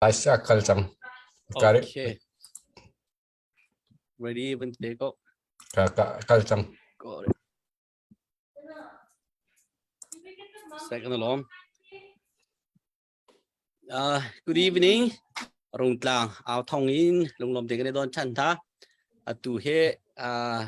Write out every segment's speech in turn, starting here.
A kal cang. Got it. Okay. Ready when they go. Ka ka kal cang. Got it. Second alarm. Uh, good evening. Rungtlang au thong in lunglom te kan don chan tha. Atu he uh,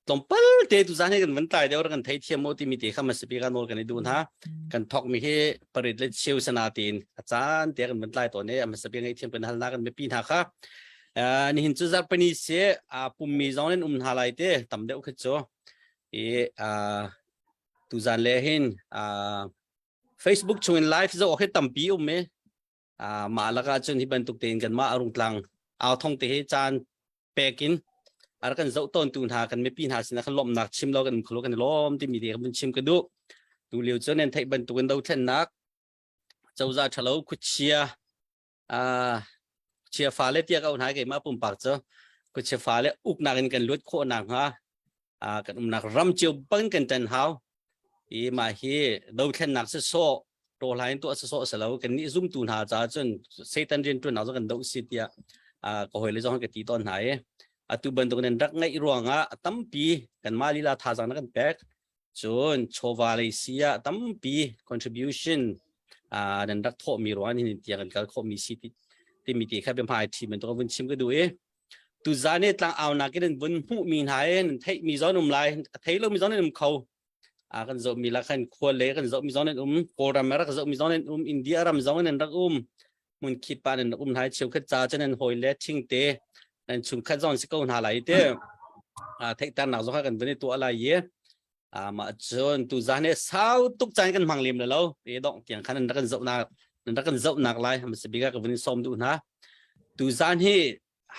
tlawmpal te tu zan hi kan van tlai deuh kan thei thiam mo timi te kha masipi ka nawl kan i dun ha kan thok mi hi parit le cheu sana tin a caan te kan van tlai tawn e masipi ngai thiam kan hal na kan mipi hna kha nihin cu zarpani se a pummi zong in um hna lai te tam deuh kha chu i tu zan le hin Facebook chungin live zo khi tampi um e mah laka cun hi bantuk tein kan mah arung tlang au thong te hi caan pek in a rak kan zoh tawntu hna kan mipi hna sinah kan lawmhnak chim lo kan kholo kan i lawm timi te kan chim ka duh tu lio cu nan theih bantukin dothlennak cozah ṭhalo khuachia chia fale tia ka hna keimah pumpak cu khuachia fale uknak in kan luat khawh nak hnga kan umnak ram cio bang kan ṭan hau i mah hi dothlennak si sawh tawhlain tuah sawsawh si lo kan nih zumtu hna caah cun Satan rianṭuannak cu kan doh si tiah ka hawile zong ka ti tawn hna i atu bantuk nan rak ngaih ruangah a tampi kanmah lila thazaang na kan pek cun chawva lei si ah tampi contribution nan rak thawhmi ruang hin tiang kan kal khawhmi si timi ti kha biahmai ṭhi bantuk vun chim ka duh i tuzan i tlang aunak in vun hmuhmi hna i nan theihmi zon um lai a thei lomi zon an um kho a kan zohmi la khan khua le kan zohmi zong an um Kawlram rak zohmi zong an um India ram zong an rak um hmun khip pa nan rak um hna cheukhat ca cun an hawi le thing te nan chungkhat zong si ko hna lai te a theihternak zong kan vun i tuah lai i a mah cun tu zan he sau tuk caan kan hmang lem lo te dong tiang khan nan rak kan zohnak nan rak kan zohnak lai ham si bika ka vun i sawm duh hna tu zan hi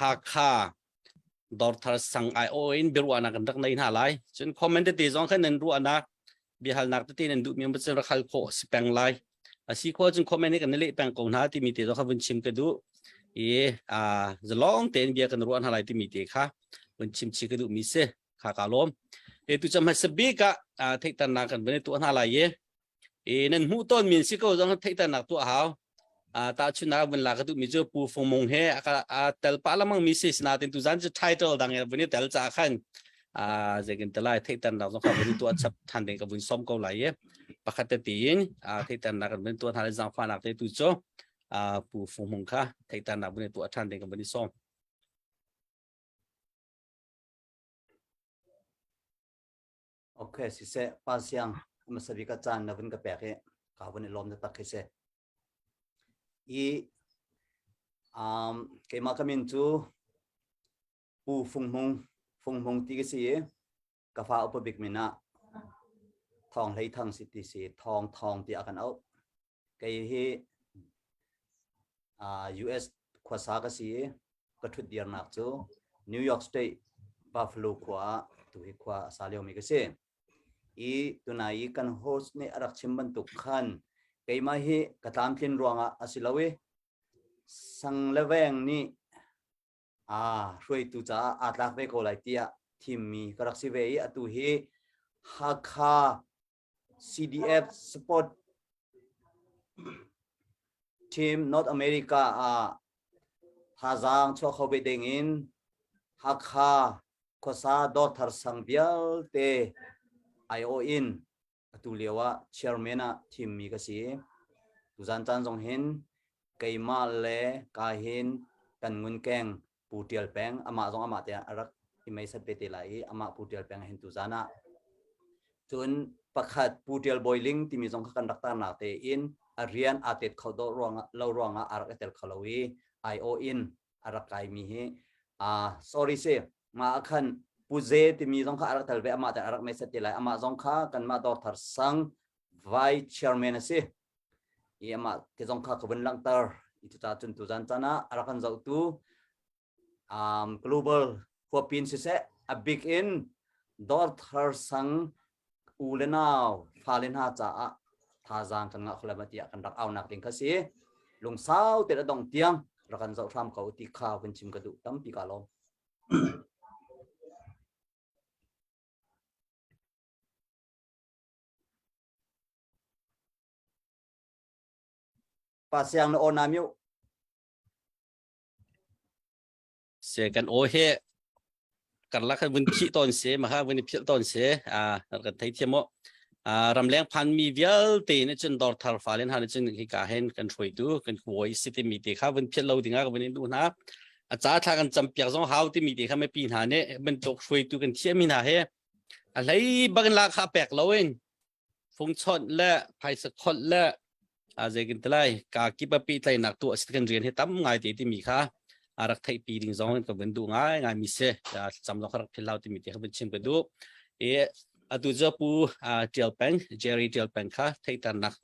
Hakha Dawrthar sang ai aw in biaruahnak kan rak nei hna lai. Cun comment tete zong khan nan ruahnak biahalnak tete nan duhmi um cun rak hal khawh si peng lai. A si khawh cun comment hi kan leh peng ko hna timi te zong kha vun chim ka duh. I a zalong tein bia kan ruah hna lai timi te kha vun chim chi ka duhmi si kha ka lawm. E tu cam hmasa bik ah theihternak kan vun i tuah hna lai i E nan hmuh tawn min si ko zong theihternak tuah hau. Tahchunhnak vun la ka duhmi cu Pu Fung Mung he a tel pah lamang mi si sinain tuzan cu title dang in vun i tel caah khan zeikin te lai theihternak zong kha vun i tuah chap than ding ka vun som ko lai i pakhat te tiin theihternak kan vun tuah hna le zaangfahnak te tu cu Pu Fung Mung kha theihternak vun i tuah than ding ka vun i sawm. Ok siseh pa siang hmasa bik ah caan na vun ka pek i ka vun i lawm na tak khi si. I um, keimah ka min cu Pu Fung Hmung Fung Hmung ti ka si i ka fa upa bik min ah Thawng Hlei Thang si ti si Thawng Thawng tiah kan auh. Kei hi uh, US khuasa ka si i ka ṭhut dirnak cu New York State Buffalo khua ah tu hi khua a sa liomi ka si. I tunai i kan host nih a rak chim bantuk khan keimah hi ka tlamtlin ruangah a si lo i sang le veng nih a hruaitu caah aa tlak ve ko lai tiah thimmi ka rak si ve i atu hi Hakha CDF support team North America ah thazaang chuah kho ve ding in Hakha khuasa Dawrthar sang vialte aiawh in atu lio ah chairman ah thimmi ka si. Tuzan caan zong hin keimah le ka hin kan ngunkeng Pu Tial Peng amah zong amah te a rak i meisat ve te lai i amah Pu Tial Peng hin tuzan ah cun pakhat Pu Tial Bawi Ling timi zong kha kan rak tarnak te in a rian aa tet kho do ruangah lo ruangah a rak i tel kho lo i IO in a rak kaimi hi uh, sorry si ma khan Pu Ze timi zong kha a rak tel ve amah te a rak meisat te lai amah zong kha kanmah Dawrthar Sang Vice Chairman a si i amah te zong kha ka vun langhter i cucaah cun tuzan caan ah a rak kan zohtu um, global huapin siseh a bik in dawrthar sang u le nau fale hna caah thazaang kan ngah khulem tiah kan rak aunak ding kha si lungsau te a dong tiang rak kan zoh hram ko ti kha vun chim ka duh tampi ka lawm Pa siang na aw na mute. Se kan aw he karlak khan vun phih tawn si ma kha vun i philh tawn si a kan thei thiam maw ramleng phan mi vialte nih cun dawr thar fa len han cun hi ka hen kan hruaitu kan huai si ti mi te kha vun philh lo ding ah ka vun in duh hna a ca thla kan cam piak zong hau ti mi te kha mipi hna nih bantuk hruaitu kan thiam mi hna he a hlei bak in la kha pek lo in fungchawnh le phaisa kholh le a zeikin tilai ka kip a pehtlaihnak tu a si kan rian hi tam ngai te timi kha a rak theihpi ding zong in ka vun duh ngai ngai mi si cam zong ka rak phil lo timi te kha vun chim ka duh i atu cu pu Tial Peng Jerry Tial Peng kha theihternak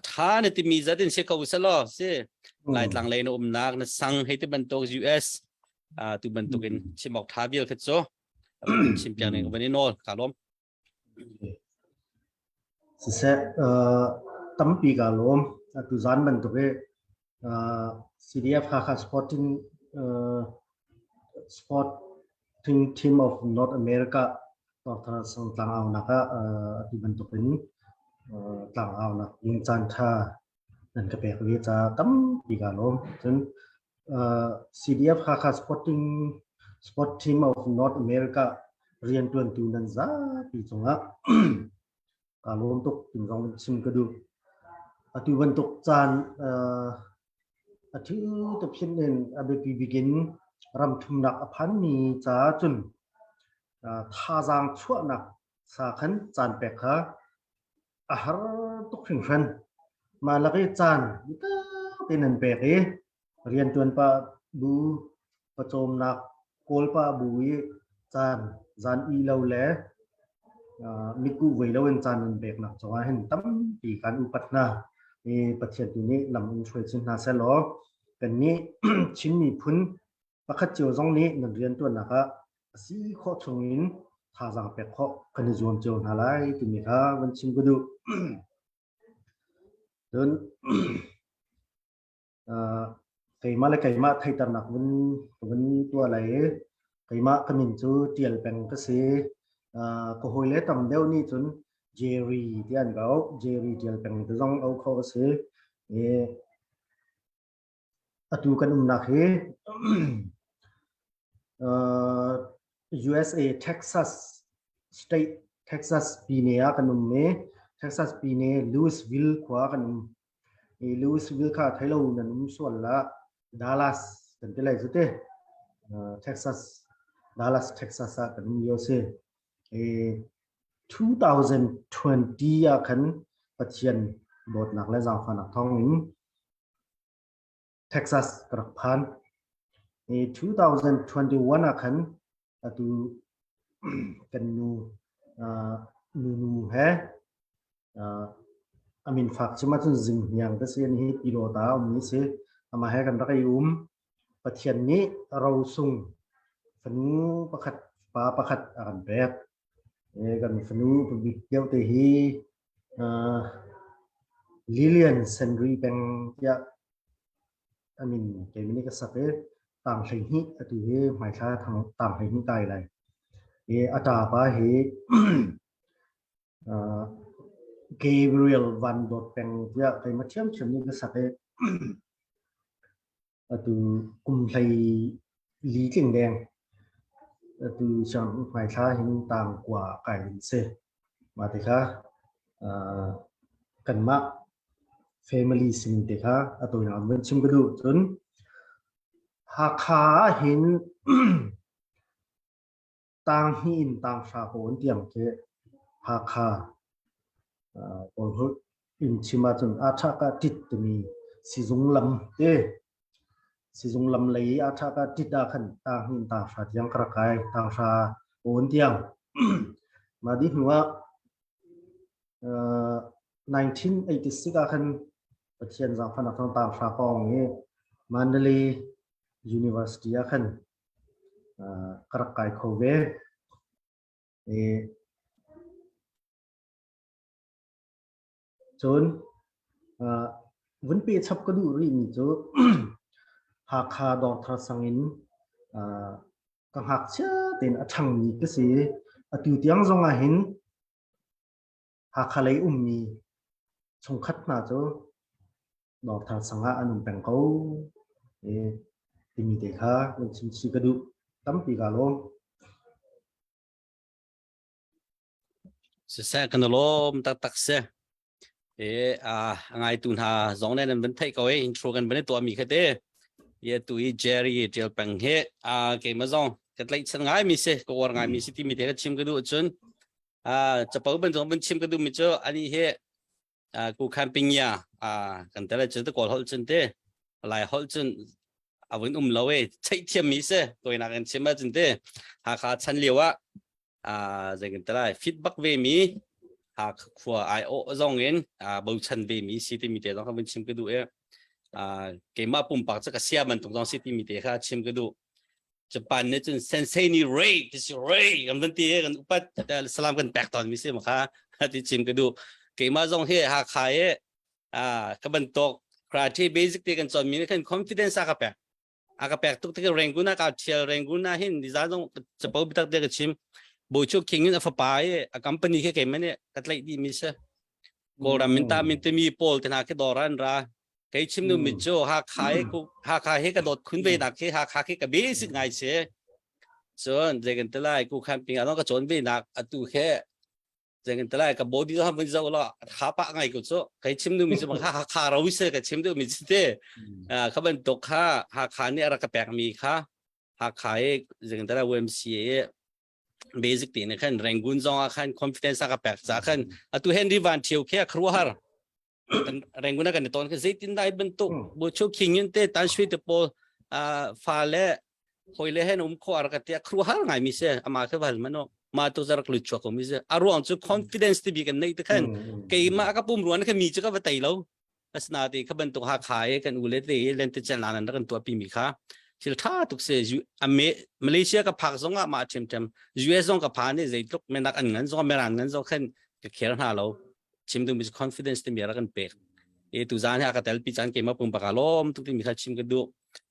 tha na timi zat in si ko selaw si Laitlang lei na umnak na sang hei ti bantuk US tu bantuk in chim awk tha vial kha cu chim piak ning ka van i nawl ka lawm Siseh, tampi kaa lawm. Tuzaan bantuk i CDF Hakha Sporting Sporting Team of North America Dr. Sang tlangaunak ah atu bantuk in tlangaunak ding caanṭha nan ka pek ve caah tampi kaa lawm. Cun CDF Hakha Sporting Sport Team of North America rianṭuantu nan zapi cungah kaa lawm tuk tin zong chim ka duh. Atu bantuk caan a thu te phin in a biapi bik in ram thumnak a phanmi caah cun thazaang chuahnak sa khan caan pek kha a har tuk hringhran. Mah lak i caan biatak tein an pek i rianṭuan pah bu, pawcawmnak kawl pah bu i caan zan ih lo le mitkuh voi loin caan an peknak cungah hin tampi kan upat hna. I Pathian tu nih lam in hruai chin hna sehlaw kannih Chin miphun pakhat cio zong nih nan rianṭuannak ah a si khawh chungin thazaang pek khawh kan i zuam cio hna lai timi kha van chim ka duh. Cun keimah le keimah theihternak vun vun tuah lai i keimah ka min cu Tial Peng ka si. Ka hawile tam deuh nih cun Jerry ti an ka auh. Jerry Tial Peng ti zong auh khawh a si. I Atu kan umnak hi USA Texas state Texas pine ah kan um i Texas pine Louisville khua kan um. I Louisville kha thei lo nan um sual la Dallas kan ti lai cu te. Texas Dallas Texas ah kan um lio si. I 2020 ah khan Pathian dawtnak le zaangfahnak thawng in Texas ka rak phan. I 2021 ah khan atu kan nu nunu he a min fak chim ahcun Zinghniang te si an hi Pyidawta a ummi si. Amah he kan rak i um. Pathian nih rosung fanu pakhat pa pakhat a kan pek. Kan fanu pabik deuh te hi Lilian Senri peng tiah a min keimi nih ka sak i tang 12 atu hi hmaithla tang 12 kai lai. I a ṭapa hi Gabriel Van Dawt peng tiah keimah ṭhiamṭhiam nih ka sak i Atu kum 14 tling deng. Atu siang hmaithla hin tang kua kai in si. Mah te kha kanmah family sin te kha a tawinak in van chim ka duh. Cun Hakha ah hin tang hnih in tang hra pawn tiang khi Hakha Kawlholh in chim ahcun Aṭhaka ṭit timi sizung lam te sizung lam lei i Aṭhaka ṭit ah khan tang hnih in tang hra tiang ka rak kai tang hra pawn tiang mah dih hnu ah 1986 ah khan Pathian zaangfahnak thawng tang hra kong i Mandalay University ah khan ka rak kai kho ve. I cun vun pe chap ka duh rihmi cu Hakha Dawrthar sang in ka ngakchia tein a ṭhangmi ka si. Atu tiang zong ah hin Hakha lei ummi chungkhat hna cu Dawrthar sang ah an um peng ko. I timi te. kha nan chim chih ka duh. Tampi ka lawm. Siseh kan lawm taktak si. E a ngaitu hna zong ne nan van theih ko e intro kan van i tuah mi kha te. Ye tu i Jerry tial peng he a keima zong ka tlaihchan ngai mi si ka uar ngai mi si timi te ka chim ka duh cun a capo ban zong ban chim ka duh mi cu ani he ku khan pingya a kan tele cun te kawl holh cun te lai holh cun a vun um lo e theih thiam mi si toinak in chim ah cun te Hakha chan lio ah zei kan ti lai fit bak ve mi Hakha khua ai awh zong in bochan ve mi si timi te zong kha vun chim ka duh i keimah pumpak cu ka sia bantuk zong si timi te kha chim ka duh. Japan nih cun sensei ni rei ti si rei kan van ti kan upat salam kan pek tawn mi si ma kha ti chim ka duh. Keimah zong hi Hakha i ka bantuk karate basic te kan cawn mi nih khan confidence a ka pek. A ka pek tuk tik Rangoon ah ka thial Rangoon ah hin nizan zong capo bitak te ka chim Bochu King in a fapa i a company khi keimah nih ka tlaih dih mi si Kawlram min ta min timi pawl te hna khi dawr an ra kei chim nu mi cu Hakha he Hakha he ka dawt khun ve nak khi Hakha khi ka basic ngai si cun zei kan ti lai ku khan ping ah ka cawn ve nak atu he zeng te lai ka body zo han zo la kha pa ngai ko chu kai chim du mi chu kha kha ro se ka chim du mi chu te kha ban tok kha ha kha ni ara ka pek mi kha ha kha e zeng te lai YMCA basic ti ne khan Rangoon zong a khan confidence ka pek cha khan atu Henry Van Thio khe khru har kan Rangoon kan ton kha zeitin dai bantuk bu chu king in te tan shui te pawl fa le hoi le hen um kho ar ka tia khru har ngai mi se ama khe wal mano ma to zarak lu chwa ko mi se aruang chu confidence ti bi kan nei te khan keima ka pum ruan kha mi chu ka va tai lo asna ti kha bantuk ha khai kan u le te len te chen lan kan tua pi mi kha thil tha tuk se ame Malaysia ka phak zonga ma them them US zong ka pha ne zeitluk menak an ngan zong meran ngan zong khan ka kher hna lo chim ding mi confidence te mi ra kan pek e tu zan ha ka tel pi chan ke ma pum pa ka lom tuk ti mi kha chim ka du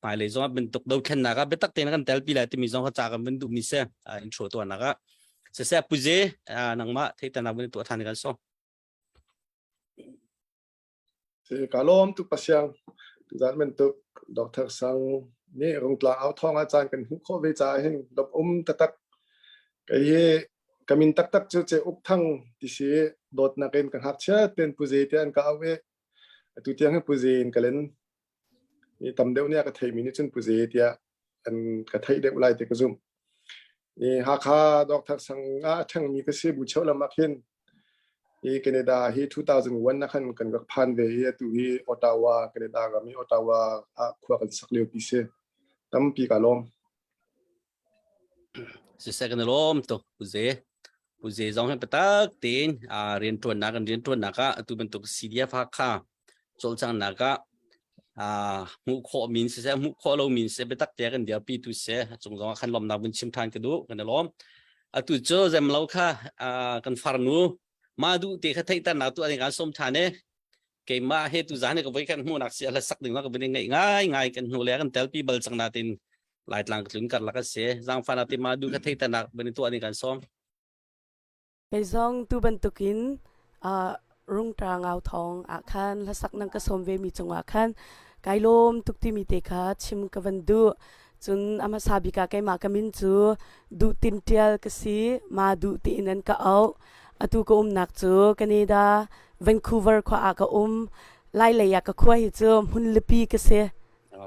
hmai lei zong bentuk do thlen nak ah biatak tein kan tel pi lai timi zong kha ca kan vun duh mi se intro to nak ah se se puze nangmah theitan nak vun tu than kan so Se ka lom tuk pasiang tu zan men tuk Dr. Sang nih rungtla au thong a caan kan hmuh khawh ve ca hin lom um tatak Kei hi ka min taktak cu Ce Uk Thang ti si dawtnak in ka ngakchia ten Puze tiah an ka auh i atu tiang hi Puze in ka len. Mi tam deuh nih a ka theimi nih cun Puze tiah an ka theih deuh lai ti ka zumh. I Hakha Dawkthar sang ah a ṭhangmi ka si Bucho lam ah khin hi Canada hi 2001 ah khan kan rak phan ve i atu hi Ottawa Canada ram i Ottawa ah khua kan sak lio pi si. Tampi ka lawm. Siseh kan i lawm tuk Puze. Puze zong hi biatak tein rianṭuannak kan rianṭuannak ah atu bantuk CDF Hakha cawlcanghnak ah hmuh khawh min siseh hmuh khawh lo min siseh biatak te kan dirpi tu siseh a cung zong ah khan lawmnak vun chim ṭhan ka duh kan i lawm. Atu cu zemlo kha kan farnu mah duh te kha theihternak tu an kan sawm ṭhan i keimah he tu zan he ka voi kan hmuhnak si a hlasak ding ka vun i ngaih ngai ngai kan hnu le kan telpi bal cang natin Laitlang ka tlun karlak a si. Zaangfah na tima duh ka theihternak van i tuah ning kan sawm. Kei zong tu bantukin rungṭa ngau thawng ah khan hlasak nang ka sawm ve mi cungah khan kai lawm tuk timi te kha chim ka van duh. Cun a hmasa bik ah keimah ka min cu Duh Tin Ṭial ka si. Ma duh tiin an ka auh. Atu ka umnak cu Canada, Vancouver khua ah ka um. Lai lei ah ka khua hi cu hmunlipi ka si.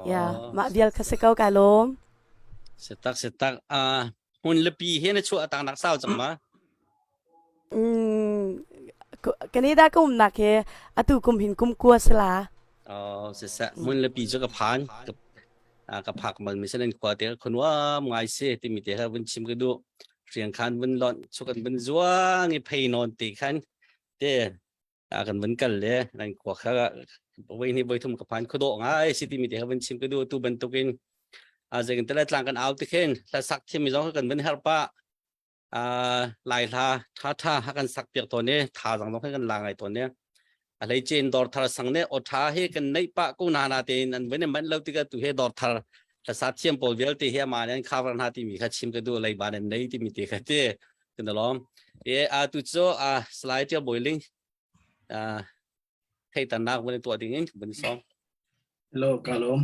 Yeah, mah vial kha si ko ka lawm. Setak setak ah hmun lepi he na chuah tang nak sau cang ma? Mm, Canada ka umnak he atu kum hin kum kua sala. Oh, sisa hmun lepi cu ka phan ka ka phak mal mi sen khua te khunuam ngai se ti mi te ha vun chim ka du riang khan vun lon chu kan vun zuang i phei non ti khan te kan vun kal le nan khua kha voi ni voi thum ka phan khuadawh ngai si timi te kha vun chim ka du tu bantukin a zeikan tele tlang kan au ti khin hla sak thiam mi zong kan vun her pa a lai hla tha tha ha kan sak piak tawn e tha zang zong kan la ngai tawn e a hlei chen dor thar sang ne o tha he kan nei pa ko na na te an vun man lo tika tu he dor thar hla sa thiam pawl vialte he ma nan cover na ti mi kha chim ka du lei ba nan nei ti mi te kha te kan lawm e a tu cu a slide tia boiling a theitannak vun tuah ding in vun sawm Hello, ka lawm.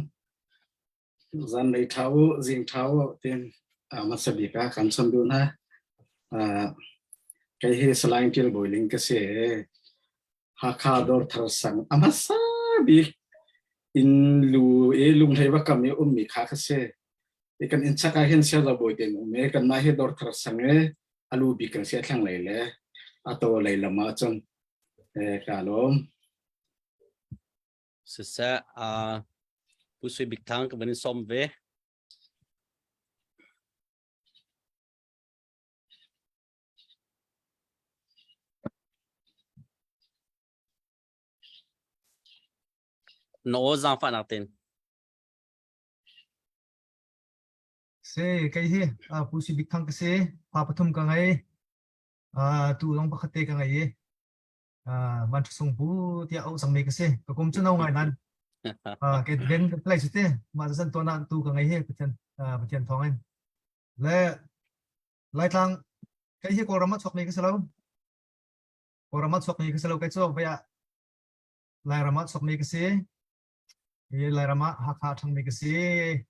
Zanlei ṭha u, zing ṭha u tiin hmasa bik ah kan chawnh duh hna. Kei hi Salai Ṭil Bawi Ling ka si. Hakha Dawrthar sang a hmasa bik inn lu i Lunghlei va kam i ummi kha ka si. I kan inn chak ah hin Siaza Bawi te an um i kanmah hi Dawrthar sang i a lu bik kan si a thlanglei le a taw lei lam ah cun ka lawm. Siseh, Pu Sui Bik Thang ka van in sawm ve. Na aw zaangfahnak tein. Si, kei hi Pu Sui Bik Thang ka si. Pa pathum ka ngei. Tu zong pakhat te ka ngei i van sung pu tiah auh cangmi ka si. Ka kum cu no ngai nan. Ke den ka play te mah zan to na tu ka ngei hi Pathian Pathian thawng in. Le Laitlang kei hi Kawlram ah chuakmi ka si lo. Kawlram ah chuakmi ka si lo kei cu vai ah Lairam ah chuakmi ka si. Hi Lairam ah Hakha a ṭhangmi ka si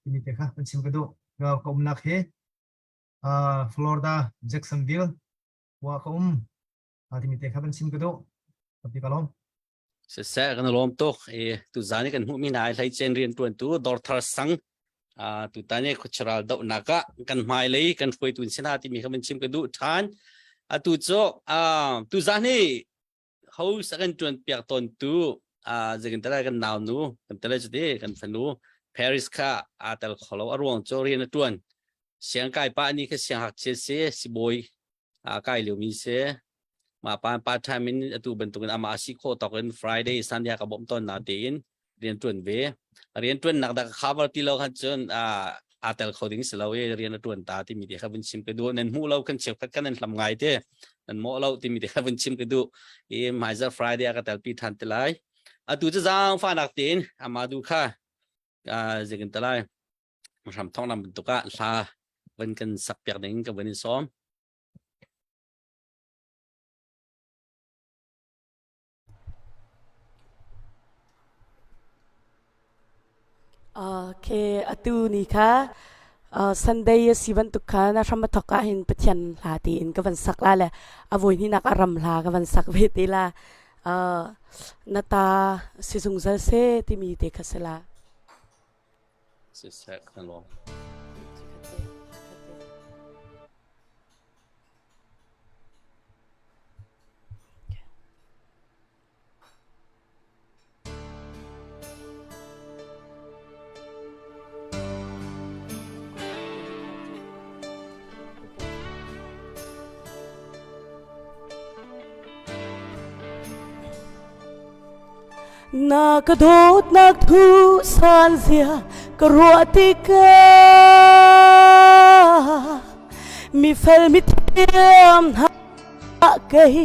timi te kha kan chim ka duh. Ka umnak hi Florida Jacksonville khua ka um timi te kha kan chim ka duh. Tapi ka lawm. Siseh kan lawm tuk i tuzan i kan hmuhmi hna hi hleicen rianṭuantu Dawrthar Sang tutan i khuachiral dohnak ah kan hmailei kan hruaitu in si hna timi kha van chim ka duh ṭhan. Atu cu tuzan hi host a kan ṭuan piak tawntu zeitin kan naunu kan tele cuti kan fanu Paris kha aa tel kho lo a ruang cu rian a ṭuan. Siangkai pa ni kha siangngakchia si sibawi kai liomi si. Mah pa part time in atu bantukin amah a si khawh tawk in Friday Sunday ka bawmh tawn na tiin rian ṭuan ve. Rian ṭuannak dah ka cover ti lo khan cun aa tel kho ding si lo i rian a ṭuan ta timi te kha vun chim ka duh. Nan hmuh lo kan cheukhat kan nan hlam ngai te. Nan mawh lo timi te kha vun chim ka duh. I hmaizarh Friday ah ka telpi ṭhan te lai. Atu cu zaangfahnak tein Amadu kha zeikin te lai hram thong lam bantuk ah hla van kan sak piak ding ka van in sawm. Okay, atu ni kha Sunday a si bantuk khan a hram a thawk ah hin Pathian hla tiin ka van sak la le a voi hnih a ram hla ka van sak ve te la. Na ta si zungzal se timi te kha si la. Siseh kan lawm. Na ka dawtnak thu san zia ka ruah tikah mi fel mi thiam hna kei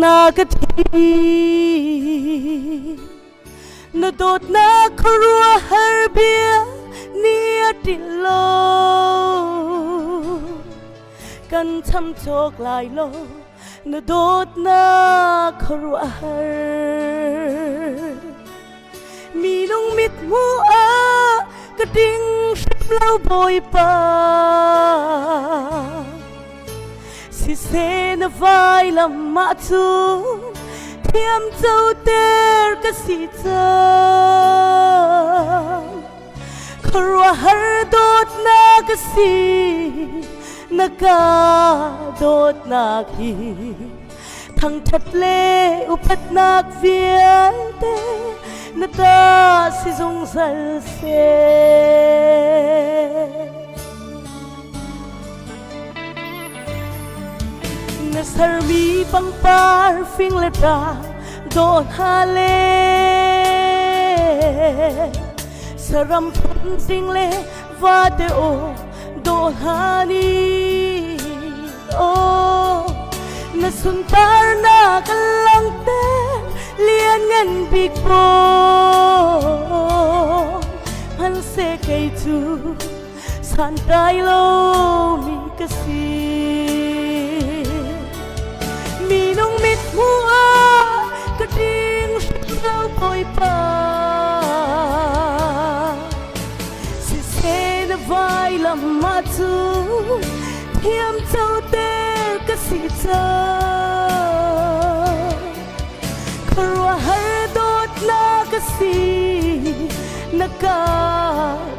na ka thi na dawtnak khuaruahhar bia ni a ṭil lo kan cham cawk lai lo na dawtnak khuaruahhar minung mit hmuh ah ka ding hrim lo bawipa siseh na vailam mah cun thiam coter ka si cang khuaruahhar dawtnak ka si na ka dawtnak hi thangṭhat le upatnak vialte na ta si zungzal seh. Na sermi pangpar fing le tlang dawh hna le saram phun zing le vate aw dawh hna ni oh na sunparnak a langhter lianngan bik baw hmanhseh kei cu santlai lomi ka si minung mit hmuh ah ka ding hrim lo bawipa. Siseh na vailam ah cun thiam coter ka si cang. Khuaruahhar dawtnak ka si, na ka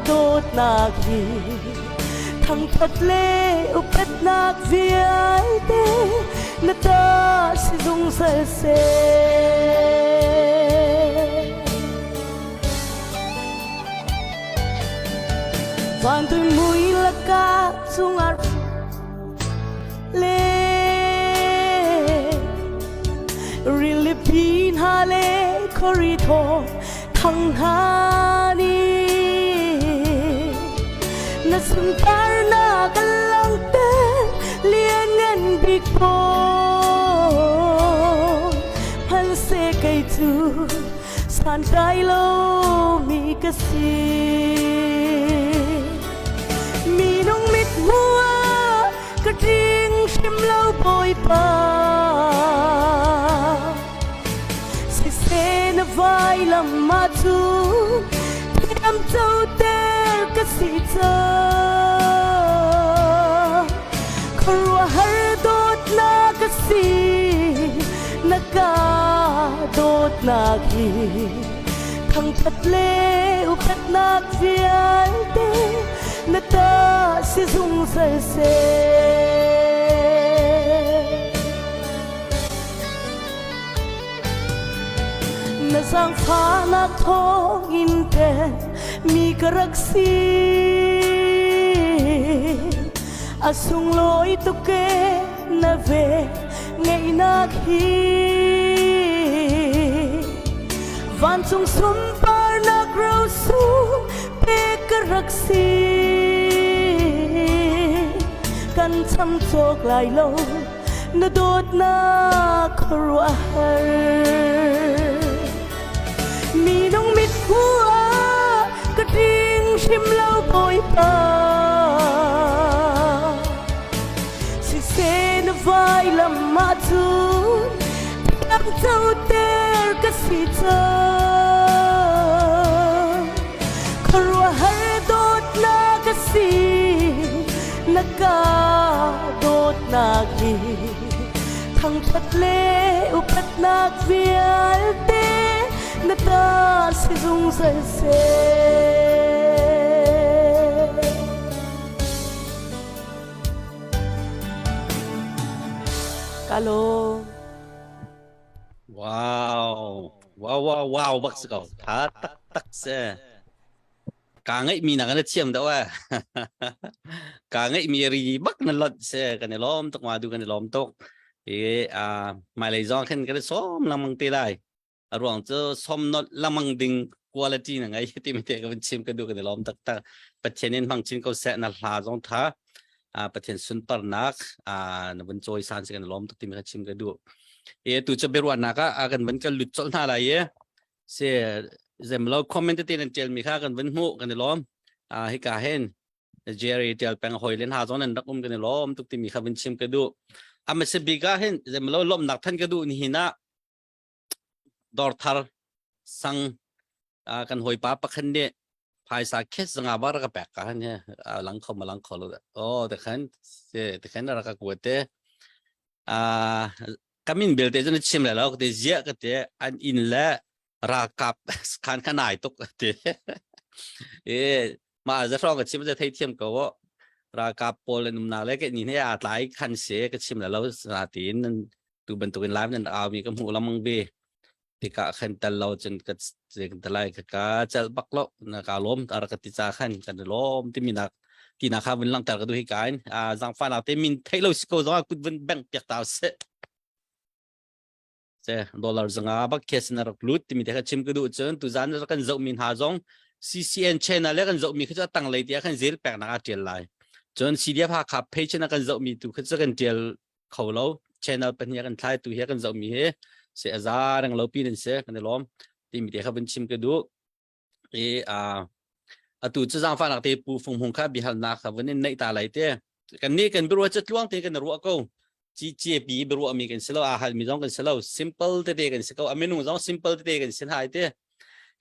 dawtnak hi thangthat le upatnak vialte na ta si zungzal seh. Van tui mui laka chungar le rili pin ha le khori tho thang ha ni na sunpar na ka lang te lian ngan bik po phan se kei chu santlai lomi ka si. Minung mit hmuh ka tling hrim lo Bawipa. Siseh na vailam ah cun thiam coter ka si cang. Khuaruahhar dawtnak ka si na ka dawtnak hi thangṭhat le upatnak vialte na ta si zungzal seh. Na zaangfahnak thawngin ten mi ka rak si. A sunglawi tuk e na ve ngeihnak hi. Vancung sunparnak rosung pek ka rak si. Kan cham cawk lai lo na dawtnak khuaruahhar. Minung mit ah ka tling hrim lo Bawipa. Siseh na vailam ah cun thiang coter ka si cang. Khuaruahhar dawtnak ka si na ka dawtnak hi thangṭhat le upatnak vialte na ta si zungzal seh. Ka lawm. Wow. Wow wow wow bak si ko. Tha tak tak se. Ka ngeih mi na kan thiam do eh. Ka ngeih mi ri bak na lot se kan i lawm tuk ma du kan i lawm tuk. I a hmailei zong khin kan i sawm lengmang te lai. A ruang cu som not lengmang ding quality na ngei ti mi te ka van chim ka du kan i lawm taktak. Pathian in hmang chin ko seh na hla zong tha. Pathian sunparnak na vun cawi san si kan i lawm tuk ti mi kha chim ka duh. E tu cu biaruahnak ah kan van kan lut colh hna lai i si zemlo comment te nan tial mi kha kan van hmuh kan i lawm. Hika hin Jerry tial peng hoi len ha zong nan rak um kan i lawm tuk timi kha vun chim ka duh. Amase bik ah hin zemlo lawmnak than ka duh ni hin ah dawrthar sang kan hawipa pakhat nih phaisa khet zanga bar ka pek ka han he lang kho ma lang kho lo oh te khan se te khan ra ka kuat te a kamin belte cun chim le lo te zia ka te an in le ralkap khan kha nai tuk ti e ma za hrawng ka chim za thei thiam ko ralkap pawl an umnak le ke ni he aa tlai khan se ka chim la lo na tiin nan tu bantukin live nan au mi ka hmuh lamang bi tikah khan tal lo cun ka talai ka ka chal bak lo na ka lom ar ka ti cha khan kan lom ti mi nak ti na kha vun langter ka du hi kain a zangfa nak te min thei lo si ko zong kut vun beng piak taw se se dollar zanga bak khes na rak lut timi te kha chim ka duh cun tuzan na kan zoh mi hna zong CCN channel le kan zoh mi kha cu tang lei tia khan zel pek nak a tial lai cun CDF Hakha page na kan zoh mi tu kha cu kan tial kho lo channel pahnih kan thlai tu hi kan zoh mi hi se aza reng lo pi nan se kan i lawm timi te kha vun chim ka duh i a atu cu zaangfahnak te pu fung hung kha biahalnak kha vun in neih ta lai te kan nih kan biaruah cu tluang te kan ruah ko ci ci pi biaruah mi kan si lo aa hal mi zong kan si lo simple tete kan si ko a minung zong simple tete kan si hai te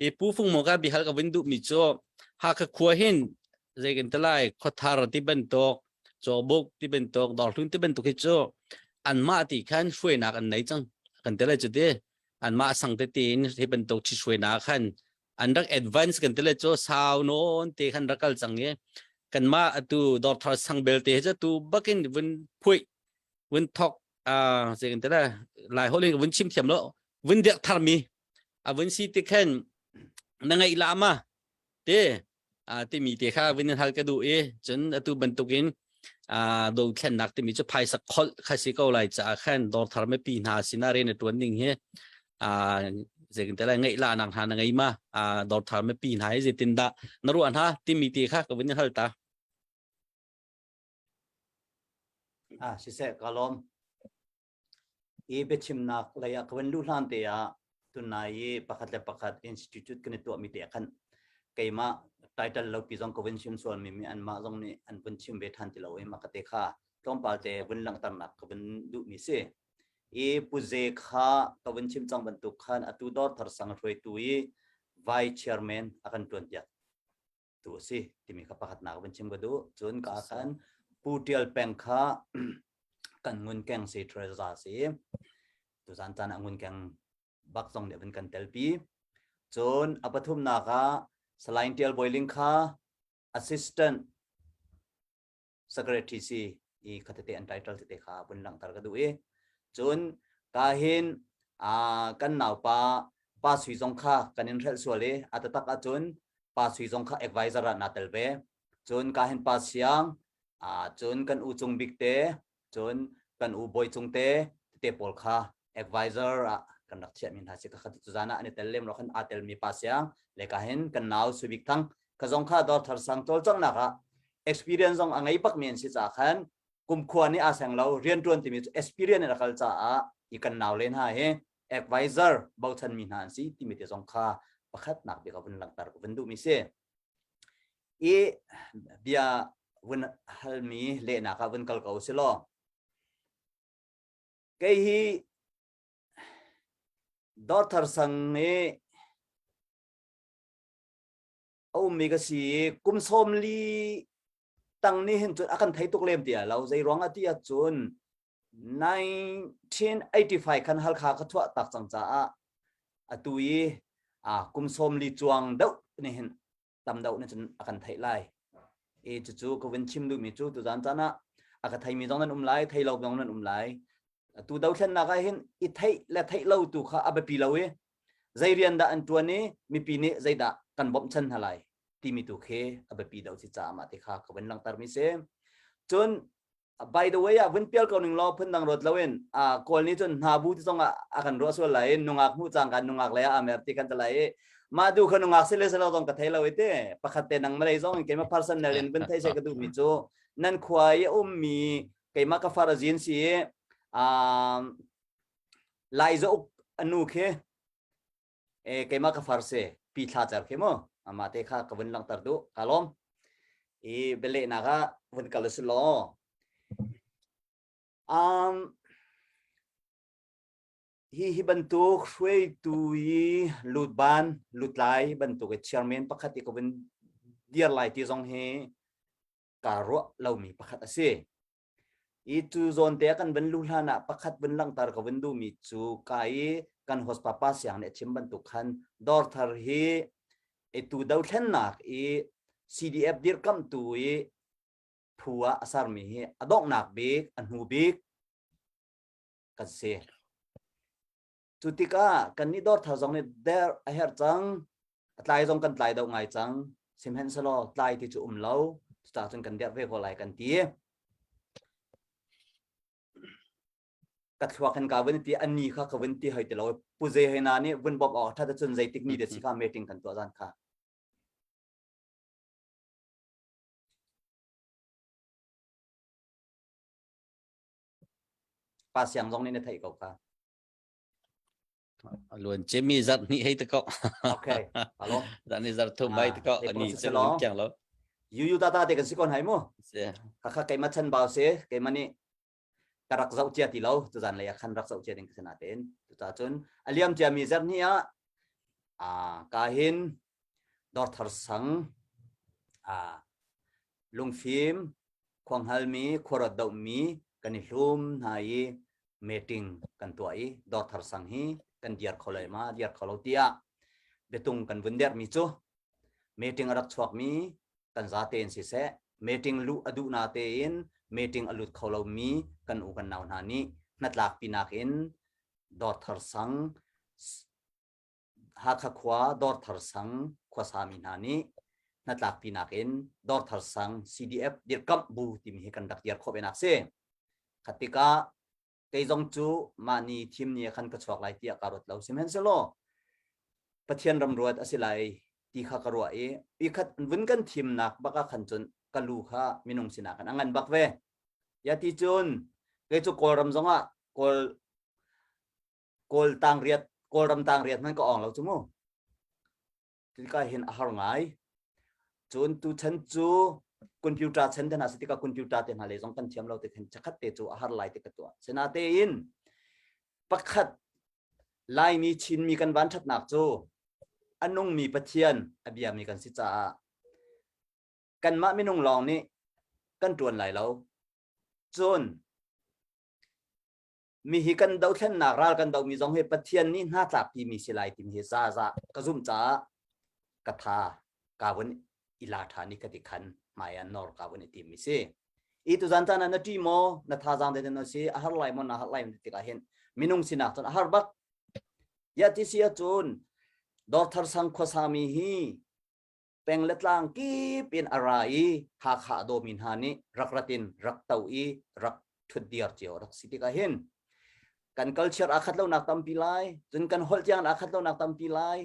i pu fung mo ka bihal ka vun duh mi cu Hakha khua hin Zei kan ti lai khuathar ti bantuk cawbuk ti bantuk dawrhlun ti bantuk hi cu anmah ti khan hruainak an nei cang kan ti lai cu ti anmah sang tete in hi bantuk ṭhithruainak khan an rak advance kan ti lai cu sau nawn te khan rak kal cang i kanmah atu dawrthar sang belte hi cu tu bakin vun phuih vun thok zei kan ti lai lai holh in vun chim thiam lo vun dirh tharmi a vun si ti khan na ngaih la ma te timi te kha vun in hal ka duh i cun atu bantukin dothlennak timi cu phaisa kholh kha si ko lai caah khan dawrthar mipi hna sinah rian a tuan ding hi zeitin te lai ngeih la nak hna na ngei ma dawrthar mipi hna hi zeitin dah na ruah hna timi te kha ka vun in hal ta Ah siseh ka lawm. I biachimnak lei ah ka van luh hlan te ah tunai i pakhat le pakhat institute kan i tuahmi te ah khan keimah title lo pi zong ka vun chim sual mi mi anmah zong nih an vun chim ve than ti lo i mah ka te kha tlawmpal te vun langhternak ka vun duhmi si. I Pu Ze kha ka vun chim cang bantuk khan atu dawr thar sang hruaitu i vice chairman a kan tuan piak tu a si timi kha pakhatnak vun chim ka duh. Cun ka khan Pu Tial Peng kha kan ngun keng si treasurer si. Tuzan caan ah ngun keng bak zong nih vun kan telpi. Cun a pathumnak ah Salai Tial Bawi Ling kha assistant secretary si i khatete an title tete kha vun langhter ka duh i cun ka hin kan naupa pa sui zong kha kan in hrelh sual i a tatak ahcun pa sui zong kha advisor ah naa tel ve cun ka hin pa siang cun kan u cung bik te cun kan u bawi cung te tete pawl kha advisor ah kan rak chiahmi hna si ka khat cu zan ah an i tel lem lo khan aa telmi pa siang le ka hin kan nau Subik Thang ka zong kha dawr thar sang cawlcanghnak ah experience zong a ngei bakmi an si caah khan kumkhua nih aa seng lo riantuan timi cu experience in a kal caah i kan nau le hna hi advisor bochanmi hna an si timi te zong kha pakhatnak bik a vun langhter ka vun duhmi si i bia vun halmi lehnak ah vun kal ko si law Kei hi Dawrthar sang i a ummi ka si i kum 40 tang nih hin cun a kan thei tuk lem ti lo. Zei ruang ah ti ahcun 1985 khan Halkha ka thuah tak cang caah atu i kum 40 cuang deuh nih hin tam deuh nih cun a kan theih lai. I cucu ka vun chim duhmi cu tuzan caan ah a ka theimi zong nan um lai, thei lo zong nan um lai. Tu dothlennak ah hin i theih le theih lo tu kha a biapi lo i zei rian dah an ṭuan i mipi nih zeidah kan bawmhchan hna lai timi tu khi a biapi deuh si caah mah ti kha ka vun langhtermi si. Cun by the way ah vun pial ko ning law phundang ruat loin a kawl nih cun hna bu ti zong ah a kan ruah sual lai nungak hmuh cang kan nungak le a mer ti kan ti lai i mah du kha nungak si le si lo zong ka thei lo i te pakhat te nang malay zong in keimah personal in vun thei se ka duh mi cu nan khua i ummi keimah ka far azin si i lai za uk anu khi e keimah ka far si pi thla cer khi mu ama te kha ka vun langhter duh ka lawm i bialehnak ah vun kal si law um hi hi bantuk hruaitu i lutban lutlai bantuk i chairman pakhat i ka vun dir lai ti zong hi ka ruah lomi pakhat a si I cu zawn te kan van luh hlan ah pakhat vun langhter ka vun duhmi cu ka i kan host papa siang nih a chim bantuk khan dawrthar hi tu dothlennak i CDF dirkamhtu i phu ah a sermi hi a donghnak bik a hnu bik kan si. Cu tikah kannih dawrthar zong nih der a herh cang. A tlai zong kan tlai deuh ngai cang. Sihmanhsehlaw tlai ti cu um lo. Cucaah cun kan derh ve ko lai kan ti. Ka thluak in ka vun ti an ni kha ka vun ti hoi ti lo. Pu Zei hoi na nih vun bawmh awk ṭhat ahcun zeitik ni te si kha meeting kan tuah zan kha. Pa siang zong nih na theih ko kha. Luan cemi zarh hnih hei te ko. Okay. Alo. Zarh ni zarh thum bai te ko. Ani chen mun kyang lo. Yu yu tata te kan si kon hai mu. Khakha keima chan bau se keima nih ka rak zoh cia ti lo tu zan lei ah khan rak zoh cia ding ka si natein cucaah cun a liam cia mi zarh hnih ah a ka hin dawrthar sang a. Lungfim, khuanghalmi, khuaruat dohmi kan i hlum hna i meeting kan tuah i Dawrthar sang hi kan diar kho lai ma diar kho lo tiah biatung kan vun dermi cu meeting a rak chuakmi kan zate in siseh meeting luh a duh na tein meeting a lut kho lomi kan u kan nau hna nih hnatlak pinak in Dawrthar sang Hakha khua Dawrthar sang khuasami hna nih hnatlak pinak in Dawrthar sang CDF dirkamh bu timi hi kan rak dir khawh ve nak si. Khat tikah kei zong cu mah ni thim ni ah khan ka chuak lai tiah ka ruat lo. Sihmanhsehlaw Pathian ram ruat a si lai ti kha ka ruah i i khat vun kan thimnak bak ah khan cun ka lu kha minung sinah khan a ngan bak ve. Ya ti cun kei cu Kawlram zong ah Kawl Kawl tangriat Kawlram tangriat hmanh ka awng lo cu mu. Tika hin a har ngai. Cun tu chan cu computer chan te hna si tikah computer te hna le zong kan thiam lo te khin chakhat te cu a har lai te ka tuah. Sinatein pakhat Laimi Chinmi kan van thatnak cu a nungmi Pathian a biami kan si caah kanmah minung lawng nih kan tuan lai lo. Cun mi hi kan dothlennak ral kan dohmi zong hi Pathian nih hna tlakpi mi si lai timi hi za za ka zumh caah ka tha ka vun i la ṭhan i ka ti khan hmai ah nor ka vun i tim mi si. I tuzan caan ah na ṭih maw na thazaang te na si a har lai maw na har lai tikah hin minung sinak cun a har bak. Ya ti si ahcun Dawrthar sang khuasami hi peng le tlang kip in a ra i Hakha a dawmi hna nih rak rat in rak to i rak ṭhutdir cio rak si tikah hin kan culture aa khat lonak tampi lai cun kan holh tiang aa khat lonak tampi lai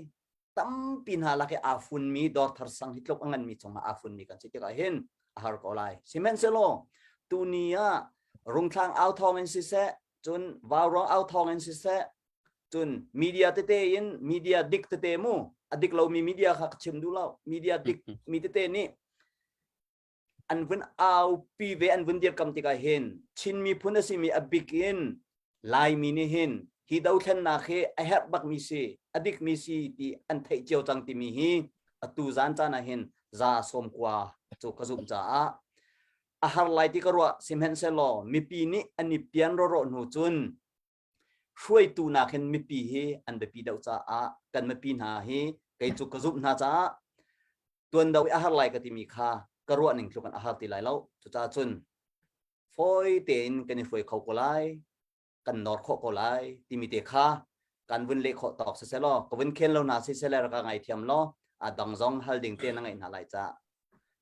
tampi hna lak i aa funmi dawrthar sang hi tluk a nganmi chungah aa funmi kan si tikah hin a har ko lai sihmanhsehlaw tuni ah rungthlang au thawng in siseh cun vauruang au thawng in siseh cun media tete in media dik tete mu a dik lomi media kha ka chim duh lo media dik mi tete nih an vun au pi ve an vun dirkam tikah hin Chin miphun a simi a bik in Laimi nih hin hi dothlennak hi a herh bakmi si a dikmi si ti an theih cio cang timi hi atu zan caan ah hin za sawmkua cu ka zumh caah a har lai ti ka ruah sihmanhsehlaw mipi nih an i pian rawrawh hnu cun hruaitu nak hin mipi hi an biapi deuh caah kan mipi hna hi kei cu ka zumh hna caah tuan do i a har lai ka timi kha ka ruah ning tluk in a har ti lai lo cucaah cun fawi tein kan i hruai kho ko lai kan nor khawh ko lai timi te kha kan vun leh khawh tawk siseh law ka vun khen lo na siseh le ka ngai thiam law a dang zong hal ding te na ngeih hna lai ca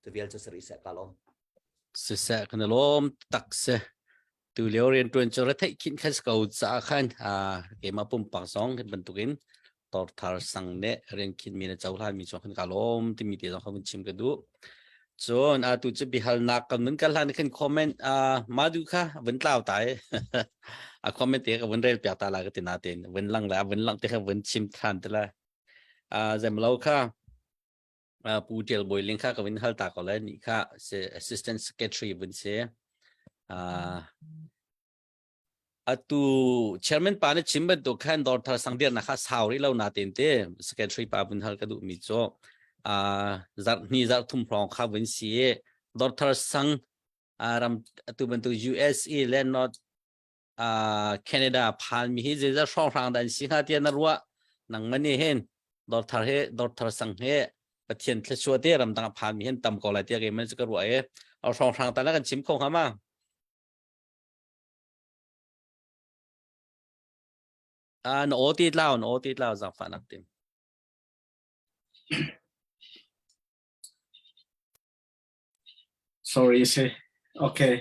tu vial cu sari seh ka lawm siseh kan lawm tak se Tu lio rianṭuan cu retheih khinh khan si ko caah khan keimah pumpak zong hi bantukin torthar sang nih rian khinhmi le cohlanmi cu khan ka lawm timi te zong kha vun chim ka duh. Cun atu cu biahalnak kan mun kal hlan khan comment madu kha vun tlau ta i a comment te ka vun rel piak ta la ka ti natin vun lang le vun lang te kha vun chim than te la zemlo kha Pu Tial Bawi Ling kha ka vin hal ta ko lai ni kha assistant secretary vun si. Atu chairman pa na chim bantuk khan dawr thar sang dir na kha sau rih lo na tin te secretary pa vun hal ka duh mi cu zarh hni zarh thum hrawng kha vun si dawr thar sang ram atu bantuk USA le North Canada phan mi hi zeizat hrawnghrang dah an si hnga tiah na ruah nangmah nih hin dawrthar he dawrthar sang he Pathian thluachuah te ramdang a phan mi hin tam ko lai tiah keimah cu ka ruah i hrawnghrang ta na kan chim kho hnga ma na aw ti tlau na aw ti tlau zaangfah nak tim Sorry si. Okay.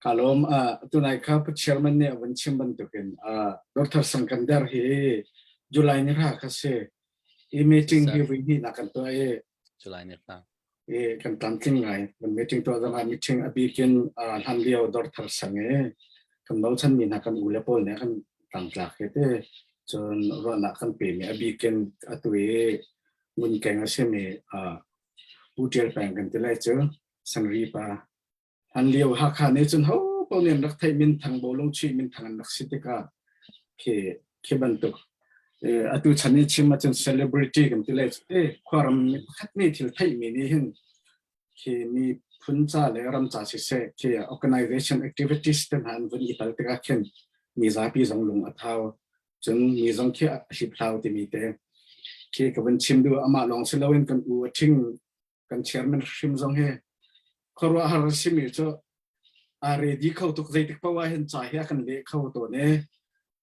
Ka lawm. Uh, tunai kha pu chairman nih a vun chim bantukin uh, Dr. Sangkander hi July ni ra kha si. I meeting hi vui hnih nak kan tuah i July ni ra. I kan tlamtling ngai. Kan meeting tuah zong ah meeting a bikin uh, hlan lio Dr. Sang i kan bochan mi hna kan u le pawl nih kan tlangtlak hi te cun ruahnak kan pe mi a bikin atu i ngunkeng a simi uh, Pu Ṭial Peng kan ti lai cu Sanri pa. Hlan lio Hakha nih cun ho paoh nih an rak theih minthang bawlung chuih minthang an rak si tikah khi khi bantuk atu chan i chim ahcun celebrity kan ti lai cu te khuaram mi pakhat nih thil theihmi nih hin Khi miphun ca le ram ca siseh khi organization activities te hna an vun i tal tikah khin mi zapi zong lung a thau. Cun mi zong khi a hliphlau timi te khi ka vun chim duh. Amah lawng si loin kan u a ṭhing kan chairman hrim zong hi khuaruahhar a simi cu a ready kho tuk zeitik paoh ah hin ca hi a kan leh kho tawn i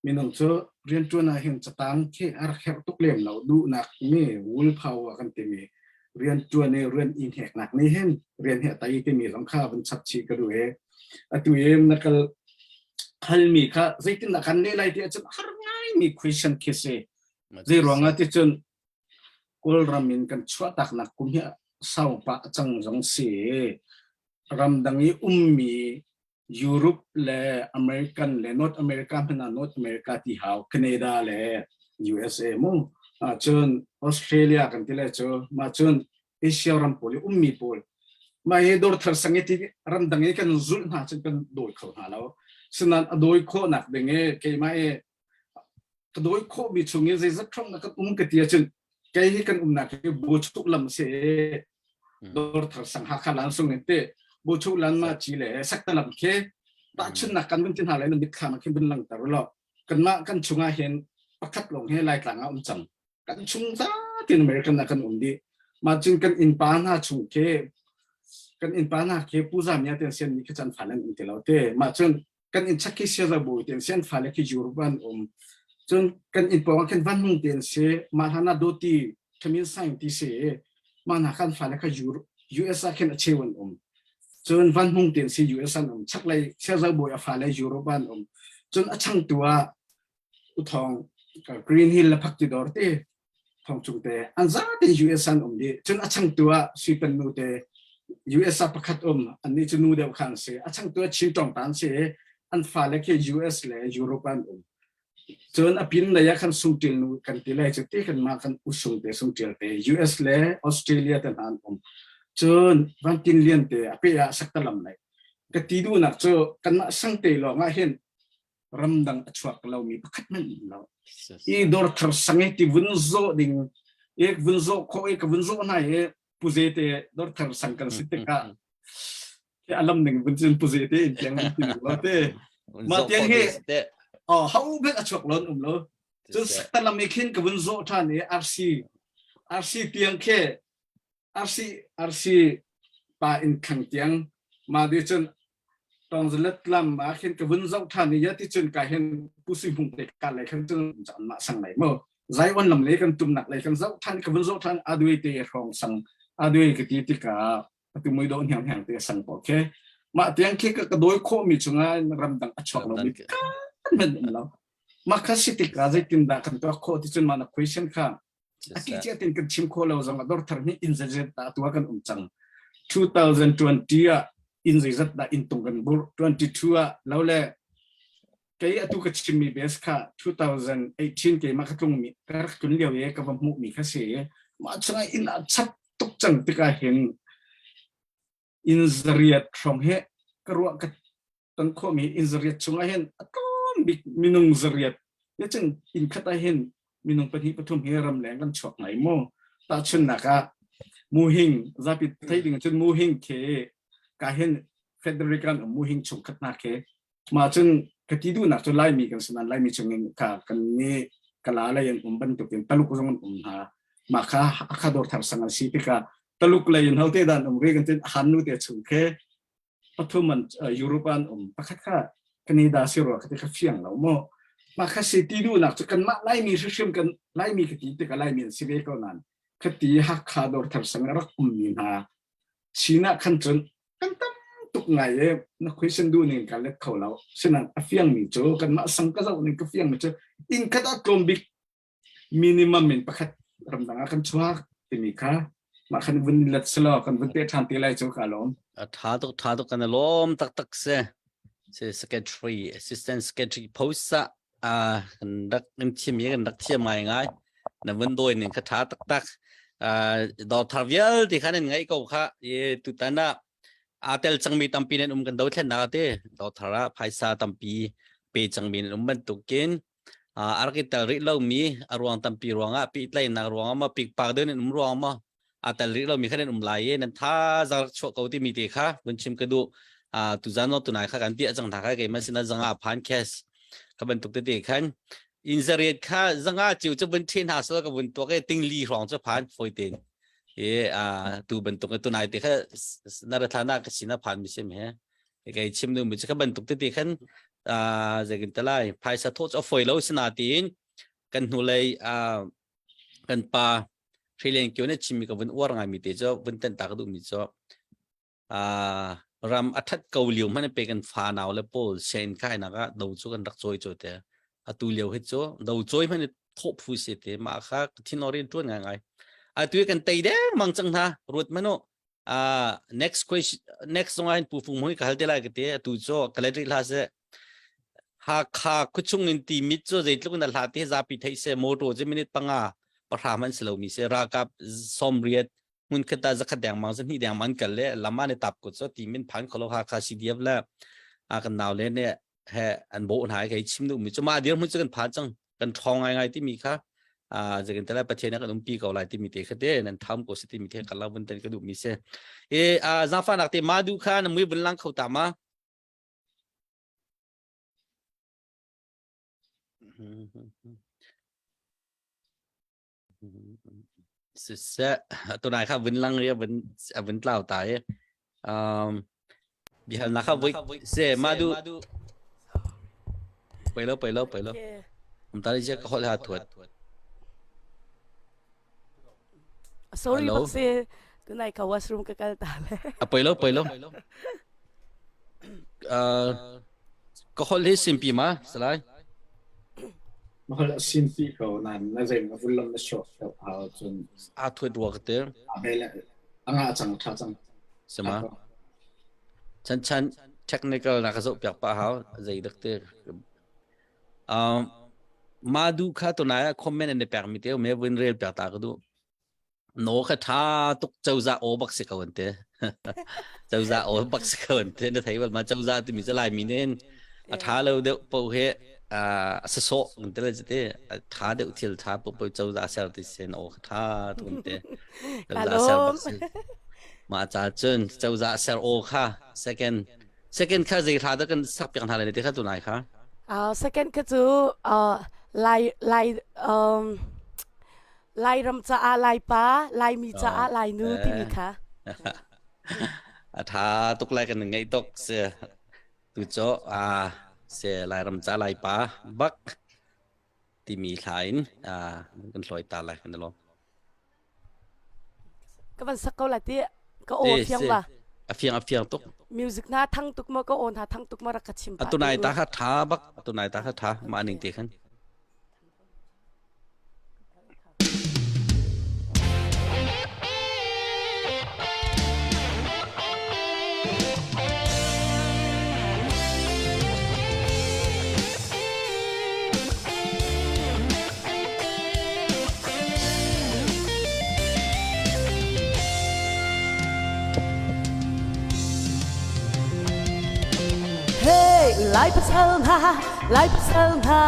minung cu rianṭuan ah hin catang khi a rak herh tuk lem lo duhnak mi will power kan timi rianṭuan i rian i hneknak nih hin rian hi a tei timi zong kha vun chap chih ka duh i atu i na kal halmi kha zeitindah kan leh lai ti ahcun har ngaimi question khi si zei ruangah ti cun Kawlram in kan chuahtaknak kum hi sau pah cang zong si. Ramdang i ummi Europe le American le North America hmanh ah North America ti hau Canada le USA mu. Cun Australia kan ti le cu mah cun Asia ram pawl i ummi pawl mah hi dawrthar sang i ti ramdang i kan zulh hna cun kan dawi kho hna lo. Sinain a dawi khawhnak ding i keimah i ka dawi khawhmi chung i zeizat hrawng na kan um ka ti ahcun kei hi kan umnak hi Buchuk lam si Dawrthar sang Hakha lan sung in te Buchuk lan ma chi le sakta lam khi tahchunnak kan vun ti hna lai na mitthlam ah khin vun langter lo kanmah kan chungah hin pakhat lawng hi Laitlang ah um cang kan chung zatin American ah kan um dih mah cun kan innpa hna chung khi kan innpa hna khi Pu Zamia ten sian mi khi chan fa nan um ti lo te mah cun kan inn chak khi siaza bawi te an si an fale khi Europe an um cun kan inn pawng ah khin van hmung te an si mah hlan ah dawti thamin saing ti si mah hna kan fale kha US ah khin a cheu an um cun van hmung te an si US an um chaklei siaza bawi a fale Europe an um cun a changtu ah uthong Green Hill le Phakti dawr te thong chung te an zaten US an um dih cun a changtu ah Sui nu te US ah pakhat um annih cu nu deuh kha an si a changtu ah Chin tong tan si an fale khi US le Europe an um cun a pin lei ah khan sungṭil nu kan ti lai cu ti kan mah kan usung te sungṭil te US le Australia te hna an um cun Van Tin Lian te a pe ah saktalam lai ka ti duhnak cu kanmah sangte lawng ah hin ramdang a chuak lomi pakhat hmanh um lo. I dawr thar sang i ti vun zawh ding i vun zawh khawh i ka vun zawh hna i puze te dawr thar sang kan si tikah ke alam ning vun cun puze te in tiang ti lo te ma tiang hi oh hau bek a chuak lon um lo cun saktalam i khin ka vun zawh than i RC RC tiang khe RC RC pa in khang tiang ma di cun tongzalet lam ah khin ka vun zoh than i ya ti cun ka hin pusi hmung te ka lei khan cun chan ma sang lai mo zaiwan lam le kan tumnak lei kan zoh than ka vun zoh than adui te hrawng sang adui ka ti tika atu mui do hniang hniang te sang po khe ma tiang khi ka ka doi kho mi chunga ramdang a chuak lo mi kan men um lo ma kha si tika zeitin dah kan tuak kho ti cun ma na question kha A ti cia tin kan chim kho lo zong a dor thar nih inn zeizat dah tua kan um cang. 2020 ah inn zeizat dah inn tung kan bur 22 ah lo le kei atu ka chimmi bes kha 2018 keimah ka tlung mi ka rak tlun lio i ka va hmuh mi kha si mah chungah inn a chap tuk cang tikah hin inn zariat hrawng hi ka ruah ka ton khawhmi inn zariat chungah hin a tlawm bik minung zariat ya cun inn khat ah hin minung pahnih pathum hi ramleng kan chuak ngai mu tahchunnak ah muhing zapi thei ding cun muhing khi ka hin Frederick an um muhing chung khat na khi mah cun ka ti duhnak cu laimi kan sinan laimi chungin ka kan ni kala lei an um bantukin taluk zong an um hna mah kha akha dor thar sang an si tikah taluk lei in hote dan um ri kan tin han nu te chung khe pathum an Europe an um pakhat kha Canada si rua ka ti kha fiang lo mu mah kha si ti duhnak cu kanmah Laimi hrimhrim kan Laimi ka ti tikah Laimi an si ve ko nain khati Hakha dawr thar sang a rak ummi hna Chin ah khan cun kan tam tuk ngai e na question duh ning ka let kho lo sinan a fiangmi cu kanmah sang ka zoh ning ka fiangmi cu inn khat ah tlawm bik minimum in pakhat ramdang ah kan chuak timi kha mah khan vun let selaw kan vun pe ṭhan te lai cu ka lawm. A tha tuk tha tuk kan lawm taktak se se secretary assistant secretary post ah kan rak in thiam i kan rak thiam ngai ngai na vun dawi ning kha tha taktak dawr thar vialte khan in ngaih ko kha i tutan ah aa tel cangmi tampi nan um kan dothlennak te dawr thar ah phaisa tampi pe cangmi nan um bantukin a rak i tel rih lomi a ruang tampi ruangah pehtlaihnak ruangah maw pikpak deuh in um ruangah maw? aa tel rih lomi kha nan um lai i nan thazaang rak chuah ko timi te kha vun chim ka duh. Tuzan no tunai kha kan piah cang hna kha keimah sinah zanga phan cash kha bantuk tete khan in zariat kha zanga ciu cu vun ṭhe hna sel ka vun tuak i tingli hrawng cu phan foi tein i tu bantuk tunai te kha na ra thla na ka sin a phan mi sim he kei chim nu mi cu kha bantuk tete khan zeikin talai phaisa thawh cu a foi lo sina tiin kan hnulei kan pa Hrilen kio nih chimmi ka vun uar ngaimi te cu vun tenh ta ka duhmi cu ram a that ko lio hmanh pe kan fa nau le pawl sen kainak ah do cu kan rak cawi cu te atu lio hi cu do cawi hmanh thawh phu si te mah kha thin orin tuan ngai ngai atu kan tei deng mang cang hna ruat manu next question next zong ah hin pu fung mui ka hal te lai ka te atu cu ka let rih hlah seh Hakha khuachung in Timit cu zeitluk in a hlat ti zapi theih seh motor cu minute panga pahra hmanh si lomi si ralkap 90 hmunkhat ah zakhat dengmang zahnih dengmang an kal le lam ah an i tap ko cu Timit phan kholo Hakha CDF le a kan nau le nih he an bawh hna i kei chim duhmi cu mah dirhmun cu kan phan cang kan ṭhawng ngaingai timi kha zeitin te lai Pathian kan umpi ko lai timi te kha te nan tham ko si timi te kan la vun ten ka duhmi si e zaangfahnak te ma du kha na mui vun lang kho ta ma Siseh, tunai kha vun lang ri vun vun tlau ta i um bihalnak kha voi se ma du pei lo pei lo pei lo um ta ri ka holh ha thuat Sorry Hello? bak si tunai ka washroom ka kal ta le. A poi lo poi lo. Uh, ka holh hi simpi ma salai? Ma holh a simpi ko nan na zei na vullam na short ko hau cun A thuat rua ka te. a bele anga cang tha cang. Sama. Chan chan technical na ka zoh piak pa hau zei dak te. Um, ma du kha tunai ah comment an i pek mi te me vun rel piak ta ka du. No kha tha tuk cozah aw bak si ko an te. Cozah aw bak si ko an te. Na thei bal ma cozah timi cu Laimi nih a tha lo deuh po he a sasawh an te le te a tha deuh thil tha po po cozah ser ti sen aw kha tha tuk an te. Cozah ser bak si. Ma ca cun cozah ser aw kha second second kha zei hla dah kan sak piak hna lai te kha tunai kha. Second kha cu lai lai um Lairam caah Laipa, Laimi caah Lainu timi kha. A tha tuk lai kan ngeih tuk si. Tu cu a si Lairam ca Laipa bak timi hla in kan hlawi ta lai kan lawm. Ka van sak ko lai ti ka aw fiang ba. A fiang a fiang tuk. Music na thang tuk ma ka aw na thang tuk ma rak ka chim pa. Atunai ta kha tha bak atunai ta kha tha ma ning te khan. Hey, Lai pasal hna, Lai pasal hna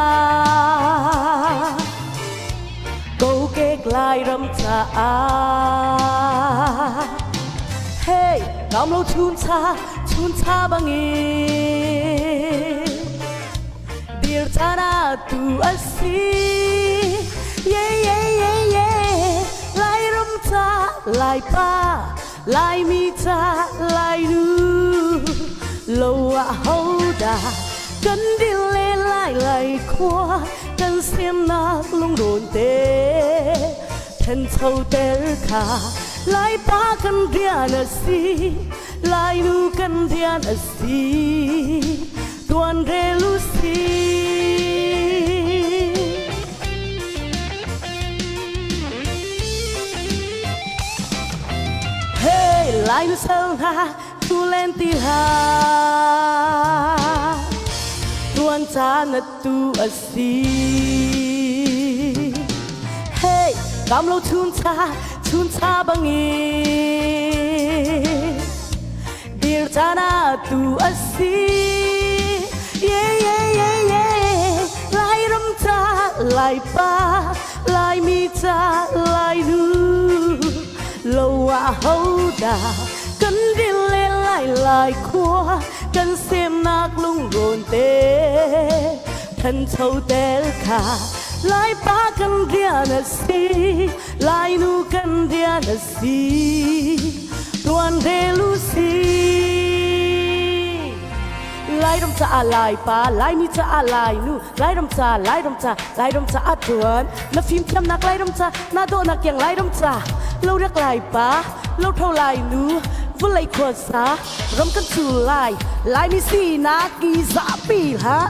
Kokek Lairam caah Hey, kam lo chuncha, chuncha bangin Dir caan ah tu a si Yeah, yeah, yeah, yeah Lairam ca, Laipa Laimi ca Lainu lo ah hodah kan dil le lai lai khua kan siamnak lungrawn te thencho ter kha Laipa kan rian a si Lainu kan rian a si tuan rel u si Hey, Lainu sal hna thu len ti hlah tuan caan atu a si Hey, kam lo chuncha chuncha bangin dir caan atu a si Yeah, yeah, yeah, yeah Lairam ca Laipa Laimi ca Lainu. Lo ah hodah kan dil le lai lai khua kan semnak lungrawn te thancho tel kha Laipa kan rian a si Lainu kan rian a si tuan rel u si Lairam caah Laipa Laimi caah Lainu Lairam ca Lairam ca Lairam caah ṭuan na fimthiamnak Lairam ca na dawhnak kiang Lairam ca lo rak Laipa lo tho Lainu vawlei khuasa ram kan cu lai Laimi sinak i zahpi hlah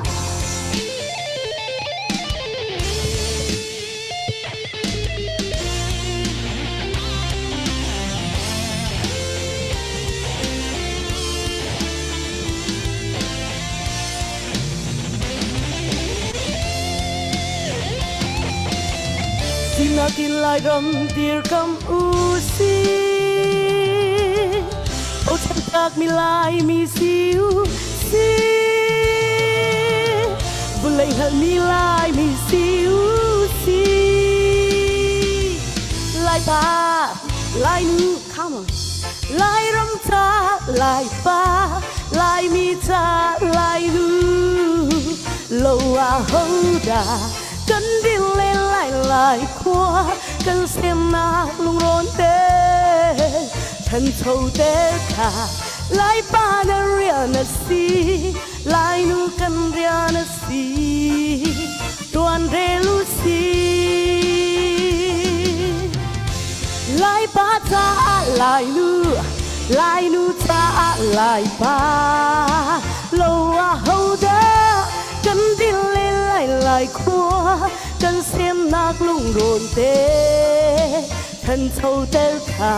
Sinak in Lairam dirkam u si. Bochan tlak mi Laimi si u si. Vawlei hngalhmi Laimi si u si. Laipa, Lainu, come on. Lairam ca, Laipa, Laimi ca, Lainu. Lo ah hodah kan dil le lai lai khua kan semnak lungrawn te thancho te kha Laipa na rian a si Lainu kan rian a si tuan rel u si Laipa caah Lainu Lainu caah Laipa lo ah hodah kan dil le lai lai khua kan semnak lungrawn te thancho tel kha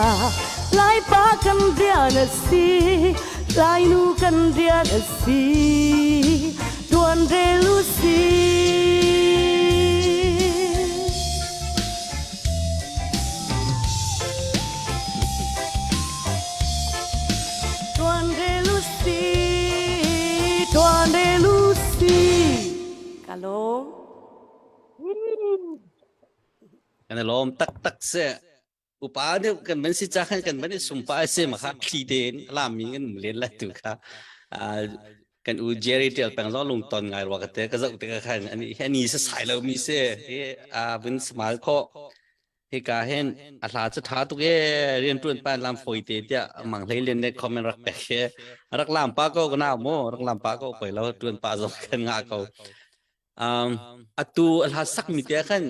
Laipa kan rian a si Lainu kan rian a si tuan rel u si Tuan rel u si tuan rel u si Ka lawm Kan i lawm taktak si. Upa deuh kan van si ca khan kan van i sumpa si ma kha thli tein lami kan um len lai tu kha kan u Jerry tial peng zong lung ton ngai rua ka te ka zoh te ka khan ani ani sa sai lo mi se hi a vun smal kho hi ka hen a hla chu tha tuk e rian tuan pan lam foi te tia mang hlei len ne comment rak pek he rak lam pa ko na mo rak lam pa ko poi lo tuan pa zong kan nga ko Um, atu a hla sakmi te khan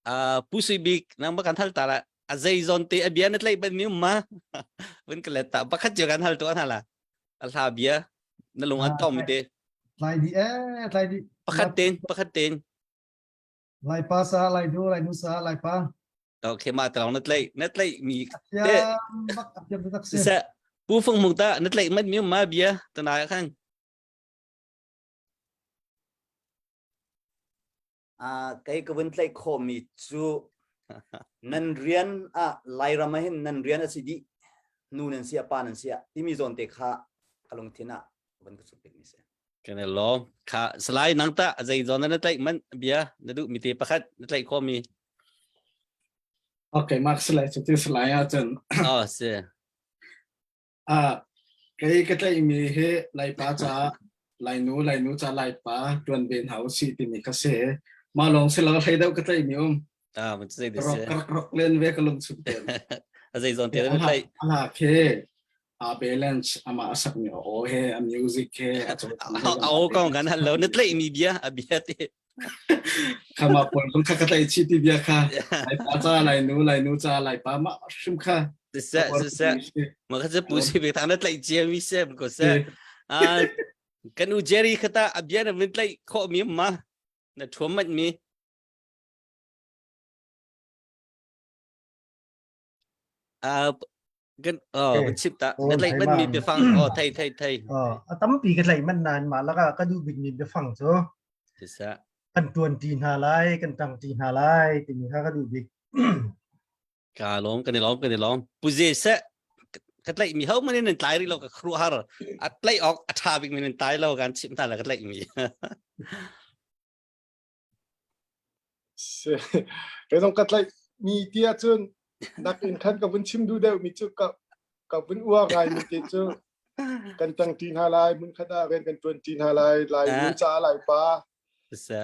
uh, Pu Sui Bik nang ba kan hal ta la a zei zon te a bia na tlai ban mi ma vun ka let ta pakhat jo kan hal to an hala a hla bia na lung an tong mi te tlai di eh tlai di pakhat ten pakhat ten lai pa sa lai nu lai nu sa lai pa okay ma talong na tlai na tlai mi te se pu fung mung ta na tlai mat mi ma bia tanai khan Uh, kei ka vun tlaih khawhmi cu nan rian ah Lairam ah hin nan rian a si dih nu nan si pa nan si timi zawn te kha ka lungthin ah van ka suk mi si. Kan i lawm. Kha salai nang ta zei zawn na tlaih man bia na duh mi te pakhat na tlaih khawhmi. Okay, mak salai cu ti salai ahcun. Oh, si. Ah, kei ka tlaihmi hi Laipa ca Lainu, Lainu ca Laipa ṭuan ve hna usih timi kha si. Mah lawng si lo hlei deuh ka tlaihmi um. Ah, mun zei Rok si. rak rok len ve ka lung chung ten. A zei zawn te na tlaih. A khi a balance ama a sakmi a aw he a music he a A aw kong kan hal lo na tlaihmi bia a bia te. Khama pawl kong kha ka tlaih chih ti bia kha Laipa ca Lainu Lainu ca Laipa mah hrim kha Siseh siseh ma kha pu si be thang na tlaih cia mi se ko se ah kan u Jerry khata a bia na vin tlaih khawh mi ma na thuam mat mi Uh, kan oh kan chim ta na tlaih man mi biafang oh thei thei thei oh a tampi ka tlaih man nain mah laka ka duh bik mi biafang cu sisa kan tuan ti hna lai kan tang ti hna lai timi kha ka duh bik ka lawm kan i lawm kan i lawm puze se ka tlaih mi ho man in tlai ri lo ka khru har a tlaih ok a tha bik min tai lo kan chim ta la ka tlaih mi Kei zong ka tlaih mi ti ahcun. Nak in khan ka vun chim duh deuh mi cu ka ka vun uar ngai mi te cu kan tang ti hna lai hmun khat ah rian kan tuan ti hna lai lai nu ca lai pa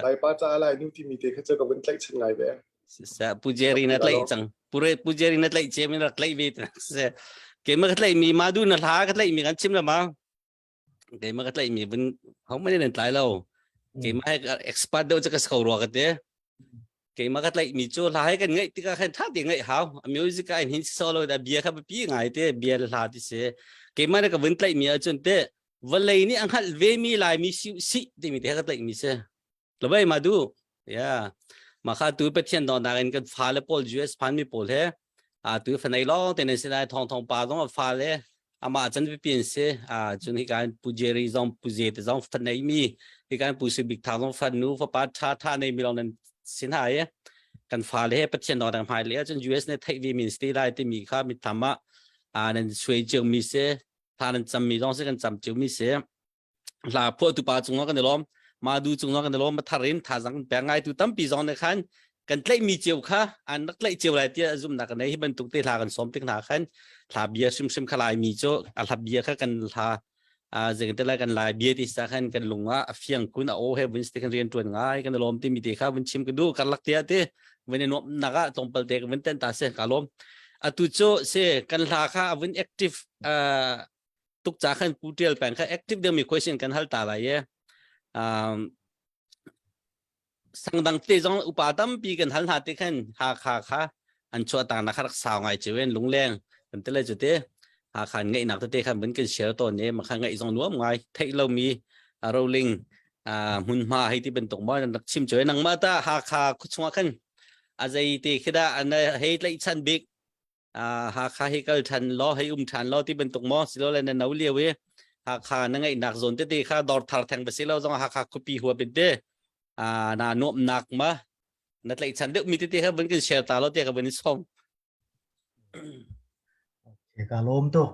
lai pa ca lai nu timi te kha cu ka vun tlaihchan ngai ve. Pu Jerry na tlaih cang. Pu Jerry na tlaih cem in rak tlaih ve. Keimah ka tlaih mi ma du na hla ka tlaih mi kan chim la ma. Keimah ka tlaih mi vun ho many nan tlai lo. Keimah he expert deuh cu ka ko rua ka te. Keimah ka tlaih mi cu hla he kan ngaih tikah khan tha te ngaih hau. A music ah hin solo da bia kha pi ngai te bia le hla ti si. Keimah ne ka vun tlaih mi ahcun te vawlei nih a hngalh ve mi Laimi si si timi te ka tlaih mi si. Labai ma du. Yeah. Ma kha tu Pathian dawtnak in kan fale pawl US phan mi pawl he a tu fanei lawng te nan si lai thong thong pa zong a fale amah chan pipi an si a cun hi kan pu Jerry zong pu Ze te zong fanei mi hi kan pu Sibik Thang zong fan nu fapa tha tha nei mi lawng nan sin ha ye kan fale he Pathian dawtnak hmai le cun US ne theih vi min sti lai ti mi kha mit tham ah a nan suai cio mi se tha nan cam mi zong se kan cam cio mi se hla phuahtu pa cungah kan i lawm madu cungah kan i lawm thar in thazang pek ngai tu tampi zong ne khan kan tlaih mi cio kha an rak tlaih cio lai tiah zumnak kan nei hi bantuk te hla kan sawm tik hna khan hla bia hrimhrim kha lai mi cu a hla bia kha kan hla a zeng te lai kan lai bia ti sa khan kan lung ah a fiang kun a o he vun ste kan rian tuan ngai kan lawm ti mi te kha vun chim ka du karlak te te vun i nuam nak ah tlawmpal te vun ten ta se ka lawm atu cu se kan hla kha vun active tuk ca khan pu tial peng kha active deuh mi question kan hal ta lai ye um sangdang te zong upa tampi kan hal hna te khan ha kha kha an chuah ta na kha rak sau ngai chiwen lungleng kan te le chu te ha khan ngai nak te te khan bun kan share ton ne ma kha ngai zong nuam ngai theih lo mi rolling hmun hma hei ti bantuk mo nan rak chim choi nang ma ta ha kha khu chunga khan a zei te khida an hei tlai chan bik Hakha hi kal ṭhan law hei um ṭhan law ti bantuk maw silole na no lio i Hakha na ngeihnak zawn tete kha dawr thar theng ba si lo zong Hakha khuapi huap in te na nuamhnak ma na tlaihchan deuh mi tete kha vun kan share ta law te ka vun i sawm. Okay, ka lawm tuk.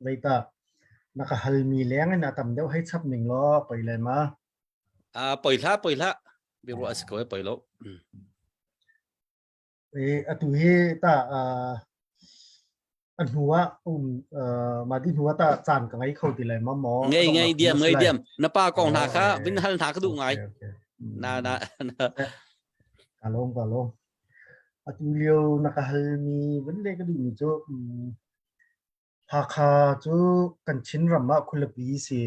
Leita na ka hal mi leng in a tam deuh hei chap ning law poi lai ma. Poi hlah poi hlah biaruah a si ko e poi lo. Atu hi tah a hnu ah um mah ti hnu ah tah caan ka ngei kho ti lai ma maw? Ngei ngei diam ngei diam na pa kong hna kha vin hal hna ka duh ngai. Na na Ka lawm ka lawm. Atu lio na ka hal mi vin le ka duh mi cu Hakha cu kan Chinram ah khualipi si.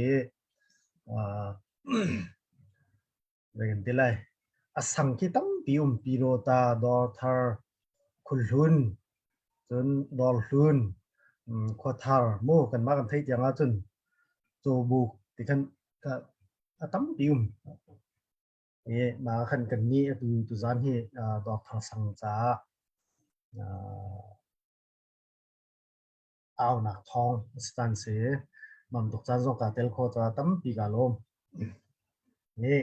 Zei kan ti lai. A sang khi tampi um Pyidawta, Dawrthar, Khuahlun, cun Dawrhlun, Khuathar mu kanmah kan theih tiang ahcun Cawbuk ti khan a tampi um. I mah khan kan nih atu tuzaan hi Dawrthar sang caah aunak thawng a si caan si. Mam tuk caan zong kaa tel khawh caah tampi kaa lawm. Hi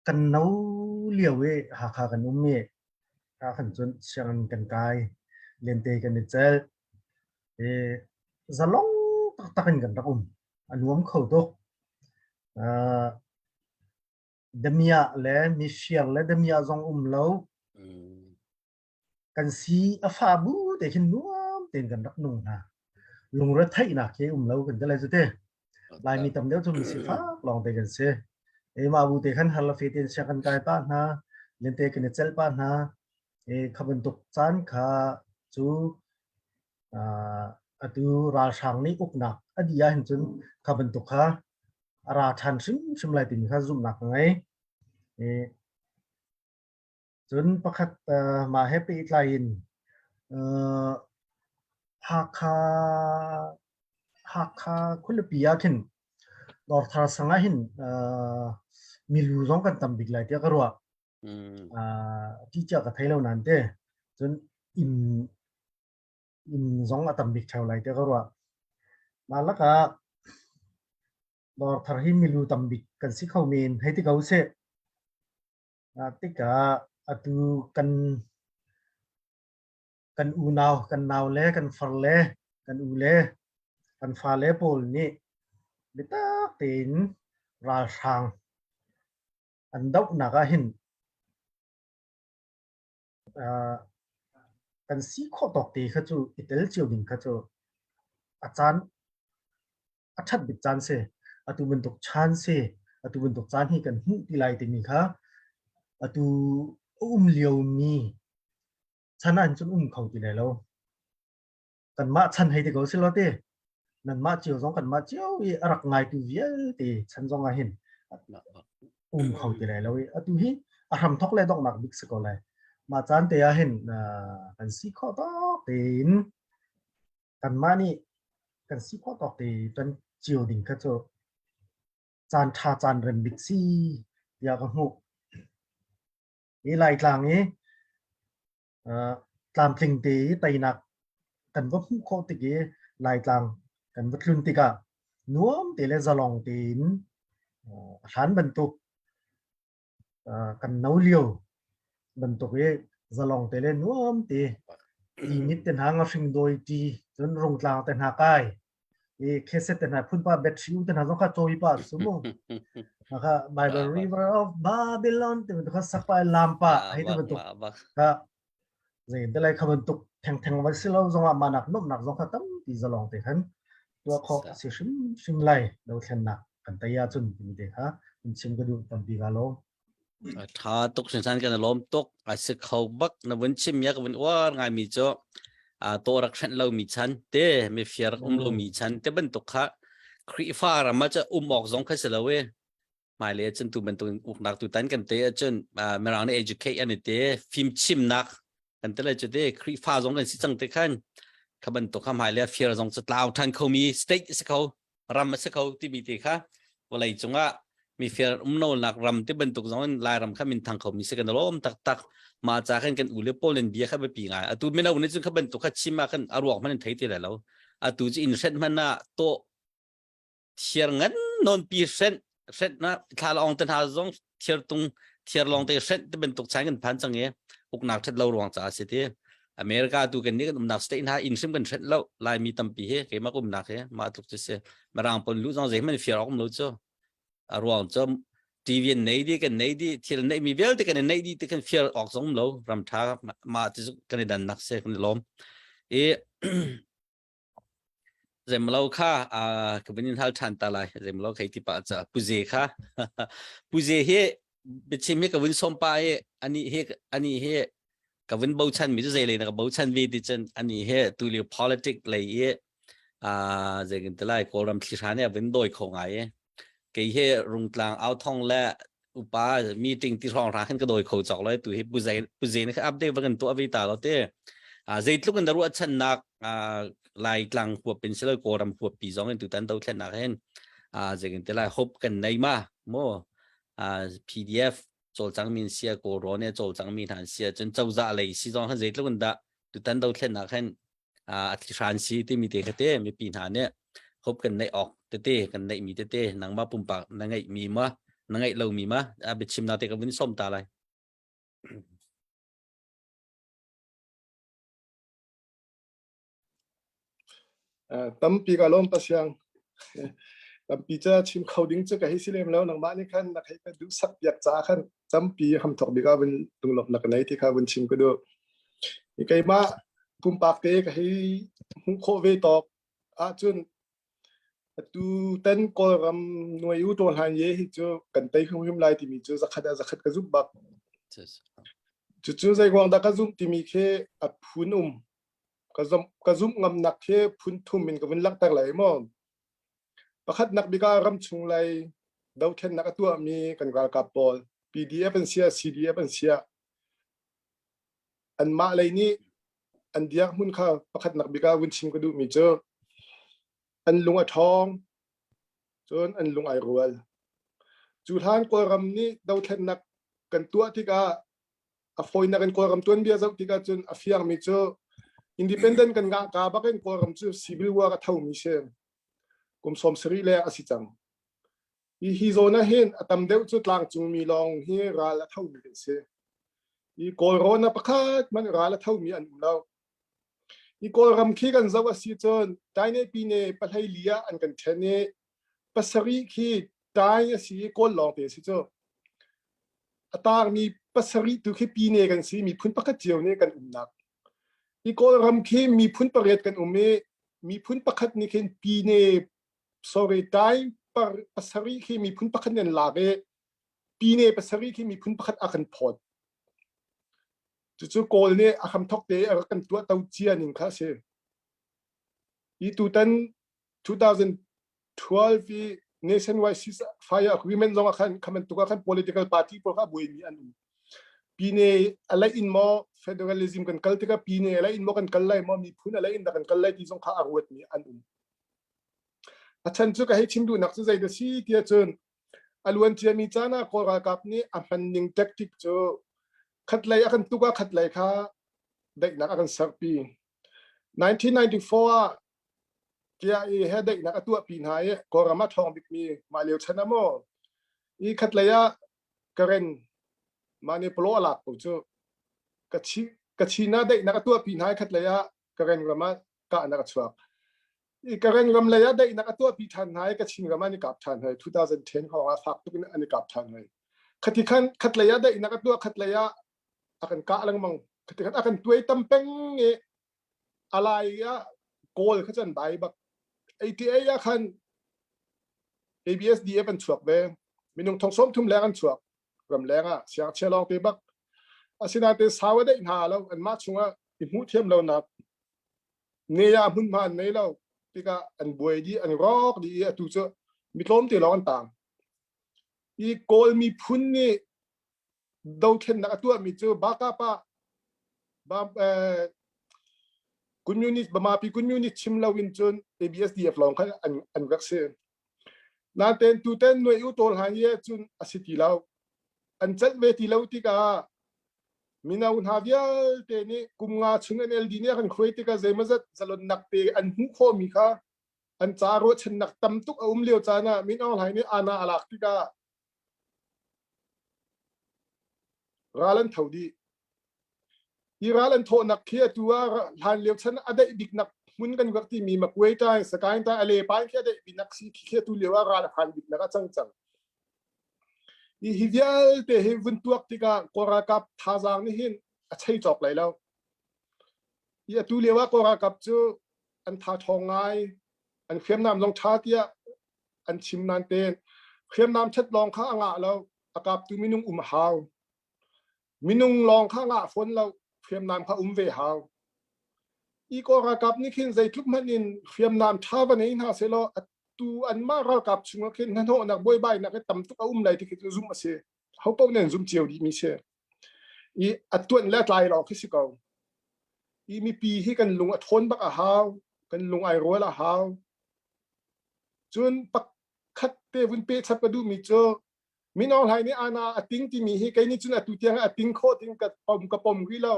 kan no lio i Hakha kan um i khan cun sianginn kan kai, lente kan i celh. I zalong taktak in kan rak um. A nuam kho tuk. Uh, damiah le mifir le damiah zong um lo. Kan si a fah bu te khin nuam tein kan rak nung hna. Lungretheihnak khi um lo kan ti lai cu te. Laimi tam deuh cu mi sifak lawng te kan si. E mah bu te khan har la fe ten sia kan kai pa hna, lente kan i celh pa hna. E kha bantuk caan kha cu atu ralhrang nih uknak a dih ahhin cun kha bantuk kha a ra ṭhan hrimhrim lai timi kha zumhnak ka ngei. E Cun pakhat mah he pehtlai in Hakha Hakha khualipi ah khin Dawrthar sang ah hin milu zong kan tam bik lai tiah ka ruah. Ti cia ka thei lo nain te. Cun inn inn zong a tam bik ṭheo lai tiah ka ruah. Mah lakah Dawrthar hi milu tam bik kan si kho men hei ti ko sih. Tikah atu kan kan unau, kan nau le kan far le kan u le kan fale pawl nih biatak tein ralhrang an dohnak ah hin. Kan si khawh tawk te kha cu i tel cio ding kha cu a caan a ṭhat bik caan si. Atu bantuk chan si. Atu bantuk caan hi kan hmuh ti lai timi kha atu a um liomi chan ah cun um kho ti lai lo. Kanmah chan hei ti ko si law ti. Nanmah cio zong kanmah cio i a rak ngaitu vialte chan zong ah hin um kho ti lai lo i atu hi a hramthok le donghnak bik si ko lai. Mah caan te ah hin kan si khawh tawk tein kanmah nih kan si khawh tawk te kan cio ding kha cu caan ṭha caan rem bik si tiah ka hmuh. Hi Laitlang i tlamtling te i teinak kan va hmuh khawh tik i Laitlang kan va tlun tikah nuam te le zalong tein a hlan bantuk kan no lio bantuk i zalong te le nuam te ti mit te hna ngahring dawi ti cun rungtlang te hna kai i kheset te hna phunpa battery te hna zong kha cawi pa su mu kha Bible River of Babylon te bantuk kha sak pa lam pa hei te bantuk kha zei te lai kha bantuk theng theng va si lo zong ah manak nomnak zong kha tampi zalong te khan tuah khawh si hrim hrim lai do thlennak kan tei ahcun timi te kha in chim ka duh tampi ka lawm. A tha tuk hrinsan kan lawm tuk a si kho bak na vun chim ya ka vun uar ngai mi cu a to rak hrenh lo mi chan te mi fia rak um lo mi chan te bantuk kha Khrihfa ram ah um awk zong kha si lo e hmailei ah cun tu bantuk uknak tu tan kan te ahcun mirang nih educate an i te fim chimnak kan te lai cu te Khrihfa zong kan si cang te khan kha bantuk kha hmailei ah fir zong cu tlau than khomi state si kho ram a si kho timi te kha vawlei cungah mi fir um nak ram te bantuk zong in Lairam kha min thang khomi si kan lawm taktak ma cha khan kan u le pawl in bia kha biapi ngai atu mino nih cun kha bantuk kha chim ah khan a ruak hman in thei ti lai lo atu cu in hren hman ah to Thiar ngan nawnpi hrenh hrenhnak thlalaawng te hna zong thiartung thiar lawng te hrenh ti bantuk chan kan phan cang i uknak ṭhat lo ruang caah si ti. America tu kan nih kan umnak state hna inn hrim kan hrenh lo Laimi tampi hi keimah ka umnak hi mah tluk cu si. Mirang pawl lu zong zeihmanh fiar awk um lo cu. A ruang cu TV an nei dih kan nei dih thil neih mi vialte kan i neih dih ti kan fiar awk zong um lo ram ṭha mah ti kan i dannak si kan i lawm. I Zemlo kha ka vun in hal ṭhan ta lai. Zemlo khei ti pah ca Puze kha. Puze hi biachim hi ka vun sawm pa i ani hi ani hi ka vun bochan mi cu zei lei na ka bochan ve ti cun ani hi tulio politic lei i zei kan ti lai Kawlram thli hran hi a vun dawi kho ngai i kei hi Rungtlang authong le upa meeting ti hrawng hra khan ka dawi kho cawk lo tu hi pu Pu Zai ne kha update va kan tuah ve ta lo te zeitluk in da ruahchannak Laitlang huap in silo Kawlram huap pi zong in tutan dothlennak hin zeikin te lai hope kan nei ma mo PDF cawlcang min sia Kawlrawn ne cawlcang mi hna sia cun cozah lei si zong khan zeitluk in dah tutan dothlennak hin a thli si timi te kha te mipi hna nih hope kan neih awk tete kan neih mi tete nangmah pumpak na ngeih mi ma na ngeih lo mi ma a biachim na te ka vun som ta lai. Tampi ka lawm pasiang. Tampi ca chim kho ding cu ka hei si lem lo nangmah nih khan na hei ka duh sak piak ca khan tampi hamthok bik ah vun lunglawmh na ka nei ti kha vun chim ka duh. Keimah pumpak te ka hei hmuh khawh ve tawk ahcun atu tan Kawlram nuai u to hlan ye hi cu kan tei hrimhrim lai timi cu zakhat ah zakhat ka zumh bak. Cucu zeiguang dah ka zumh timi khi a phun um. Ka zumh ka zumh ngamnak khi phun thum in ka vun langhter lai maw. Pakhatnak bik ah ramchung lei dothlennak a tuahmi kan ralkap pawl PDF an siah CDF an siah anmah lei nih an dirhmun kha pakhatnak bik ah vun chim ka duhmi cu an lung a ṭhawng cun an lung ai rual. Cu hlan Kawlram nih dothlennak kan tuah tikah a fawinak in Kawlram tuanbia zoh tikah cun a fiangmi cu independent kan ngah ka bakin Kawlram cu civil war a thomi si. Kum 70 le a si cang. Hi hi zawn ah hin a tam deuh cu tlangcungmi lawng hi ral a thomi kan si. Hi Kawlrawn ah pakhat hmanh ral a thomi an um lo. Hi Kawlram khi kan zoh a si cun Taine Pine pahlei li ah an kan ṭhen i pasarih khi Tai a si i Kawl lawng te a si cu. A taangmi pasarih tu khi Pine kan si miphun pakhat cio nih kan umnak. I Kawlram khi miphun pariat kan um i miphun pakhat nih khin pine sorry tai par pasarih khi miphun pakhat nih an lak i pine pasarih khi miphun pakhat a kan phawt. Cucu Kawl nih a hramthok te a rak kan tuah to cia ning kha a si. Hi tutan 2012 i nationwide ceasefire agreement zong ah khan kha bantuk ah khan political party pawl kha buaimi an um. Pine a lei in maw federalism kan kal tikah pine a lei in maw kan kal lai maw miphun a lei in dah kan kal lai ti zong kha a ruatmi an um. A chan cu ka hei chim duhnak cu zei dah si tiah cun a luan ciami caan ah Kawl ralkap nih a hman ning tactic cu khatlei a kan tuk ah khatlei kha daihnak a kan serpi. 1994 ah KIA he daihnak a tuahpi hna i Kawlram ah ṭhawng bikmi mah lio chan ah maw i khatlei ah Karen mah nih palaw a lak ko cu Kachin ah daihnak a tuahpi hna i khatlei ah Karen ram ah kahnak a chuak. I Karen ram lei ah daihnak a tuahpi ṭhan hna i Kachin ram ah an i kap ṭhan hoi 2010 hrawng ah fak tuk in an i kap ṭhan hoi. Khati khan khatlei ah daihnak a tuah khatlei ah a kan kah lengmang. Khati khan a kan tuai tam peng i a lai ah Kawl kha cu an dai bak. ATA ah khan ABSDF an chuak ve. Minung thong sawm thum leng an chuak. Ram leng ah siangchia lawng te bak. Asinain sau a deih hna lo anmah chungah i hmuh thiam lonak ne ah hmunhma an nei lo tikah an buai dih an rawk dih i atu cu mi tlawmte lawng an tang. I Kawl miphun nih dothlennak a tuahmi cu Bakapa ba, eh, communist Bamapi communist chim lo in cun ABSDF lawng khan an, an rak si. Nain tuten nuai u tawl han ye cun a si ti lo. An celh ve ti lo tikah mino hna vialte nih kum nga chung NLD nih a kan hruai tikah zeimawzat zalonnak te an hmuh khawhmi kha an ca ruahchannak tam tuk a um lio caan ah Min Aung Hlaing nih ana a lak tikah Ral an tho dih. Hi ral an thawhnak khi atu ah hlan lio chan a daih biknak hmun kan rak timi Makuai tai, Sagaing tai, Ale pai khi a daih biknak si khi atu lio ah ral a phan biknak a cang cang. Hi hi vialte hi vun tuak tikah Kawl ralkap thazaang nih hin a chei cawk lai lo. Hi atu lio ah Kawl ralkap cu an tha ṭhawng ngai, an hriamnam zong ṭha tiah an chim nain tein hriamnam ṭhat lawng kha a ngah lo a kaptu minung um a hau minung lawng kha ngah fawn lo hriamnam kha um ve hau i kaw ralkap nih khin zeitluk hmanh in hriamnam ṭha va nei hna sehlaw atu anmah ralkap chungah khin hnahnawhnak buaibainak hi tam tuk a um lai ti khi cu zumh a si ho paoh nih an zumh cio dihmi si i a tuanh le a tlai lawng khi si ko i mipi hi kan lung a ṭhawn bak a hau kan lung ai rual a hau Cun pakhat te vun pe chap ka duhmi cu Min Aung Hlaing nih ana a ting timi hi kei nih cun atu tiang a ting khawh ding ka pom ka pom rih lo.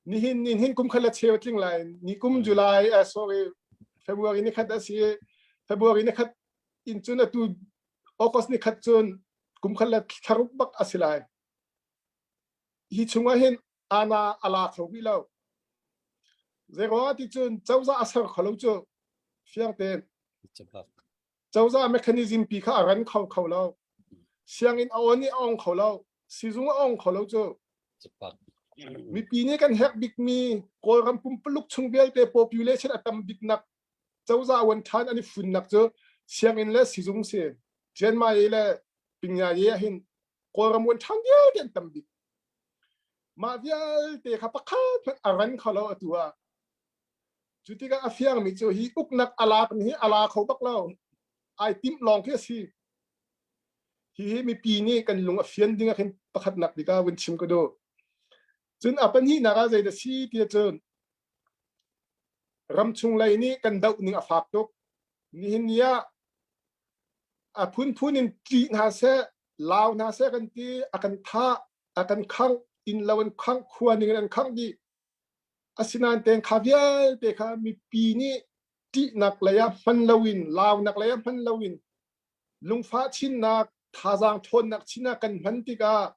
Nihin nin hin kum khat le cheu tling lai. Ni kum July uh, sorry February ni khat a si. February ni khat in cun atu August ni khat cun kum khat le thlaruk bak a si lai. Hi chungah hin ana a la kho rih lo. Zeiruangah ti cun cozah a ser kho lo cu fiang tein. Cozah mechanism pi kha a ran kho kho lo. Sianginn a on i a ong kho lo. Sizung a ong kho lo cu. Mipi nih kan herh bikmi Kawlram pumpuluk chung vialte population a tam biknak cozah wan ṭhan an i funnak cu sianginn le sizung si. Chianmai le Pingyaye ah hin Kawlram wan ṭhan vialte an tam bik. Mah vialte kha pakhat hmanh a ran kho lo atu ah. Cu tikah a fiangmi cu hi uknak a lak mi hi a la kho bak lo. Ai timh lawng khi a si. Hihi mipi nih kan lung a fian ding ah khin pakhatnak bik ah vun chim ka duh. Cun a pahnihnak ah zeidah si ti ahcun ramchung lei nih kan doh ning a fak tuk. Nihin ni ah a phunphun in ṭih hna seh, lau hna seh kan ti, a kan thah, a kan khangh, inn lo an khangh, khua ning in an khangh dih. Asinain teng kha vialte kha mipi nih ṭihnak lei ah hman loin, launak lei ah hman loin, lungfah chinnak, thazaang ṭhawnnak chin ah kan hman tikah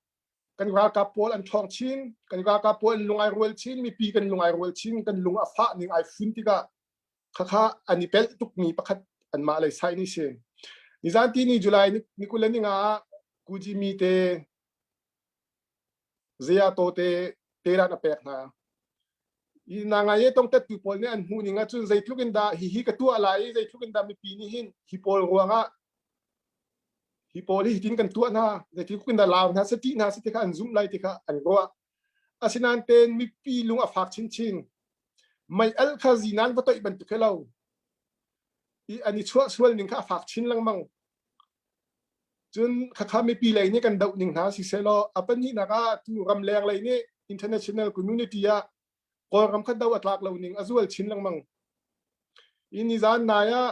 kan ralkap pawl an ṭhawng chin, kan ralkap pawl an lung ai rual chin, mipi kan lung ai rual chin, kan lung a fah ning ai fun tikah khakha an i pelh tukmi pakhat anmah lei sai ni si. Nizan ti ni July ni 20 le ni nga ah Kujimi te Zayato te teran a pek hna. I na ngai e tong tet tu pawl nih an hmuh ning ahcun zeitluk in dah hihi ka tuah lai i zeitluk in dah mipi nih hin hi pawl ruangah hi pawl hi hitin kan tuah hna zeitluk in dah lau hna seh ṭih hna seh ti kha an zumh lai ti kha an ruah. Asinain ten mipi lung a fak chinchin. Mei al kha zinan va toih bantuk he lo. I an i chuah sual ning kha a fak chin lengmang. Cun khakha mipi lei nih kan doh ning hna sisehlaw a pahnihnak ah tu ramleng lei nih international community ah Kawlram kha do a tlak lo ning a zual chin lengmang. I nizan nai ah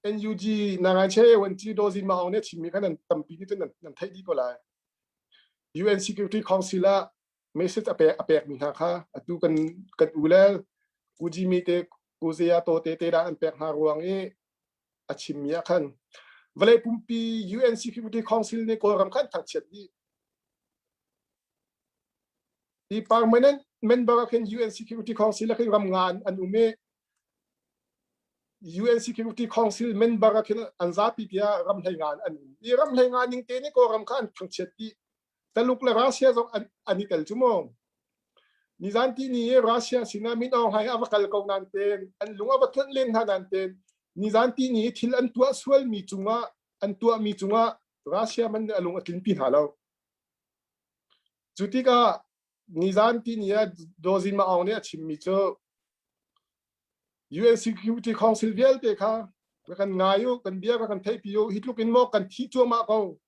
NUG Nangai Che Wan Ci Daw Zin Maung nih a chimmi kha nan tampi nih cun nan theih dih ko lai. UN Security Council ah message a pek a pekmi hna kha atu kan kan u le Kujimi te Kuzea to te te dah an pek hna ruang i a chimmi ah khan vawlei pumpi UN Security Council nih Kawlram kha an thangchiat dih. Hi permanent member ah khin UN Security Council ah khin ram nga an um i UN Security Council member ah khin an zapi tiah ram hlei nga an um. Hi ram hlei nga ning te nih Kawlram kha an thangchiat dih. Taluk le Russia zong an, an i tel cu mu. Nizan ti ni i Russia sinah Min Aung Hlaing a va kal ko nan ten, an lung a va tluanh len hna nan ten, nizan ti ni i thil an tuah sualmi cungah an tuahmi cungah Russia man nih a lung a tlinpi hna lo. Cu tikah nizan ti ni ah Daw Zin Maung nih a chimmi cu UN Security Council vialte kha kan ngai u, kan bia kan theihpi u, hi tluk in maw kan thi cuahmah ko.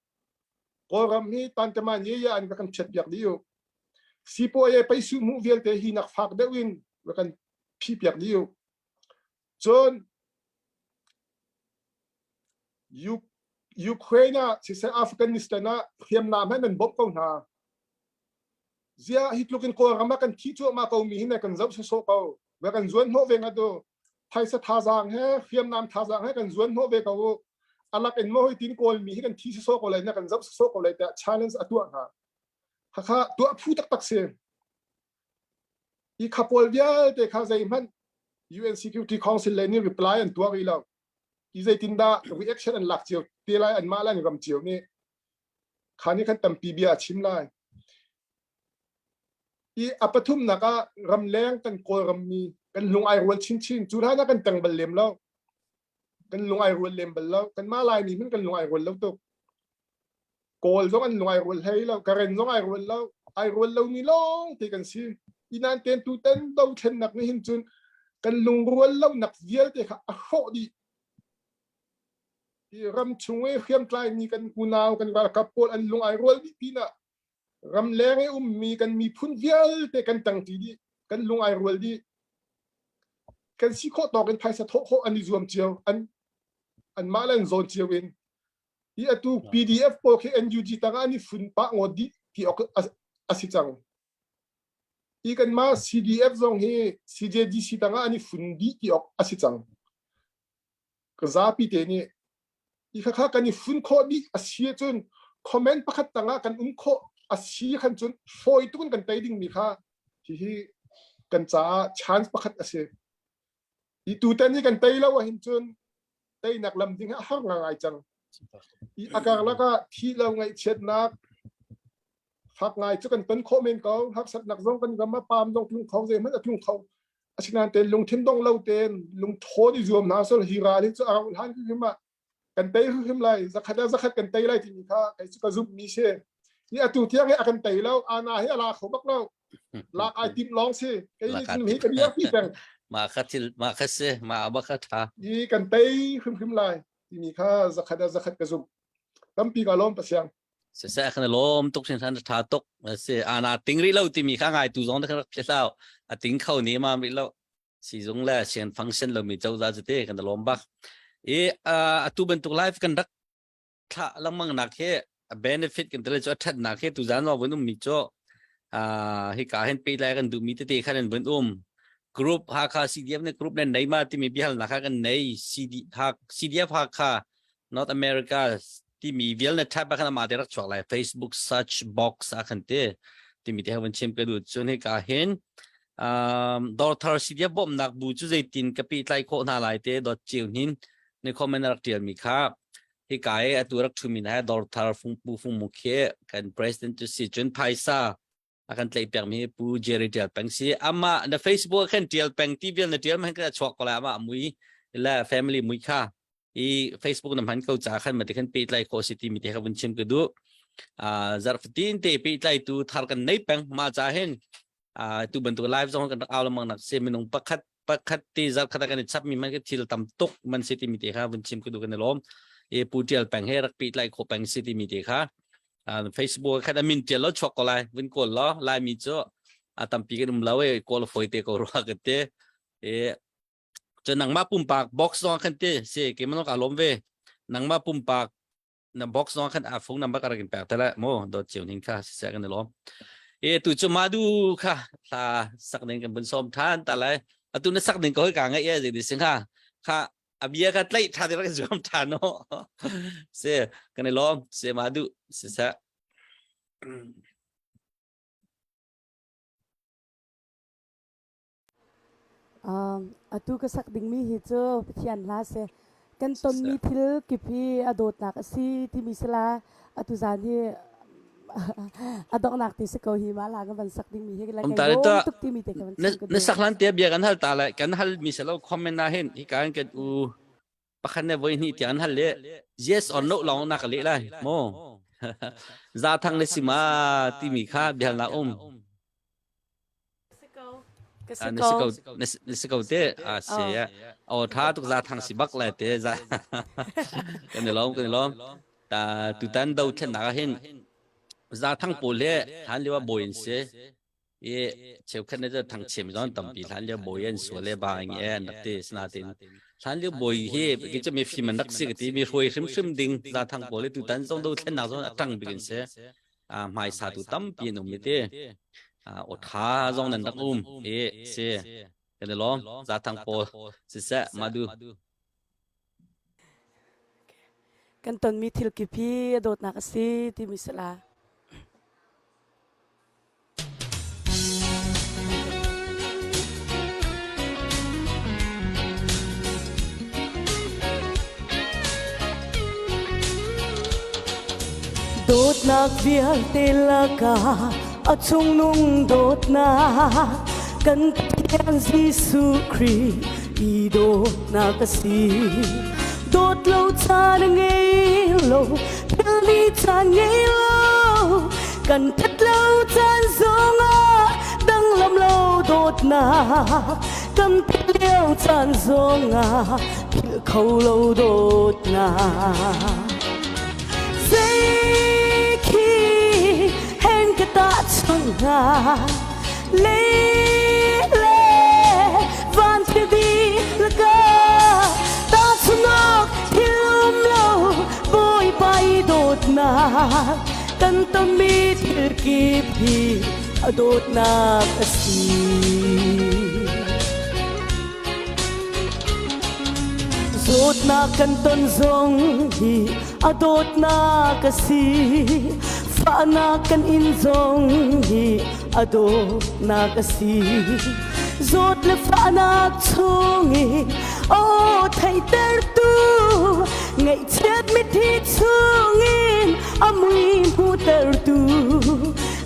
Kawlram hi tantaman ye an kan chiat piak dih u. Sipuaye peisu mu vialte hi nak fak deuh in kan phi piak dih u. Cun Ukraine ah siseh Afghanistan ah hriamnam he nan bawmh ko hna. Ziah hi tluk in Kawlram ah kan thi cuahmah ko mi hi na kan zoh sawsawh ko. Na kan zuan hnawh ve ngat u. Phaisa thazaang he hriamnam thazaang he kan zuan hnawh ve ko u. Alak in maw hi tin Kawl mi hi kan thi sawsawh ko lai na kan zoh sawsawh ko lai tiah challenge a tuah hna. Khakha tuah phu taktak si. Hi kha pawl vialte kha zeihmanh UN Security Council lei nih reply an tuah rih lo. Hi zeitindah reaction an lak cio te lai anmah le an ram cio nih kha nih khan tampi bia a chim lai. I a pathumnak ah ramleng kan Kawlram mi kan lung ai rual chinchin cu hlan ah kan teng bal lem lo. Kan lung ai rual lem bal lo. Kanmah Laimi hmanh kan lung ai rual lo tuk. Kawl zong an lung ai rual hlei lo, Karen zong ai rual lo, ai rual lomi lawng te kan si. Inan ten tu ten dothlennak nih hin cun kan lungrual lonak vialte kha a hrawh dih. Hi ram chung i hriamtlaimi kan unau kan ralkap pawl an lung ai rual dih pinah ramleng i ummi kan miphun vialte kan tangṭi dih, kan lung ai rual dih. Kan si khawh tawk in phaisa thawh khawh an i zuam cio, an anmah le an zawn cio in Hi atu PDF pawl khi NUG tangah an i fun pah ngawt dih ti awk a si cang. Hi kanmah CDF zong hi CJDC tangah an i fun dih ti awk a si cang. Ka zapi te nih hi khakha kan i fun khawh dih a si ahcun comment pakhat tangah kan um khawh a si khan cun fawi tuk in kan tei dingmi kha hihi kan caah chance pakhat a si. Hi tutan hi kan tei lo ahhin cun teinak lam ding a har ngai cang. I a karlak ah thi lo ngaihchiatnak fak ngai cu kan ton khawh men ko. Harsatnak zong kan ram ah paam zong tlung kho zeihmanh a tlung kho. Asinain ten lungthin dong lo ten lungthawn i zuam hna sol hi ral hi cu a rauh hlan hrim ah kan tei hrim lai zakhat ah zakhat kan tei lai timi kha kei cu ka zumh mi si hi atu tiang hi a kan tei lo ana hi a la kho bak lo lak ai tim lawng si kei nih cun hi ka biak pi peng ma kha thil ma kha si ma ba kha tha hi kan tei hrimhrim lai timi kha zakhat ah zakhat ka zumh tampi ka lawm pasiang siseh kan lawm tuk sin san tha tuk si ana ting ri lo timi kha ngai tu zong ta kan rak hlau a ting kho ni ma ri lo sizung le sian function lomi cozah cu te kan lawm bak i atu bantuk live kan rak thlah lengmang nak hi a benefit kan tele cu a thatnak hi tuzan wa vun um mi cu hi ka hen pe lai kan duh mi tete khan an vun um group Hakha CDF ne group nan nei ma timi biahal nak kha kan nei CD CDF Hakha North America timi vial na type khan ama te rak chuak lai Facebook search box a khan te timi te hawan chim ka du chun hi ka hin um dor thar si dia bom nak bu chu zeitin ka pi tlai kho hna lai te dot chiu hin ne comment rak tial mi kha hi kai atu rak thu mi na dor thar fung pu fung mu khe kan president tu si chun phaisa. A kan tlaih piak mi Pu Jerry Tial Peng si. Ama na Facebook khan Tial Peng ti vial na tial man ka chuak ko la ama mui le family mui kha i Facebook na hman ko ca khan ma te khan pehtlai kho si ti mi te kha vun chim ka du. Zarfatin te pehtlai tu thar kan nei peng ma cha hin tu bantuk live zong kan rak au lamang nak se minung pakhat pakhat te zar khat kan i chap mi man ka thil tam tuk man si ti mi te kha vun chim ka du kan i lawm. E pu tial peng he rak pehtlai kho peng si ti mi te kha Facebook khat amin tial lo chuak ko lai vun kawl lo lai mi cu a tampi kan um lo e kawl foi te ko ruwa ka te e cun nangmah pumpak box zong khan te si ke man ka lawm ve nangmah pumpak na box zong khan a phone number ka rak in pek te la mo dot chiu ning kha si kan lawm e tu chu madu kha hla sak ning kan bun som than ta lai atu na sak ning ko ka ngai e di sing kha kha a bia kha tlaih tha te rak zuam tha no se kan i lawm se ma du se sa Atu ka sak dingmi hi cu Pathian hla si. Kan tonmi thil kip hi a dawtnak a si timi si la atu zan hi a donghnak ti si ko hi ma la ka van sak dingmi hi la kai lawm tuk timi te ka van chim ka na sak hlan te bia kan hal ta lai kan hal mi se lo comment na hin hi kan kan u pakhat ne voi hnih tiang an hal le yes or no lawng na ka leh lai mo za thang le sima timi kha bial na um na si ko na si ko te a si ya o tha tuk za thang si bak le te za kan i lawm kan i lawm ta tutan do thlen nak hin za thang pawl he han liwa boy in si i cheukhat ne thang chem zon tampi hlan lio bawi an sual le ba ngi e an rak ti sinatin hlan lio bawi hi ki chu mi fim an rak si ka ti mi hruai hrimhrim ding za thang pawl tu tan zong do thlen nak zong atang bikin se a hmai sa tu tampi an um mi te o tha zong nan rak um e se kan lom za thang pawl si se madu Kan tonmi thil kip hi a dawtnak a si timi sala. Dawtnak vialte lakah a chungnung dawtnak kan Pathian Jesuh Khrih i dawtnak a si. Dawt lo caan a ngei lo, thil ni caan ngei lo, kan that lo caan zongah danglam lo dawtnak kan lio caan zongah philh kho lo dawtnak. Zei khi hen ka tahchunh hnga lei le van thil dihlak ah tahchunhnak thil um lo Bawipa i dawtnak kan tonmi thil kip hi a dawtnak a si. Zawtnak kan ton zong hi a dawtnak a si. Fahnak kan in zong hi a dawtnak a si. Zawt le fahnak chungin aw theihtertu ngaihchiat mithi chungin a mui hmuhtertu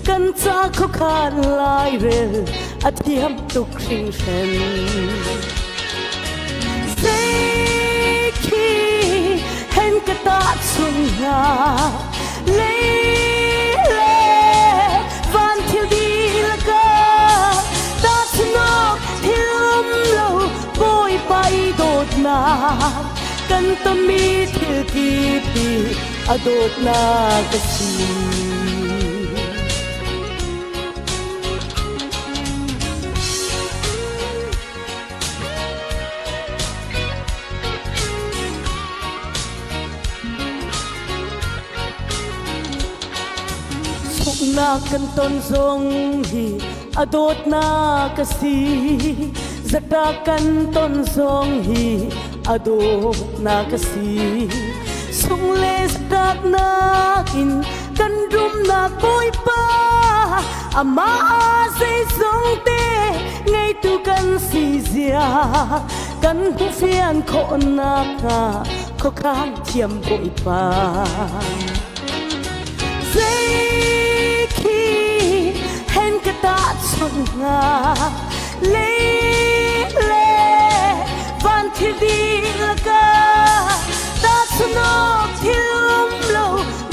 kan ca khuakhan lairel a thiam tuk hringhran. Zei khi hen ka tahchun hnga lei le van thil dihlak ah tahchunhawk thil um lo Bawipa i dawtnak kan tonmi thil kip hi a dawtnak a si. Sunghnak kan ton zong hi a dawtnak a si. Zata kan ton zong hi a dawtnak a si. Sung le zataknak in kan rumnak Bawipa amah zeizong te ngeitu kan si zia kan hmuhfian khawhnak hnga khuakhan thiam Bawipa. Zei khi hen chunh hnga Lei le van thil dihlak ah tahchunhawk thil um lo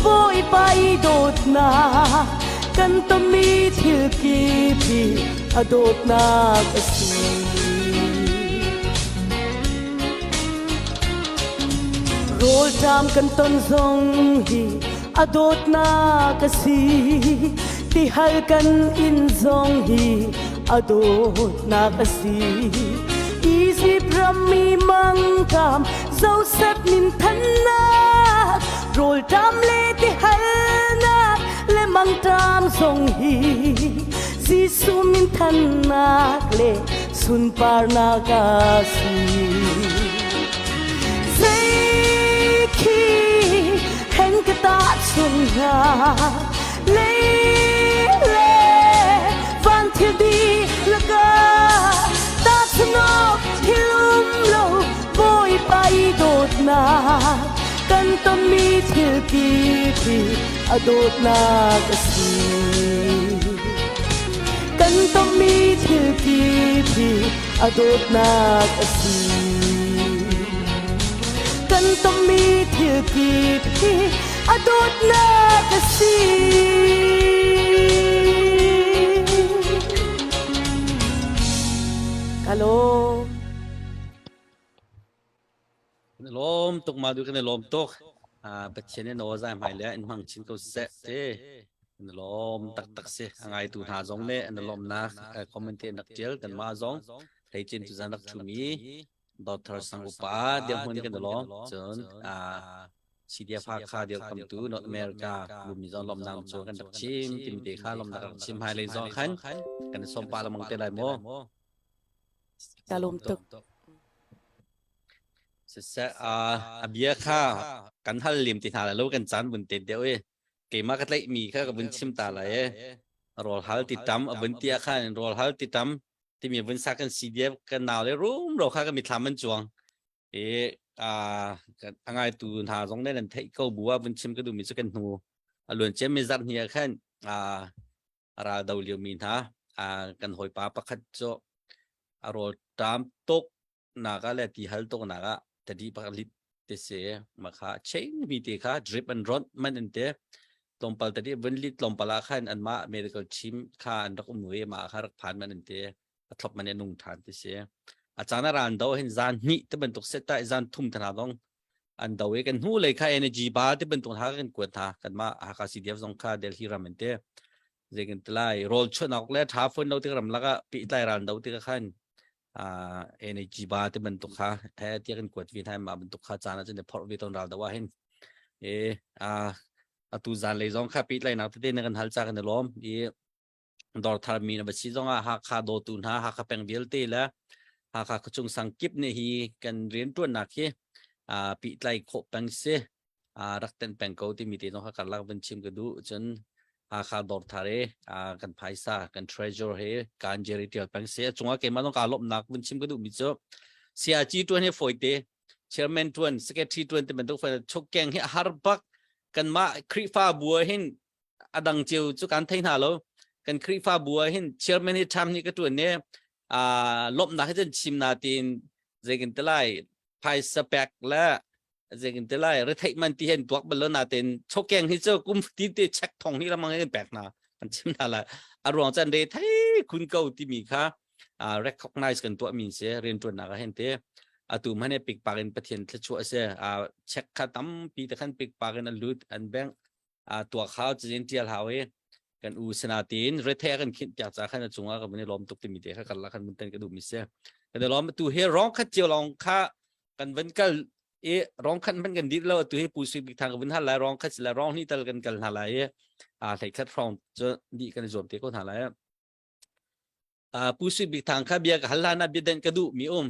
Bawipa i dawtnak kan tonmi thil kip hi a dawtnak a si. Rawlṭam kan ton zong hi a dawtnak a si. Tihal kan in zong hi a dawtnak a si. Izipt rammi mangkam Joseph min thannak rawlṭam le tihalnak le mangṭam zong hi Jesuh min thannak le sunparnak a si. Zei khi hen ka tahchun hnga lei le van thil dihlak ah tahchunawk thil um lo Bawipa i dawtnak kan tonmi thil kip hi a dawtnak a si. Kan tonmi thil kip hi a dawtnak a si. Kan tonmi thil kip hi a dawtnak a si. Ka lawm. Kan i lawm tuk ma du kan i lawm tuk. Ah Pathian in aw zai hmai le in hmang chin ko seh te. Kan i lawm taktak si. A ngaitu hna zong nih an i lawmnak comment te nak tial kan mah zong hleicin tu zan rak thumi Dr. Sang Upa dirhmun kan i lawm. Cun ah CDF Hakha dirkamtu North America lumi zong lawmnak cu kan rak chim timi te kha lawmnak rak chim hai lei zong khan kan i sawm pa lamang te lai mu. Ka lawm tuk. Siseh, a bia kha kan hal lim ti hna lai lo kan caan vun te deuh i keimah ka tlaih mi kha ka vun chim ta lai i rawl hal ti tam a vun ti ah khan rawl hal ti tam timi vun sa kan CDF kan nau le rum ro kha ka mithlam an cuang i a ngaitu hna zong nih nan theih ko bu ah vun chim ka duhmi cu kan hnu a luan ciam mi zarh hni ah khan ral do lio mi hna kan hawipa pakhat cu a rawl ṭam tuk nak ah le ti hal tuk nak ah tadi pak lit te se ma kha chain mi te kha drip and run man an te tlawmpal tadi vun lit tlawmpal ah khan an mah medical team kha an rak um ve ma kha rak phan man an te a thlop man nung than ti si a caan a ran do hin zan hnih te bantuk set ta zan thum thana dong an do i kan hnu lei kha energy ba te bantuk ha kan kuat hna kan mah Hakha CDF zong kha Delhi ram an te zeikin tilai rawl chuan le tha phun lo tik ram laka pi tlai ran do tik khan energy ba te bantuk kha he tia kan kuat vi hna ma bantuk kha caan ah cun phorh vi ton ral do wa hin e a atu zan lei zong kha pi tlai nak tete na kan hal cha kan lom i dawr thar mi na va si zongah Hakha dawtu hna Hakha peng vialte le Hakha khuachung sang kip nih hi kan rianṭuannak hi pihtlai khawh peng si rak tenh peng ko timi te zong kha karlak van chim ka duh cun Hakha dawr thar i kan phaisa kan treasure he kan jerry tial peng si a cungah keimah zong kaa lawmhnak vun chim ka duhmi cu CRG ṭuan hi fawite chairman ṭuan secretary ṭuan ti bantuk chokeng hi a har bak kanmah Khrihfa bu ah hin a dang cio cu kan thei hna lo kan Khrihfabu ah hin chairman hi tham nih ka tuan ne a lawmhnak hi cun chim na tin zeikin te lai phaisa pek le zeikin te lai retheih man ti hen tuak bal lo na tin chokeng hi cu kum tin te check thong hi lamang in pek na kan chim na la a ruang chan re thei khun ko timi kha recognize kan tuah mi si rian tuan nak hen te atu mane pik pak in pathian thluachuah se a check kha tampi te khan pik pak in an lut an bank tuak hau cazin tial hau i kan u sina tiin rethe kan khinh piak ca khan a cungah ka mun i lawm tuk timi te kha karlak khan mun tan ka duh mi si kan i lawm tu hi rong khat cio lawng kha kan van kal i rong khat man kan dit lo tu hi pu sui bik thang ka vun hal lai rong khat la rong ni tal kan kal hna lai i a hlei khat rong cu di kan i zuam te ko hna lai Pu Sui Bik Thang kha bia ka hal hlan ah biadenh ka duh mi um.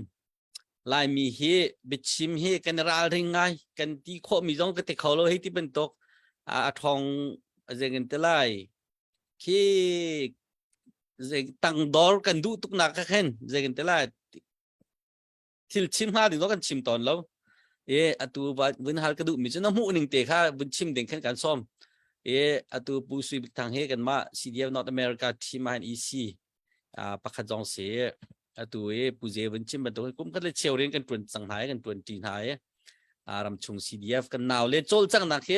Laimi hi biachim hi kan ralring ngai kan ti khawh mi zong ka ti kho lo hei ti bantuk a ṭhawng zeng in ti lai khi tangdor kan duh tuk nak kha khin zeng in ti lai thil chim hnga ding kan chim tawn lo e atu vun hal ka duh mi cu na hmuh ning te kha vun chim ding khan kan som e atu pu Sui Bik Thang he kan mah CDF North America team ah EC. Pakhat zong si atu i Pu Ze vun chim bantuk kum khat le cheu rian kan tuan cang hna i kan tuan ṭi hna i ramchung CDF kan nau le cawlcanghnak hi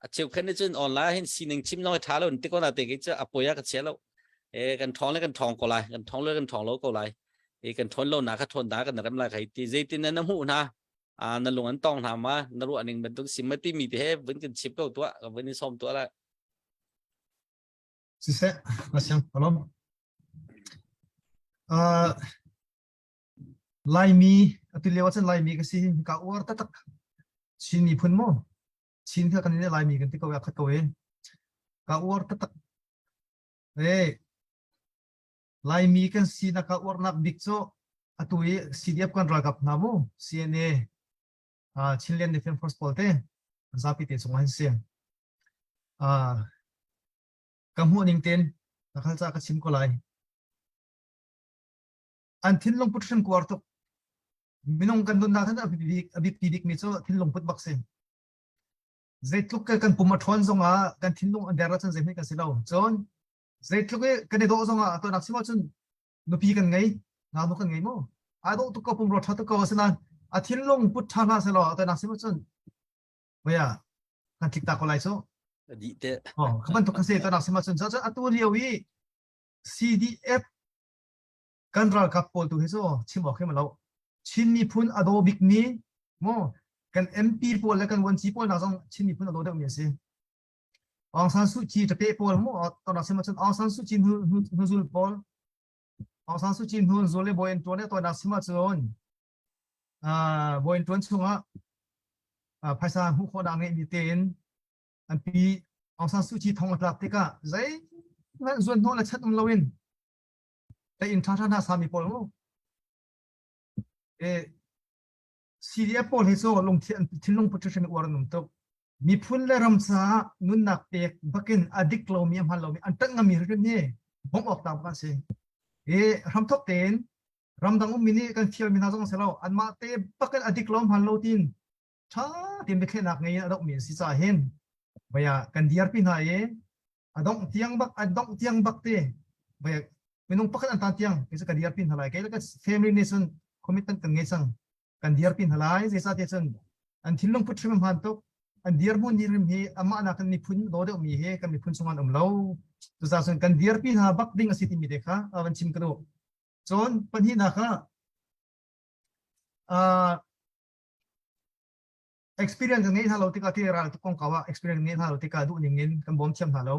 a cheukhat nih cun online hin sining chim zong hi ṭha lo ti ko na te ki cu a poi ah ka chia lo. E kan ṭhawng le kan ṭhawng ko lai, kan ṭhawng le kan ṭhawng lo ko lai. E kan ṭhawn lo na kha ṭhawn da kan rem lai khai ti zeitin na hmuh hna a na lung an tong hna ma na ruah ning bantuk sim ma ti mi te he vun kan chip ko tuah ka vun in som tuah lai. Siseh, Pasiang kalom. Uh, Laimi, atu lio ahcun Laimi ka si ka uar taktak. Chin miphun mu. Chin kha kan in Laimi kan ti ko ya khat ko e. Ka uar taktak. E, Laimi kan si na ka uarnak bik cu atu i CDF kan ralkap hna mu CNA uh, Chinland Defense Force pawl te zapi te chung an si. Uh, ka hmuh ning ten ka khal ca ka chim ko lai. An thinlung put hrim kuar tuk. Minung kan nunnak hin a biapi bik mi cu thinlung put bak si. Zeitluk kan pum a ṭhawn zongah kan thinlung a der ahcun zeihmanh kan si lo. Cun zeitluk i kan i dawh zongah tuahnak sim ahcun nupi kan ngei, ngaknu kan ngei maw? Aa dawh tuk ko pumrua ṭha tuk ko asinain a thinlung put ṭha hlah sehlaw tuahnak sim ahcun voia kan tlik ta ko lai cu. Dih te. Oh, kha bantuk kan si tuahnak sim ahcun cun atu lio i CDF kan ralkap pawl tu hi cu chim awk hi ma lo. Chin miphun a daw bikmi mu kan MP pawl le kan vuanci pawl nak zong Chin miphun a daw deuhmi an si. Aung San Suu Kyi ṭape pawl mu tonak sim ahcun Aung San Suu Kyi hnuzul pawl Aung San Suu Kyi hnu zul le bawi an ṭuan le tonak sim ahcun bawi an ṭuan chungah phaisa hmuh khawhnak ngeihmi tein an pi Aung San Suu Kyi thong a tlak tikah zeihmanh zuan hnawh le chat um loin inn ṭha ṭha hna sami pawl mu E CDF pawl hi cu lungthin thinlung put hrim uar an um tuk. Miphun le ram caah nunnak pek bakin a dik lomi a hman lomi an ṭanh ngami hrim hi bawmh awk tlak an si. E hramthok tein ramdang ummi nih kan fialmi hna zong si lo anmah te bakin a dik lo hman lo tin ṭha tein biakhiahnak ngei in a dohmi an si caah hin baya kan dirpi hna i a dongh tiang bak a dongh tiang bak te baya minung pakhat an tan tiang kei cu ka dirpi hna lai kei le ka family nih cun commitment kan ngei cang kan dirpi hna lai zeicahtiah cun an thinlung put hrim hmaan tuk an dirhmun ni rim hi amah nak kan miphun daw deuh mi hi kan miphun chung an um lo cucaah cun kan dirpi hna bak ding a si timi te kha van chim ka duh cun pahnihnak ah experience kan ngei hna lo tikah ti ral kongkau ah experience ngei hna lo tikah duh ning in kan bawm thiam hna lo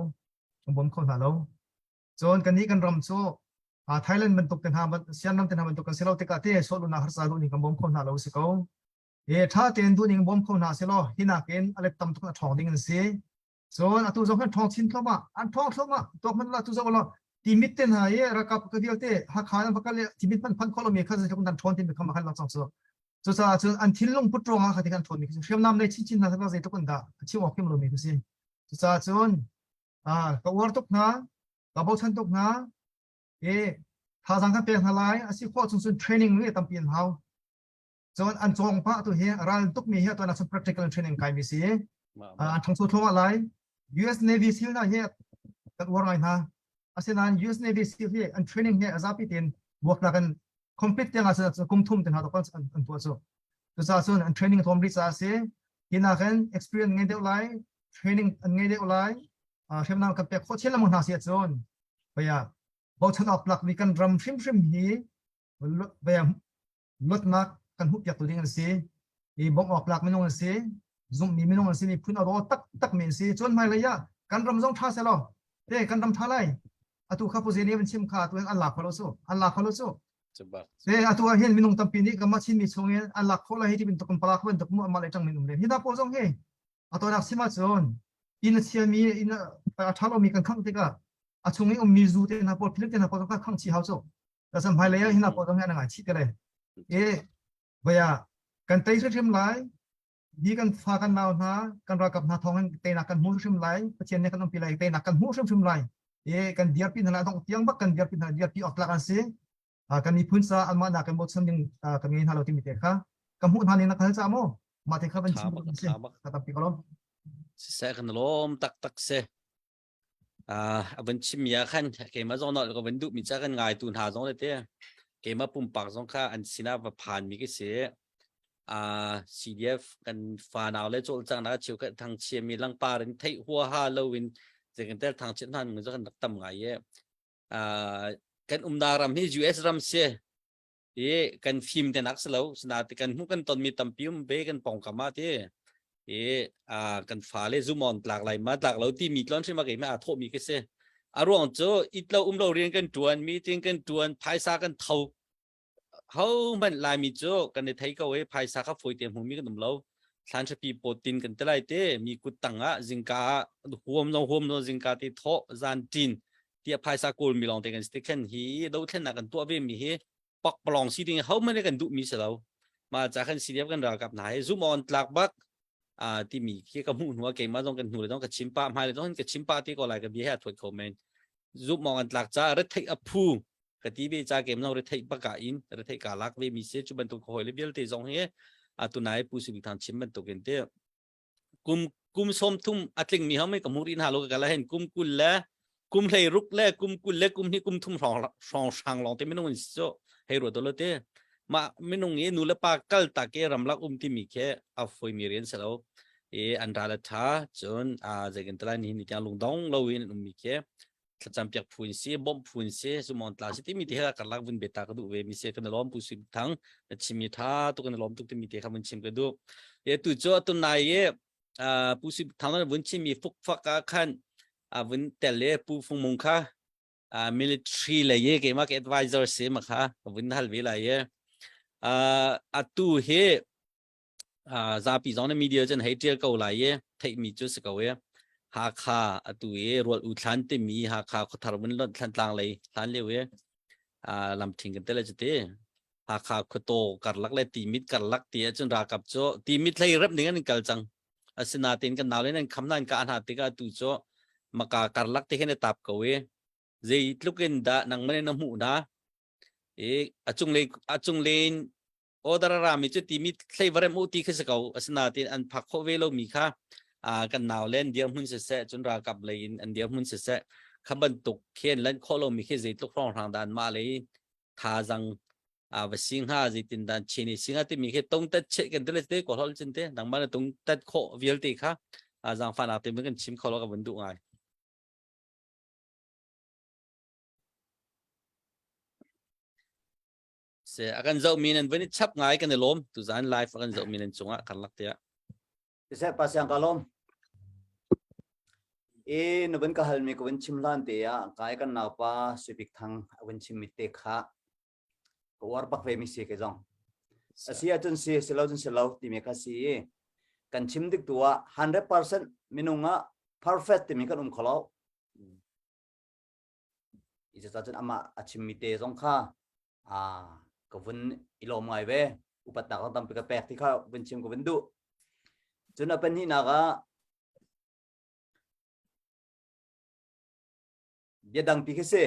kan bawm kho hna lo cun kannih kan ram cu Thailand bantuk te hna Siam ram te hna bantuk kan si lo tikah te sawhlunak harsa duh ning kan bawm kho hna lo si ko e tha tein duh ning bawm kho hna si law hinak in a let tam tuk a ṭhawng ding an si cun atu zong kan ṭhawng chin thluahmah an ṭhawng thluahmah tuak hmanh la tu zoh law timit te hna i ralkap ka vialte Hakha an va kal i timit hmanh phanh khawh lomi kha zeitluk dan ṭhawn timi kha ma khan lang cang cu cucaah cun an thinlung put ruangah kha ti kan ṭhawn mi khi hriamnam lei chinchin hna kha zeitluk in dah a chim awk him lomi khi si cucaah cun ka uar tuk hna ka bochan tuk hna e thazaang kan pek hna lai a si khawh chung cun training nge tampi an hau cun an cawng pah tu hi ral tuk mi hi tuan ah cun practical training kai mi si an ṭhangcho thluahmah lai US Navy SEAL hna hi kan uar ngai hna asinain US Navy SEAL hi an training hi a zapi tein buaktlak in complete tiang ah cun kum thum te hna to an tuah cu cucaah cun an training tlawm rih caah si hinak hin experience ngei deuh lai training an ngei deuh lai hriamnam kan pek khawh chin lengmang hna si ahcun baya bochan awk tlak mi kan ram hrimhrim hi baya luatnak kan hmuh piak tu ding an si i bawmh awk tlak minung an si zumhmi minung an si miphun a raw taktak mi an si cun hmailei ah kan ram zong ṭha selaw te kan ram ṭha lai atu kha pu Zeni van chim kha atu hin an lak kho lo su an lak kho lo su te atu ah hin minung tampi nih kanmah Chinmi chung in an lak kho lai hi ti bantuk kan palak bantuk mu amah le ṭang min um len hi hna pawl zong hi atonak sim ahcun inn a chiami inn a ṭha lomi kan khangh tikah a chung i ummi zu te hna pawl philip te hna pawl kha khangh chih hau cu Tasam hmailei ah hina pawl zong hi an ngai chih te lai. E baya kan tei hrimhrim lai. Hi kan fa kan nau hna kan ralkap hna thawng in teinak kan hmu hrimhrim lai. Pathian nih kan umpi lai teinak kan hmu hrimhrim lai. E kan dirpi hna lai dong tiang bak kan dirpi hna dirpi awk tlak an si. Kan miphun ca anmah nak kan bochan ding kan ngei hna lo timi te kha ka hmuh hna ning na khal ca mu mah te kha van chim si ka tampi ko lom siseh kan lawm taktak si. A van chimmi ah khan keimah zong nolh ka van duhmi ca kan ngaitu hna zong le te keimah pumpak zong kha an sinah va phanmi ka si. CDF kan fanau le cawlcanghnak a cheukhat thangchiami langpar in theih huaha loin zeikan tel thangchiat hna ning kan rak tam ngai i kan umnak ram hi US ram si i kan fim te nak si lo sinain kan hmuh kan tonmi tampi um ve kan pawngkam ah ti i kan fale zumon tlak lai ma tlak lo timi tlon hrim a keimah aa thawhmi ka si a ruang cu it lo um lo rian kan tuan meeting kan tuan phaisa kan tho Hohmanh Laimi cu kan i thei ko i phaisa kha fawite hmumi kan um lo. Thlanhrapi pawtin kan ti lai te mi kut tang ah zingka ah huam lo huam lo zingka te thawh zan ṭin tiah phaisa kawl mi lawng te kan si te khan hi dothlennak kan tuah ve mi hi pakpalawng si ding hohmanh nih kan duh mi si lo. Mah ca khan CDF kan ralkap hna hi zum on tlak bak a timi khi ka hmuh hnu ah keimah zong kan hnu le zong ka chim pah hmai le zong ka chim pah te ko lai ka bia he a thuat kho men. Zumh awk an tlak caah retheih a phu ka ti ve ca kem lo retheih baka in retheih ka lak ve mi si cu bantuk ka hawile vialte zong hi atunai pu Sui Thang chim bantuk in te kum kum som thum a tling mi hame ka muri hna lo ka la hen kum kul le kum hlei ruk le kum kul le kum hi kum thum hrong hrong hrang long te minung in so hei ro to lo te ma minung i nu le pa kal ta ke ramlak um ti mi khe a foi mi rian selo e an ral tha cun a zeikan talai ni ni tiang lungdong lo in um mi khe thlacam piak phu in si bawmh phu in si sumon tla si timi te he karlak vun beta ka duh ve mi se kan lawm pu sim thang na chim mi tha tu kan lawm tuk timi te kha vun chim ka duh e tu chu atun nai e pu sim thang na vun chim mi fuk fak a khan a vun tel le pu fung mung kha military le ye ke ma ke advisor se ma kha vun hal ve lai ye atu he zapi zong na media cun hei ṭial ko lai i theihmi cu si ko i Hakha atu i rual u thlan timi Hakha khuathar vun lonh Thlantlang lei hlan lio i lamṭhing kan tel cuti Hakha khuataw karlak le Timit karlak ti ahcun ralkap cu Timit hlei rep ning an kal cang asinain kan nau le nan kham nan kah hna tikah atu cu maka karlak te khin a tap ko i zeitluk in dah nangmah nih na hmuh hna i a cunglei a cunglei in order a rami cu timi thleivarem u ti khi si ko asinain an phak khawh ve lomi kha kan nau le an dirhmun siseh cun ralkap lei in an dirhmun siseh kha bantuk khi an lanh khawh lomi khi zeitluk hrawnghrang dah anmah lei thazang va si hnga zeitin dah chin i si hnga timi khi tongtat cheh kan tile te ko hol chin te nangmah na tongtat khawh vialte kha zaangfahnak te kan chim kho lo ka vun duh ngai. Se a kan zohmi nan van i chap ngai kan i lawm tuzan live a kan zohmi nan cungah karlak tiah. Siseh pa siang ka lawm. E na van ka halmi ka van chim hlan te ah kai kan naupa Suibik Thang a van chim mi te kha ka uar bak ve mi si ke zong. A si ahcun si si lo cun si lo timi kha si i kan chim dik tu ah 100% minung ah perfect timi kan um kho lo. Cucaah cun amah a chimmi te zong kha ka vun i lawm ngai ve. Upatnak zong tampi ka pek ti kha vun chim ka vun duh. Cun a pahnihnak ah bia dangpi khi si.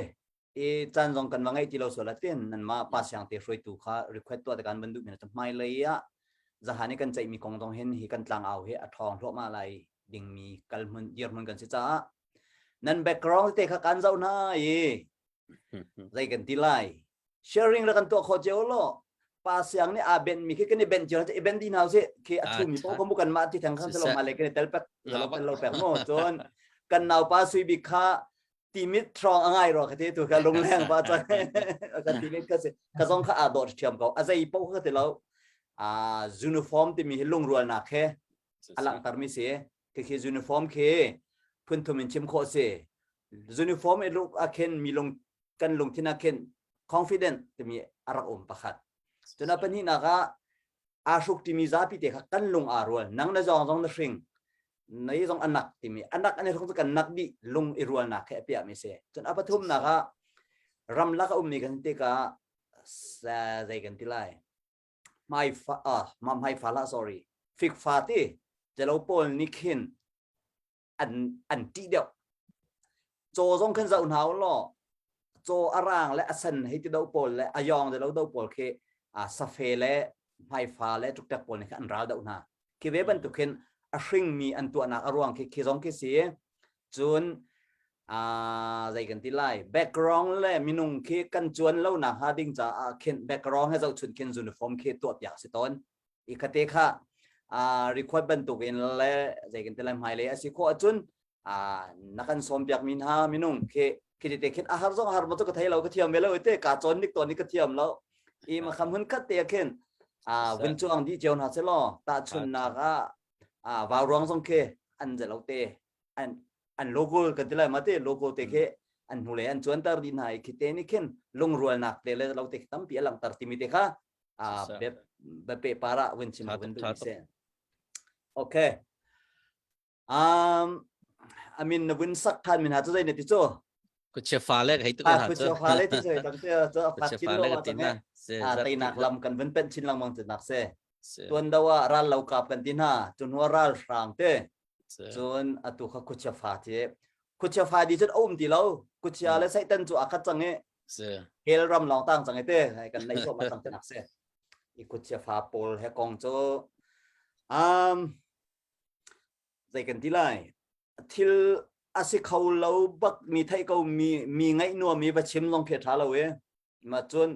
I caan zong kan va ngeih ti lo sual ah tin nanmah pa siang te hruaitu kha request tuah te kan van duh mi na hmailei ah zahan i kan ceihmi kong zong hin hi kan tlangau hi a ṭhawng hluahmah lai dingmi kalhmun dirhmun kan si caah nan background te kha kan zoh hna i zei kan ti lai sharing ra kan tuah kho cio lo pa siang nih aa ben mi khi kan i ben cio i ben di hna usih khi a thu mi po ko mu kan mah ti thang khan selo ma le kan i tel pek lo tel lo pek mo cun kan nau pa sui bik kha timit throng a ngai ro ka ti tu ka lungleng pa cun ka timit ka si ka zong kha aa dawt thiam ko a zei po ka ti lo a uniform timi hi lungrualnak he a langhter mi si khi uniform khi phunthum in chim khawh si uniform i luk a khin mi lung kan lungthin a khin confident timi a rak um pakhat cun a pahnihnak ah aa hruk timi zapi te kha kan lung aa rual nang na zawng zong na hring nei zong anak timi anak an i hruk cu kan nak dih lung i rualnak he a piah mi si cun a pathumnak ah ramlak a ummi kan tikah zei kan ti lai hmaifa ah ma hmaifa lah sorry fikfa ti jelo pawl nih khin an an ṭih deuh caw zong khan zoh hna u law caw a rang le a sen hei ti do pawl le a yawng jelo do pawl khi a safe le hmaifa le ṭukṭek pawl nih khan an ral deuh hna khi ve bantuk khin a hringmi an tuahnak a ruang khi khi zong khi si cun. A zei kan ti lai background le minung khi kan cuan lo nak hnga ding caah khin background he zohchun khin uniform khi tuah piak si tawn. I khate kha a record bantuk in le zei kan ti lai hmailei a si khawh ahcun a na kan sawm piak mi hna minung khi khi te khin a har zong har mo chu ka thei lo ka thiam ve lo te ka chon nik ton ni ka thiam lo i ma kham hun khat te khin a vun chuang di chiao na se lo ta chun nak a a vau ruang zong khi an ze lo te an an logo kan ti lai ma te logo te khi an hnu le an chuan tar di hna i khi te ni khin lungrual nak te le lo te tampi a langhter timi te kha a be be pe para vun chim vun du se. Okay, um amin na vun sak than min ha chu zai ne ti chu? Kuchia fa le hei tu ka kuchia fa le ti chu tam te chu fak chin lo ma chang he a teinak lam kan vun pen chin langmang chu nak se tuan dawa ral lo kap kan ti na chun huwa ral hrang te cun atu kha khuachia fa ti khuachia fa di cun a um ti lo khuachia le satan cu a khat cang i hell ram lawng tang cang i te kan nei so ma cang te nak se i khuachia fa pawl he kong cu um zei kan ti lai thil a si kho lo bak mi theih ko mi mi ngaih nuam mi va chim zong khi tha lo e. Ma cun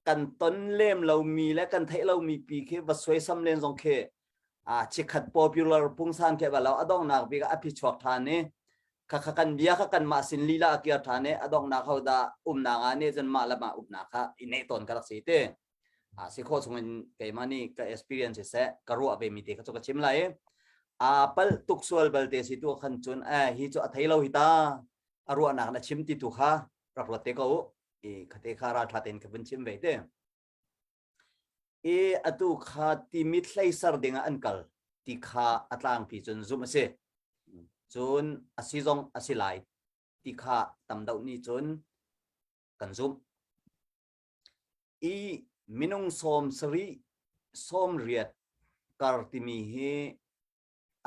kan ton lem lo mi le kan theih lo mi pi khi va suaisam len zong khi a chikhat popular pungsan khi ba lo adong nak bik a phi chuak than i kha kha kan bia kha kan mah sin lila a kir than i adong nak ho da umnak a ne cun mah le mah umnak kha i ne ton ka rak si te a si kho chung in keimah nih ka experience seh ka ruah ve mi te kha chu ka chim lai. A pal tuk sual bal te si tu khan cun eh hi chu a thei lo hi ta a ruahnak na chim ti tu kha rak ruat te ko i khate kha ral tha tein ka vun chim ve te. I atu kha timit hleisar ding ah an kal ti kha a tlangpi cun zumh a si. Cun a si zong a si lai ti kha tam deuh nih cun kan zumh. I minung 70 80 kar timi hi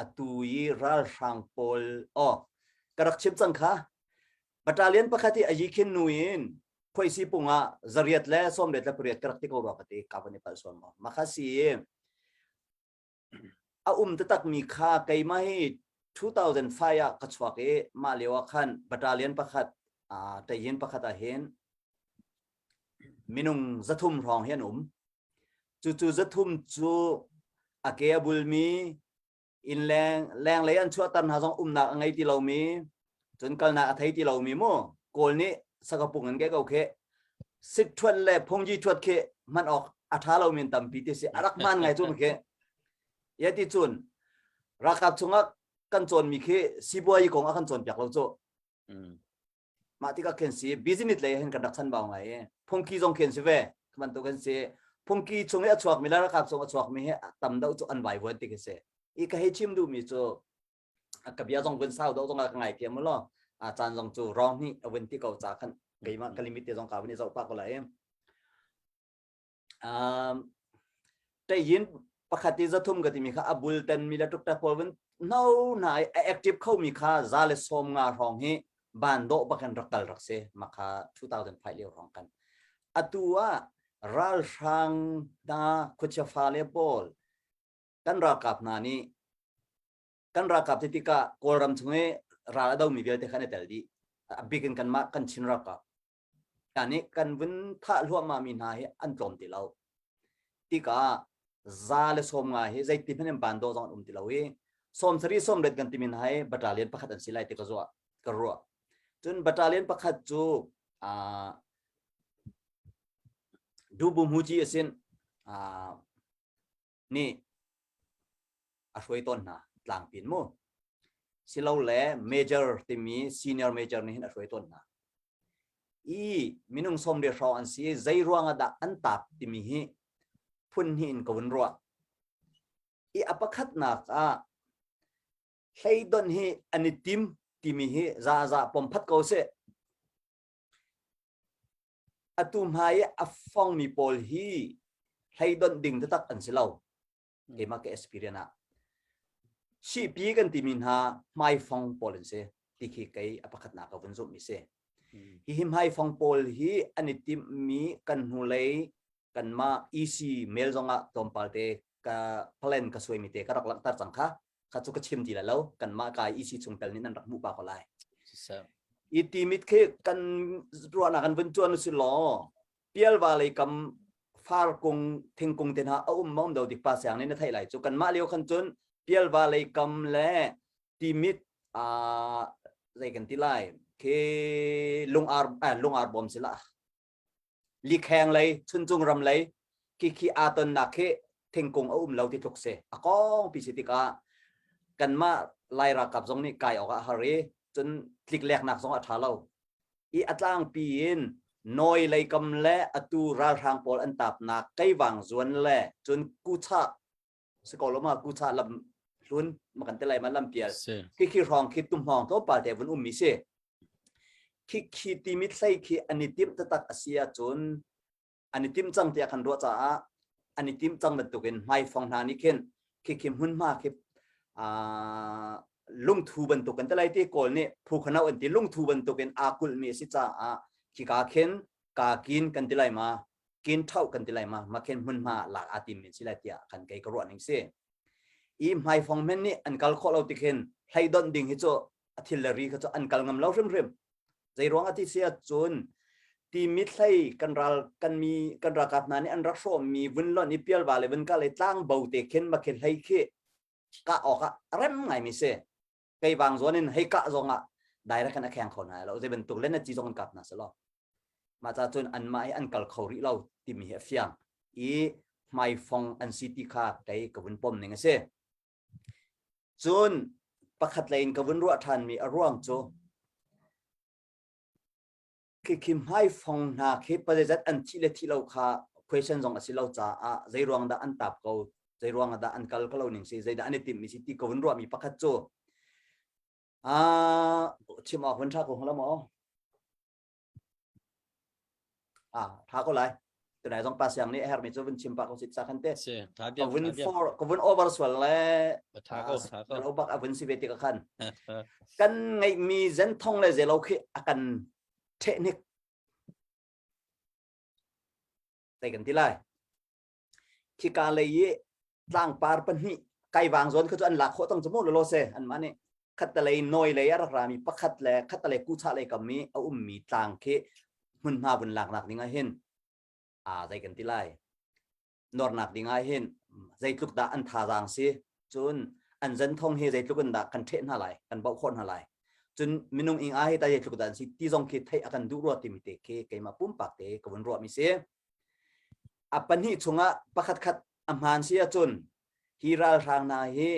atu i ralhrang pawl oh ka rak chim cang kha battalion pakhat i a yikhin nu in khuaisi pung ah zariat le sawmriat le pariat ka rak ti ko rua ka ti ka van i palh sual maw makha si a um taktak mi kha keimah hi 2005 ah ka chuak i mah lio ah khan battalion pakhat tayin pakhat ah hin minung 300 hrawng hi an um. Cucu 300 cu a ke a bulmi inn leng lenglei an chuahter hna zong umnak a ngei ti lomi cun kalnak a thei ti lomi mu Kawl nih sakapung in ke ko khi sit thuat le phungji thuat khi hman awk a tha lomi an tampi ti si a rak hman ngai cu khi ya ti cun ralkap chungah kan cawnmi khi sibuai kong a kan cawnpiak lo cu. Mah tikah khin si business lei hin kan rak chanbau ngai i phungki zong khin si ve bantuk kan si. Phungki chung i a chuak mi le ralkap chung a chuak mi hi tam deuh cu an vaivuan ti khi si. I ka hei chim duh mi cu ka bia zong vun sau deuh zong ka ngai thiam law a caan zong cu rong hnih a vun ti ko ca khan keimah ka limit te zong ka vun i zoh pah ko lai. Um, Tayin pakhat i 300 ka timi kha a bulten mi le tuktak pawl vun no hna i a active kho mi kha 150 hrawng hi ban dawh bakin rak kal rak si makha 2005 lio hrawng kan. Atu ah ralhrang hna khuachia fale pawl kan ralkap hna nih kan ralkap ti tikah Kawlram chung i ral a domi vialte khan i tel dih. A bik in kanmah kan Chin ralkap nih kan vun thah hluahmah mi hna hi an tlawm ti lo tikah 150 hi zeiti hmanh in ban dawh zong an um ti lo i 70 80 kan timi hna hi battalion pakhat an si lai ti ka zuah ka ruah. Cun battalion pakhat cu uh, dubu muji asin uh, nih a hruai tawn hna tlangpin mu silole major timi senior major nih hin a hruai tawn hna i minung 80 hrawng an si. Zei ruang ah dah an tap timi hi phun hnih in ka vun ruah i a pakhatnak ah hleidon hi an i tim timi hi za za pom phat ko seh. Atu hmai i a fongmi pawl hi hleidonh ding taktak an si lo. Keimah ka experience ah. Sihpi kan timi hna hmaifong pawl an si ti khi kei a pakhatnak ka vun zumhmi si. Hihi hmaifong pawl hi an i timhmi kan hnulei kanmah EC mail zongah tlawmpal te ka plan ka suaimi te ka rak langhter cang kha. Kha cu ka chim ti lai lo. Kanmah ka EC chungtel nih nan rak hmuh pa ko lai. I timit khi kan ruahnak kan vun cuan si law pialva lei kam far kung thingkung te hna a um ma um do dik pa siang nih na theih lai cu kanmah lio khan cun pialva lei kam le timit a zei kan ti lai khi lungar lungar bom sila likheng lei chuncung ram lei khi khi aa tonnak khi thingkung a um lo ti tluk si a kong pi si tikah kanmah lai ralkap zong nih kai awk ah har i cun tlikleknak zong a ṭha lo i a tlangpi in nawi lei kam le atu ralhrang pawl an tapnak keivang zuan le cun kucha si ko lo ma kucha lam hlun ma kan te lai ma lam pial khi khi hrawng khi tumhmawng tlawmpal te vun um mi si khi khi timi thlei khi an i timh taktak a si ahcun an i timh cang tiah kan ruah caah an i timh cang bantukin hmaifong hna nih khin khi khi hmunhma khi lungthu bantuk kan ti lai ti kawl nih phu khanau an ti lungthu bantukin aa kulhmi a si caah khika khin ka kin kan ti lai ma kin thau kan ti lai ma ma khin hmunhma lak aa tim min si lai tiah kan kei ka ruah ning si i hmaifong men nih an kal khawh lo ti khin hlei donh ding hi cu a thil le ri kha cu an kal ngam lo hrimhrim zei ruang a ti si ahcun ti mithlei kan ral kan mi kan ralkap hna nih an rak hrawhmi vun lonh i pialva le vun kal i tlang bo te khin ma khi hlei khi kah awk ah rem ngai mi si keivang zawn in hei kah zong ah direct kan a kheng kho hna lo zei bantuk le na ci zong an kap hna selaw mah ca cun anmah hi an kal kho rih lo timi hi a fiang i hmaifong an si ti kha kei ka vun pom ning a si Cun pakhat lei in ka vun ruah ṭhanmi a ruang cu khikhi hmaifong hna khi pazeizat an thih le thih lo kha question zong a si lo caah zei ruang dah an tap ko zei ruang dah an kal ko lo ning si zeidah an i timhmi si ti ka vun ruahmi pakhat cu ah chim awk vun ṭha ko hnga lo maw? Ah, tha ko lai. Tunai zong pa siang nih a hermi cu vun chim pah ko sit sa khan te. Si, tha Ka diam, vun tha diam. for ka vun over sual le Tha ko, tha ko. lo bak a vun si ve ti ka khan. Kan ngeihmi zenthong le zelo khi a kan thehnik. Tai kan ti lai. Khika lei i tlangpar pahnih kaivang zawn kha cu an lak khawh tang cu mu lolo se an mah nih khattalei nawi lei a rak rami pakhat le khattalei kucha lei kam i a ummi tlang khi hmunhma vun laknak ding ah hin a zei kan ti lai nornak ding ah hin zeitluk dah an thazaang si cun an zenthong hi zeitluk in dah kan ṭheh hna lai kan bauh khawh hna lai cun minung ing a hi ta zeitluk dah an si ti zong khi theih a kan duh rua timi te khi keimah pumpak te ka vun ruahmi si A pahnih chungah pakhat khat a hmaan si ahcun hi ralhrang hna hi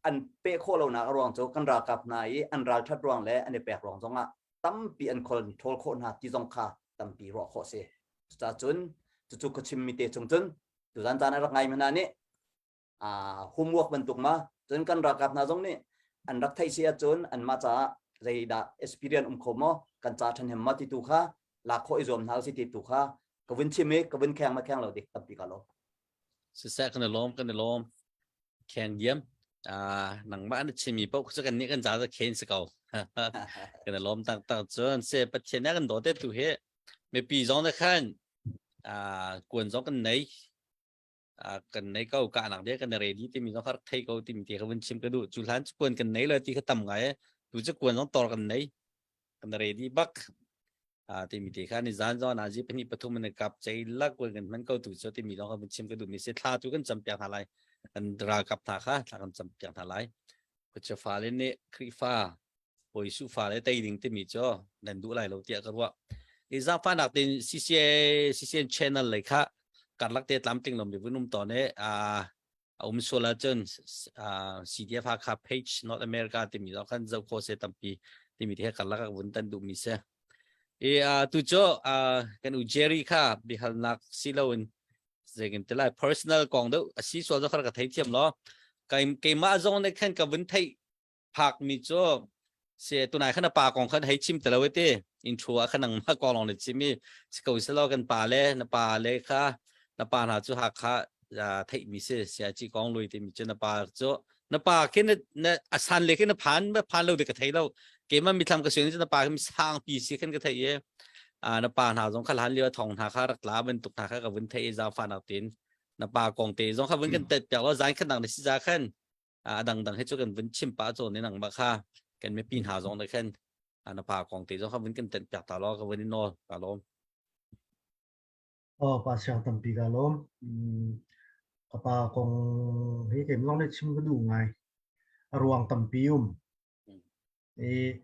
an peh khawh lonak a ruang cu kan ralkap hna i an ralṭhat ruang le an i pek ruang zongah tampi an control khawh hna ti zong kha tampi ruah khawh si. Cucacun cucu ka chimmi te chung cun tuzan caan a rak ngaimi hna nih homework bantuk ma cun kan ralkap hna zong nih an rak theih si ahcun anmah caah zeidah experience um kho maw kan ca ṭhahnem ma ti tu kha lak khawh i zuam hna usih ti tu kha ka vun chim i ka vun kheng ma kheng lo dik tampi ka lo. Siseh kan i lawm kan i lawm kheng diam nangmah na chimmi paoh cu kan nih kan za za khen si ko kan i lawm taktak cun se Pathian nih kan daw te tu hi mipi zong na khan kuan zong kan nei kan nei ko kahnak dia kan ready timi zong kha rak thei ko timi ti kha vun chim ka duh cu hlan cu kuan kan nei lo ti kha tam ngai tu cu kuan zong tor kan nei kan ready bak timi ti kha ni zan zong nazi pahnih pathum in kap chei lak kuan kan hman ko tu cu timi zong kha vun chim ka duh mi si thla tu kan cam piak hna lai kan ralkap hna kha thla kan cam piak hna lai khuachia fale nih Khrihfa Bawi Jesuh fale tei ding timi cu nan duh lai lo tiah ka ruah. I zaangfahnak tein CCA CCN channel lei kha karlak te tlamtling lomi vun um tawn i a um sual ahcun CDF Hakha page North America timi zong khan zoh khawh se tampi timi te karlak ah vun tan duhmi si. I tu cu kan u Jerry kha biahalnak si loin zeikin ti lai personal kong deuh a si sual zong ka thei thiam lo. Keimah zong nih khan ka vun theih phakmi cu se tunai khan a pa kong khan hei chim te lo te intro ah khan nangmah kong lawng na chim i si ko selaw kan pa le na pa le kha na pa hna cu Hakha theihmi si sia ci kong lui timi cu na pa cu na pa khi na na a san le khi na phan phan lo de ka thei lo keimah mithlam ka suan cu na pa khi sang pi si khan ka thei i na pa hna zong kha hlan lio thong hna kha rak tla bantuk hna kha ka vun thei i zafa nak tin na pa kong te zong kha vun kan tet piak lo zan khan nang na si za khan a dangdang hi cu kan vun chim pah cawn ni nangmah kha kan mipi hna zong nih khan. Na pa kong te zong kha vun kan tenh piak ta law ka vun in nawl ka lawm. Oh, pa siang tampi ka lawm. Ka pa kong hi keimah lawng nih chim ka duh ngai. A ruang tampi um. I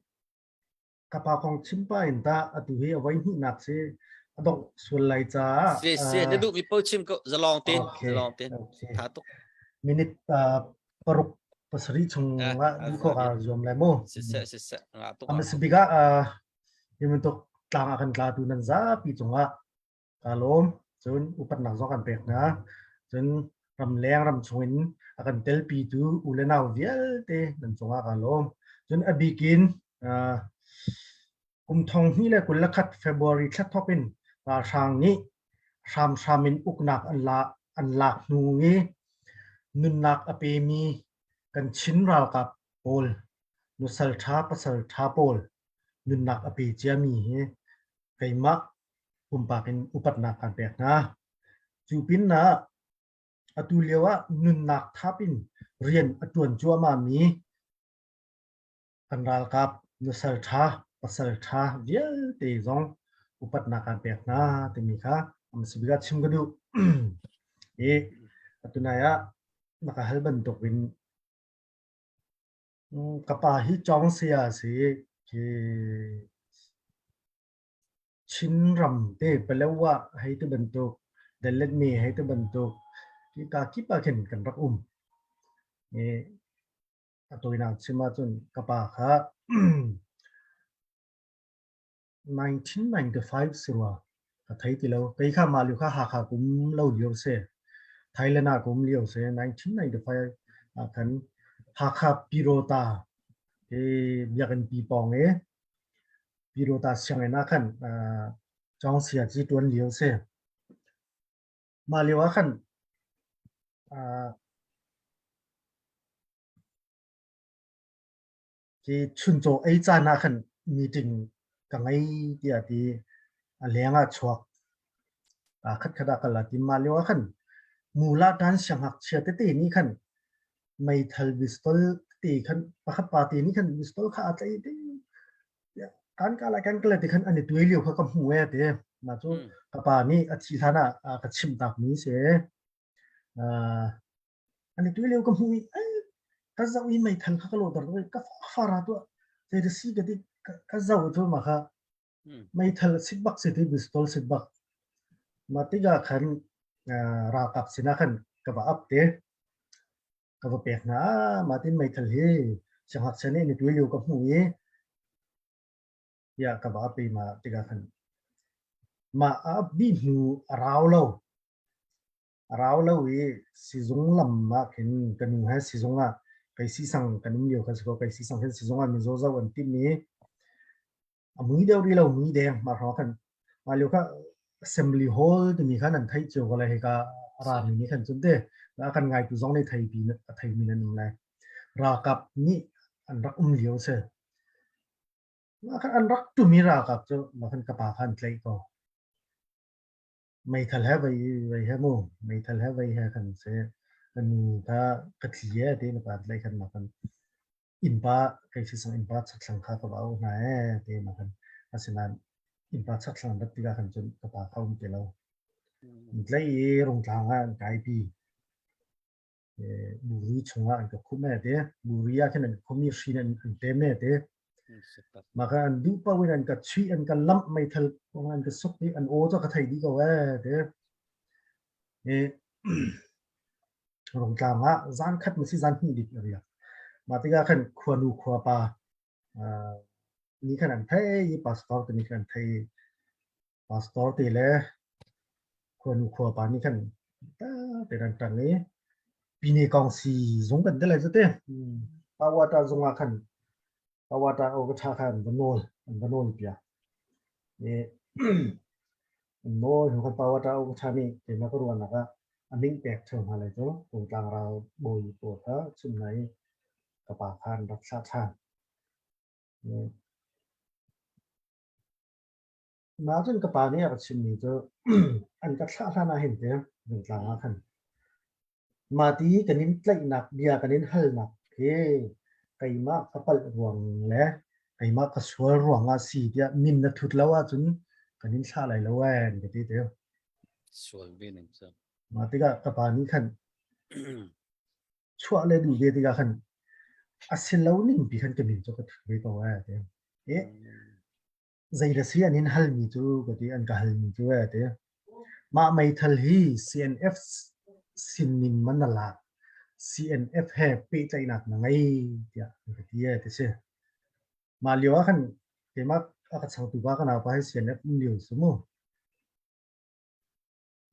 ka pa kong chim pa in ta atu hi a voi hnihnak si a dongh sual lai caah Si si na duh mi paoh chim ko zalong te zalong te tha tuk. Minute paruk pasarih chung ah duh khawh kaa zuam lai mu. Si seh si seh nga tuk. A hmasa bik ah hi bantuk tlang ah kan tlatu nan zapi cungah Kaa lawm. Cun upatnak zong kan pek hna. Cun ramleng ram chungin a kan telpitu u le nau vialte nan cungah kaa lawm. Cun a bikin uh, kum thong hnih le 21 February thla thawk in ralhrang nih hramhram in uknak an la an lak hnu i nunnak a pemi kan Chin ralkap pawl nusal ṭha pasal ṭha pawl nunnak a pe ciami hi keimah pumpak in upatnak kan pek hna. Cu pin ah atu lio ah nunnak thap in rian a ṭuan cuahmah mi kan ralkap nusal ṭha, pasal ṭha vialte zong upatnak kan pek hna timi kha a bik ah chim ka duh. I atu nai ah na ka hal bantuk in ka pa hi cawng saya a si. Khi Chinram te Palawa hei ti bantuk, Daletmi hei ti bantuk hika kip ah khin kan rak um. I a tawinak chim ahcun ka pa kha 1995 si rua ka thei ti lo. Kei kha mah lio kha Hakha kum lo lio si. Thailand ah kum lio si. 1995 ah khan Hakha Pirota hi biakinn pi pawng i Pyidawta sianginn ah khan cawngsia ci ṭuan lio a si. Mah lio ah khan khi chuncaw ei caan ah khan meeting ka ngei tiah a ti. A leng ah chuak. Khatkhat ah kal a tim. Mah lio ah khan mula ṭan siangngakchia tete nih khan meithal pistol tete khan pakhat pa te nih khan pistol kha aa tlaih i kan ka lai kan ka lai ti khan an i tuai lio kha ka hmu e ti. Mah cu ka pa nih a thih hlan ah a ka chimh tak mi si. An i tuai lio ka hmu i ka zoh i meithal kha ka lawter ka fara tuah zei si ka ti ka zoh cu mah kha meithal sit bak si ti pistol sit bak. Mah tikah khan ralkap sinah khan ka va ap te. Ka va pek hna. Mah tin meithal hi siangngakchia nih an i tuai lio ka hmuh i tiah ka va ap i mah tikah khan mah a ap dih hnu a rau lo. A rau lo i sizung lam ah khin ka nu he sizung ah kei sisang kan um lio kha si kaw kei sisang khin sizung ah mizaw zoh an timh i a mui deuh rih lo mui deng mah hrawng khan mah lio kha assembly hall timi khan an theih cio ko lai hika rami nih khan cun te a kan ngaitu zong nih thei pi a theimi nan um lai ralkap nih an rak um lio si mah khan an rak tumi ralkap cu mah khan ka pa kha an tlaih ko Meithal he vei vei he mu meithal he vei he kan si kan nu kha ka thli e ti na pa tlaih khan mah khan innpa kei sisang innpa chakthlang kha ka va auh hna ee ti ma khan asinain innpa chakthlang rat tikah khan cun ka pa kha um ti lo tlei i rungtlang ah an kaipi buri chungah an ka khum e ti buri ah khin an khum i hrin an an tem e ti mah kha an duh paoh in an ka chuih an ka lamh meithal an ka suk i an aw cu ka thei dih ko e ti Rungtlang ah zan khat maw si zan hnih dik a riak. Mah tikah khan khuanu khuapa uh, nih khan an thei i pastor te nih khan an thei. Pastor te le khuanu khuapa nih khan ta te an ṭang i pine kong si zung kan te lai cu te. Pawata zung ah khan Pawata o ka ṭha kha an va nawl an va nawl piak. I nawl hnu khan Pawata o ka ṭha nih keimah ka ruahnak ah a min pek ṭheo hna lai cu Rungtlang ral bawi pawl kha chimh hna i ka pa kha an rak thlah ṭhan. Mah cun ka pa nih a ka chimmi cu an ka thlah hlan ah hin te Rungtlang ah khan Mahti kan in tlaihnak bia kan in halnak hi keimah ka palh ruang le Keimah ka sual ruangah si tiah min na thut lo ahcun kan in thlah lai lo ee an ka ti te. Sual ve ning cu. Mah tikah ka pa nih khan chuah le duh ve tikah khan a si lo ning pi khan ka min cu ka thut ve ko ee ti. E zei le si an in halmi cu ka ti an ka halmi cu ee ti. Mah meithal hi CNF sin min man na lak CNF he pehtlaihnak na ngei tiah an ka ti ee ti si. Mah lio ah khan keimah a ka changtu pa ka naupa hi CNF um lio si mu.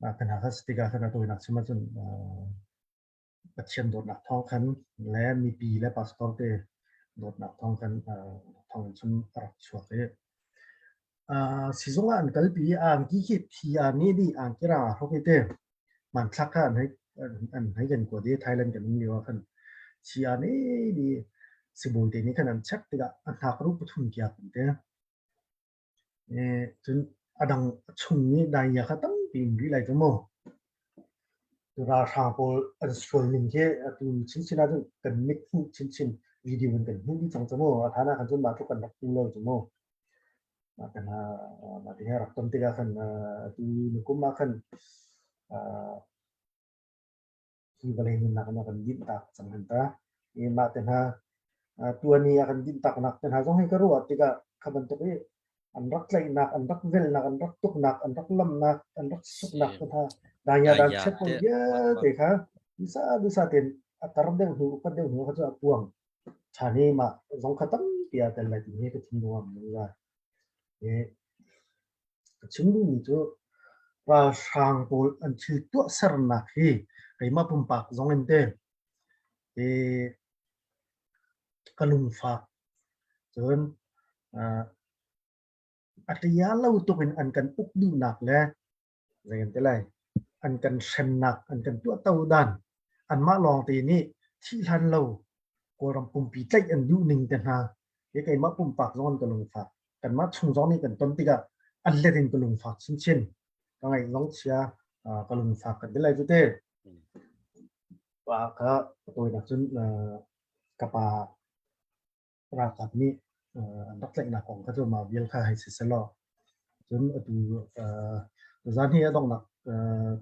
Mah kan ha kha si tikah khan a tawinak chim ahcun Pathian dawtnak thawng khan le mipi le pastor te dawtnak thawng khan thawng in cun a rak chuak i sizung ah an kalpi i angki khi thi aa ne dih angki rang aa hruk i te hmanthlak kha an hei an hei kan kuat i Thailand kan um lio ah khan thi aa ne dih sibawi te nih khan an check tikah a hnak ru pathum kiak an ti. Cun a dang a chung i daia kha tampi um rih lai cu mu. Ralhrang pawl an sual ning khi atu chinchin ahcun kan mit hmuh chinchin video in kan hmuh dih cang cu mu. A hlan ah khan cun mah tluk kan rak hmu lo cu mu. Mah kan mah ti he rak ton tikah khan atu nukum ah khan hi vawlei nunnak in a kan dinh tak cang hen ta. I mah te hna tuan i a kan dinh taknak te hna zong hi ka ruah tikah kha bantuk i an rak tlaihnak, an rak velnak, an rak tuknak, an rak lamnak, an rak suknak te hna danya dan chet pawl vialte kha bisa bisa ten a tar deuh hnu upat deuh hnu kha cu a puang ṭhan i mah zong kha tampi aa tel lai ti hi ka thinlung ah mun zai. Ka chim duhmi cu ralhrang pawl an thil tuahsernak hi keimah pumpak zong in te i ka lungfak. Cun a ṭia lo tuk in an kan uk duhnak le zei kan ti lai an kan hremnak an kan tuahto dan anmah lawngte nih thih hlan lo Kawlram pumpi tlaih an duh ning te hna hi keimah pumpak zong an ka lungfak kanmah chung zong nih kan ton tikah an let in ka lungfak chinchin ka ngaih zong chia ka lungfak kan ti lai cu te pa ka tawinak cun ka pa ralkap nih an rak tlaihnak kong kha cu mah vial kha hei si selaw cun atu tuzan hi a donghnak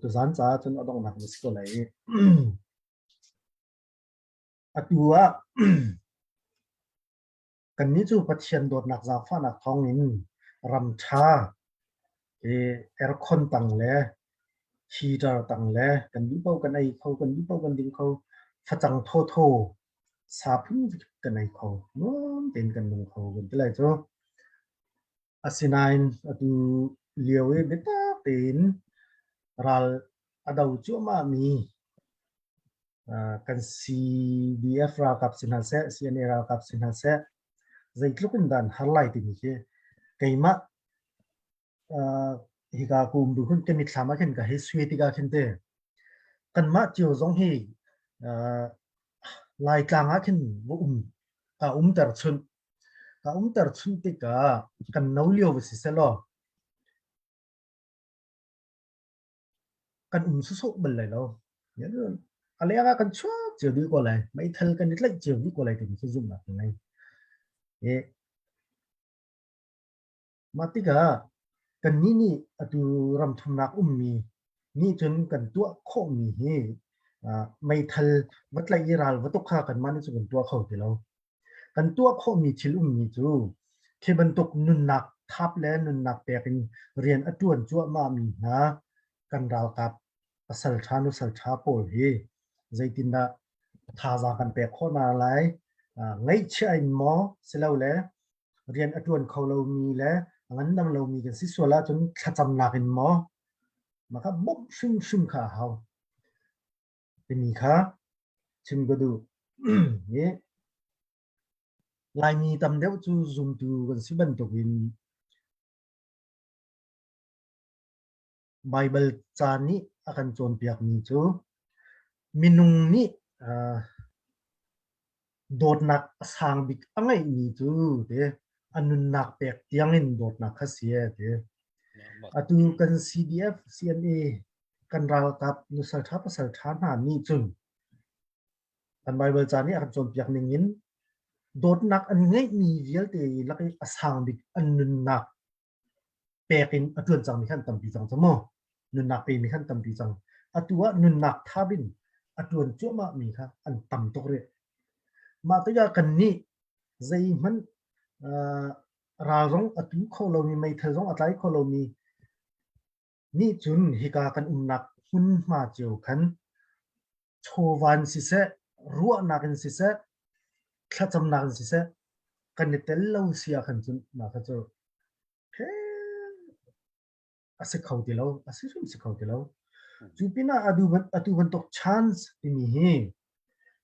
tuzan caah cun a donghnak na si ko lai i atu ah kannih cu Pathian dawtnak zaangfahnak thawngin ram ṭha i aircon tang le heater tang le kan duh paoh kan ei kho kan duh paoh kan ding kho facang thawthaw sa phun kan ei kho nuam tein kan nung kho kan ti lai cu. Asinain atu lio i biatak tein ral a do cuahmah mi kan CDF ralkap si hna seh, CNA ralkap si hna seh, zeitluk in dah an har lai timi khi keimah hika ka um duh hun ka mitthlam ah khin ka hei sui tikah khin te kanmah cio zong hi Laitlang ah khin va um ka umter chunh ka umter chunh tikah kan no lio va si selaw kan um sawsawh bal lai lo. A leng ah kan chuak cio dih ko lai meithal kan i tlaih cio dih ko lai timi khi zumhnak ka ngei. Mah tikah kannih nih atu ramthumnak ummi nih cun kan tuah khawhmi hi meithal va tlaih i ral va tuk kha kanmah nih cun kan tuah kho ti lo. Kan tuah khawhmi thil ummi cu khi bantuk nunnak thap le nunnak pek in rian a ṭuan cuahmahmi hna kan ralkap pasal ṭha nusal ṭha pawl hi zeitindah thazaang kan pek khawh hna lai, ngaihchia in maw silole rian a ṭuan kho lomi le a ngandam lomi kan si sual ahcun thlacamnak in maw mah kha bawmh hrimhrim kha a hau timi kha chim ka duh. Hi Laimi tam deuh cu zumtu kan si bantukin Baibal ca nih a kan cawnpiakmi cu minung nih uh, dawtnak a sang bik a ngeihmi cu te a nunnak pek tiangin dawtnak kha si e ti. Atu kan CDF, CNA kan ralkap nusal ṭha pasal ṭha hna nih cun kan Baibal ca nih a kan cawnpiak ning in. Dawtnak an ngeihmi vialte lak i a sang bik an nunnak pek in a ṭuan cangmi kha an tampi cang cu mu. Nunnak pemi kha an tampi cang. Atu ah nunnak thap in a ṭuan cuahmahmi kha an tam tuk rih. Mah tikah kannih zeihmanh uh, ral zong a tu kho lomi, meithal zong a tlai kho lomi nih cun hika kan umnak hmunhma cio khan chawvan siseh, ruahnak in siseh, thlacamnak in siseh, kan i tel lo si ahkhan cun mah kha cu a si kho ti lo, a si hrim si kho ti lo. Cu pinah atu, atu bantuk chance timi hi,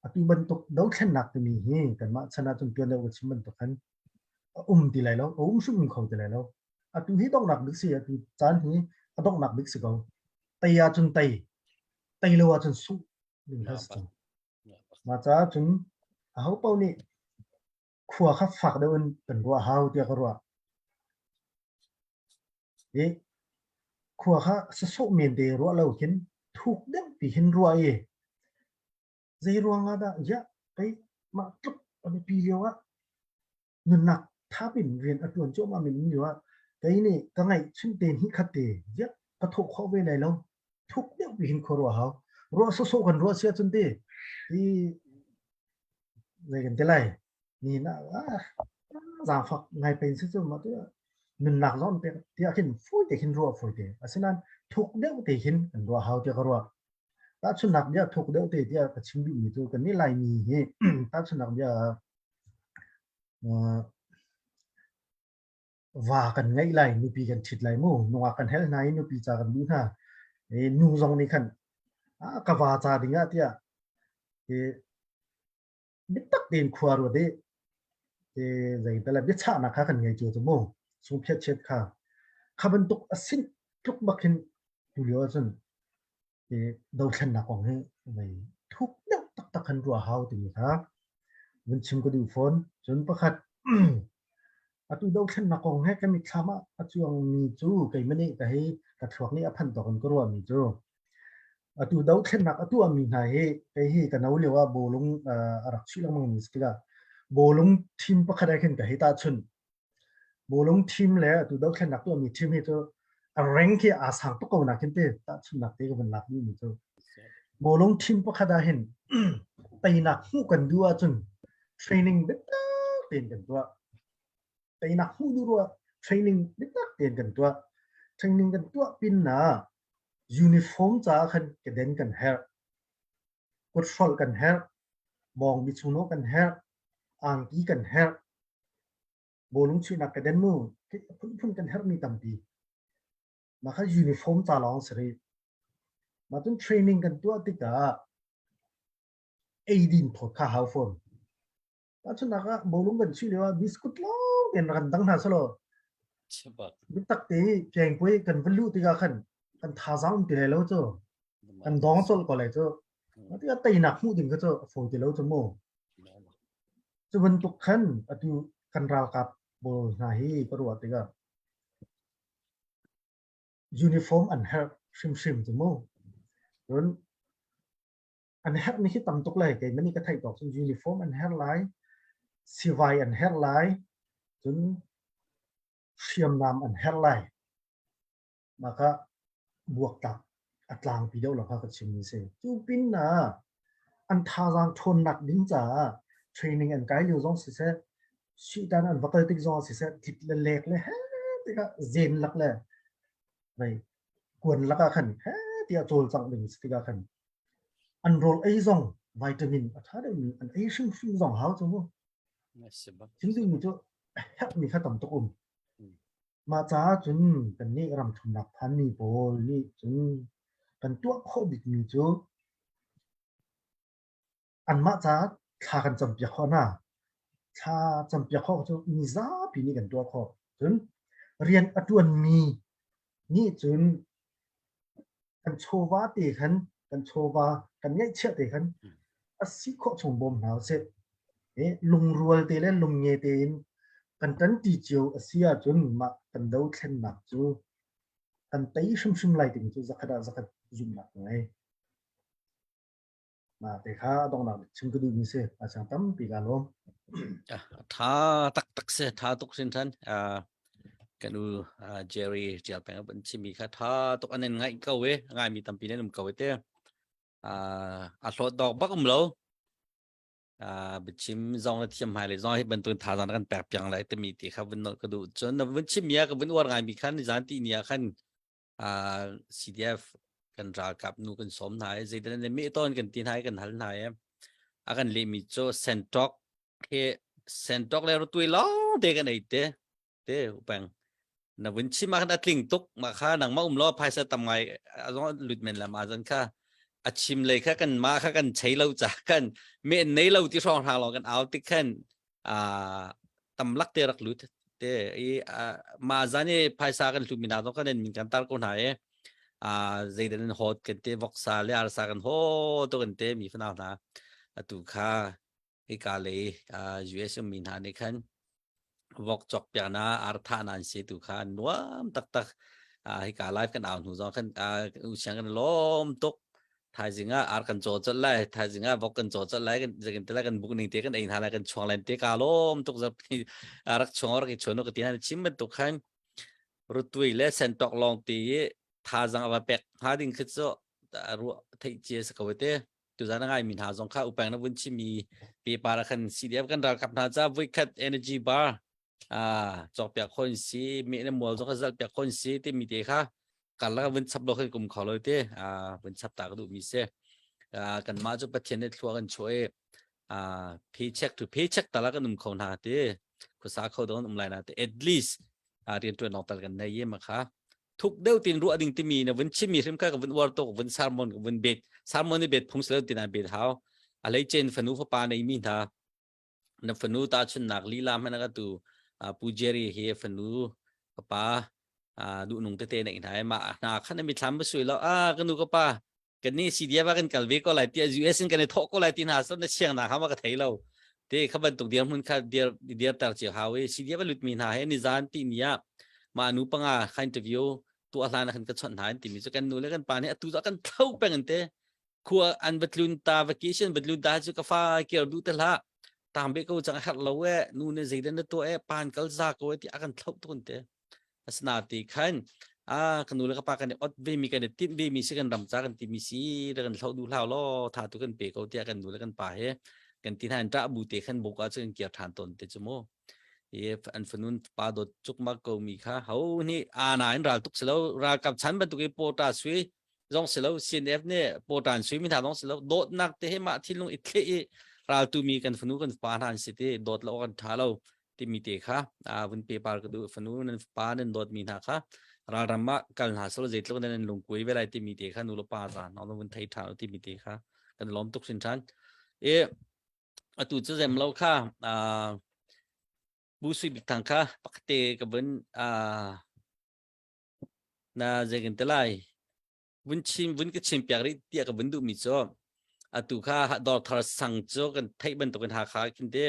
atu bantuk dothlennak timi hi kanmah chan ahcun tuan deuh ka chim bantuk khan a um ti lai lo, a um hrim kho ti lai lo. Atu hi donghnak bik si, atu caan hi a donghnak bik si ko. Tei ahcun tei, tei lo ahcun sungh ding kha si cang. Mah caah cun aho paoh nih khua kha fak deuh in kan ruah hau tiah ka ruah. I khua kha sasawh men te ruah lo khin thuk deuh ti hin ruah i zei ruang ah dah ya kei mah tluk a biapi lio ah nunnak thap in rian a ṭuan cuahmah mi lio ah kei nih ka ngaihchun te hnih khat te ziah ka thawh khawh ve lai lo thuk deuh pi hin khua ruah hau ruah sawsawh kan ruah sia cun ti hi zei kan ti lai ni na ah zaangfak ngai pen si cu ma tu nunnak zong pek tiah khin fawi te khin ruah fawi te asinain thuk deuh te hin kan ruah hau tiah ka ruah tahchunnak bia thuk deuh te tiah ka chim duhmi cu kan nih Laimi hi tahchunnak bia Va kan ngeih lai, nupi kan ṭhit lai mu. Nungak kan hel hna i nupi ca kan duh hna. I nu zong nih khan ah ka va ca ding ah tiah i biatak tein khua ruat i i zeital ah biachahnak kha kan ngei cio cu mu. Sungphiat chiat kha. Kha bantuk a sin tluk bak hin tu lio ahcun i dothlennak kong hi mei thuk deuh taktak kan ruah hau timi kha vun chim ka duh fawn. Cun pakhat atu dothlennak kong he kan mitthlam ah a cuangmi cu keimah nih ka hei ka thluak nih a phanh tawk in ka ruahmi cu atu dothlennak a tuahmi hna hi kei hi ka no lio ah bawlung a rak chuih lengmang mi si tikah bawlung team pakhat ah khin ka hei tahchunh. Bawlung team le atu dothlennak tuahmi team hi cu a rank hi aa sang tuk ko nakin te tahchunhnak te ka vun lak duhmi cu bawlung team pakhat ah hin teinak hmuh kan duh ahcun training biatak tein kan tuah. Teinak hmuh duh ruah training biatak tein kan tuah. Training kan tuah pin na uniform caah khan keden kan herh. Kuthrolh kan herh. Bawngbi chungnaw kan herh. Angki kan herh. Bawlung chuihnak ka den mu phunphun kan herhmi tampi. Mah kha uniform ca lawng si rih. Mah cun training kan tuah tikah eidin thawt kha hau fawn. Tahchunhnak ah bawlung kan chuih lio ah biscuit lawng tein rak kan dang hna selaw biatak te piangpuai kan va luh tikah khan kan thazaang um ti lai lo cu. Kan dawng colh ko lai cu. Mah tikah teinak hmuh ding kha cu a fawi ti lo cu mu. Cu bantuk khan atu kan ralkap pawl hna hi ka ruah tikah uniform an herh hrimhrim cu mu. Cun an herhmi hi tam tuk lai keimah nih ka theih tawk cun uniform an herh lai, sivai an herh lai, cun hriamnam an herh lai. Mah kha buaktlak a tlangpi deuh lo kha ka chimmi si. Cu pin ah an thazaang ṭhawnnak ding caah training an kai lio zong siseh, suitan an va kal tik zong siseh, tlik le lek le he tikah zen lak le vei kuan lak ah khan he tiah cawlcangh ding si tikah khan an rawl ei zong vitamin a ṭha deuhmi an ei hrimhrim zong hau cu mu. Thil dingmi cu a herhmi kha tam tuk um. Mah caah cun kannih ramthumnak phanmi pawl nih cun kan tuah khawh bikmi cu anmah caah thla kan campiak khawh hna. Thla campiak khawh cu mizapi nih kan tuah khawh. Cun rian a ṭuanmi nih cun kan chawva te khan kan chawva kan ngeihchiah te khan a si khawh chung bawm hna usih. I lungrual te le lungnge tein kan ṭanṭi cio a si ahcun mah kan dothlennak cu kan tei hrimhrim lai timi cu zakhat ah zakhat zumhnak ka ngei. Mah te kha donghnak chim ka duhmi si. A siang tampi ka lawm. Tha taktak si, tha tuk hrinhran. Kan u Jerry Tial Peng ban chimmi kha tha tuk an in ngaih ko e, ngaimi tampi nan um ko e te. A hlawt dawk bak um lo. Biachim zong na thiam hmai le zong hi bantukin thazaang na kan pek piang lai timi ti kha vun nolh ka duh. Cun na vun chim mi ah ka vun uar ngaimi khan zan ti ni ah khan CDF kan ralkap nu kan sawm hna i zeidah nan meh tawn kan ti hna i kan hal hna i a kan lehmi cu senṭok he senṭok le rutui lawng te kan ei te te upeng na vun chim ah khan a tling tuk ma kha nangmah um law phaisa tam ngai a zong lut men la ma zan kha a chim lei kha kan ma kha kan chei lo cha kan me nei lo ti hrawng hrang lawng kan au tik khan a tamlak te rak lut te i ma zan i phaisa kan hlut mi hna zong kan min kan tar ko hna i a zeidan in hot kan te voksa le arsa kan ho to kan te mi fanau hna atu kha hika lei US um mi hna nih khan vok cawk piak na ar thah na an si tu kha nuam taktak hika live kan au hnu zong kan u siang kan lawm tuk thaizing ah ar kan caw colh lai thaizing ah vok kan caw colh lai kan zekin te lai kan buk ning te kan ei hna lai kan chuang len te ka lawm tuk zap rak chuang rak i chuan ka ti hna chim bantuk khan rutui le sentok long ti thazang ava pek hnga ding khi cu ruah theih cia sa ko te tuzan ngai mi hna zong kha upeng na vun chimi paper ah khan CDF kan ralkap hna ca voikhat energy bar ah cawk piak khon si me le mual zong kha zal piak khon si ti mi te kha karlak vun chap lo khan kum kho lo te ah vun chap ta ka duh mi si kan mah cu pathian nih thlua kan chuah i ah paycheck to paycheck tala kan um kho hna te khuasa kho don um lai na te at least rian tuan long tal kan nei ye ma kha thuk deuh tin ruah ding timi na vun chimmi hrim kha ka vun uar tuk vun sermon ka vun bet sermon ni bet phung selo tin bet hau a lei chen fanu fapa nei mi hna na fanu ta chun nak lila hmana ka tu pu Jerry hi fanu fapa du nung tete nei hna ma hna khan mi thlam ba sui lo a ka nu ka pa kan ni CDF ah kan kal ve ko lai ti US in kan i thawh ko lai ti hna so na chiang na kha ma ka thei lo te kha bantuk dir hmun kha dir dir tar chiu hau i CDF a lut mi hna he ni zan ti ni ah ma nu panga kha interview tu hlan khan ka chawnh hna an timi cu kan nu le kan pa nih atu kan thlo peng an te khua an va tlun ta vacation va tlun ta cu ka fa kir du te hlah tang be ko chang herh lo e nu ne zeidan na to e pan kal za ko e ti a kan thlo tun te asina ti khan a kan nu le ka pa kan i ot ve mi kan i tinh ve mi si kan ram ca kan ti mi si le kan hlo du hlau lo tha tu kan pe ko tiah kan nu le kan pa he kan ti hna in ṭah bu te khan buk ah cun kir ṭhan tawn te cu mu i an fanun pa dawt cukmak ko mi kha ho nih ana in ral tuk si lo ralkap chan bantuk i pawta sui zong si lo CNF nih pawtan sui mi hna zong si lo dawtnak te he mah thinlung i thleh i raltu mi kan fanu kan pa hna an si ti dawt lo kan ṭha lo timi te kha vun pe par ka duh fanu nan pa nan dawt mi hna kha ralram ah kal hna sel zeitluk nan nan lungkuai ve lai timi te kha nu le pa za hna vun thei ṭha timi te kha kan lawm tuk hrin ṭhan e atu cu zem lo kha bu sui bik thang kha pakate ka vun na zeikin te lai vun chim vun ka chim piak rih tiah ka vun duhmi cu atu kha dawr thar sang cu kan theih bantukin Hakha khin te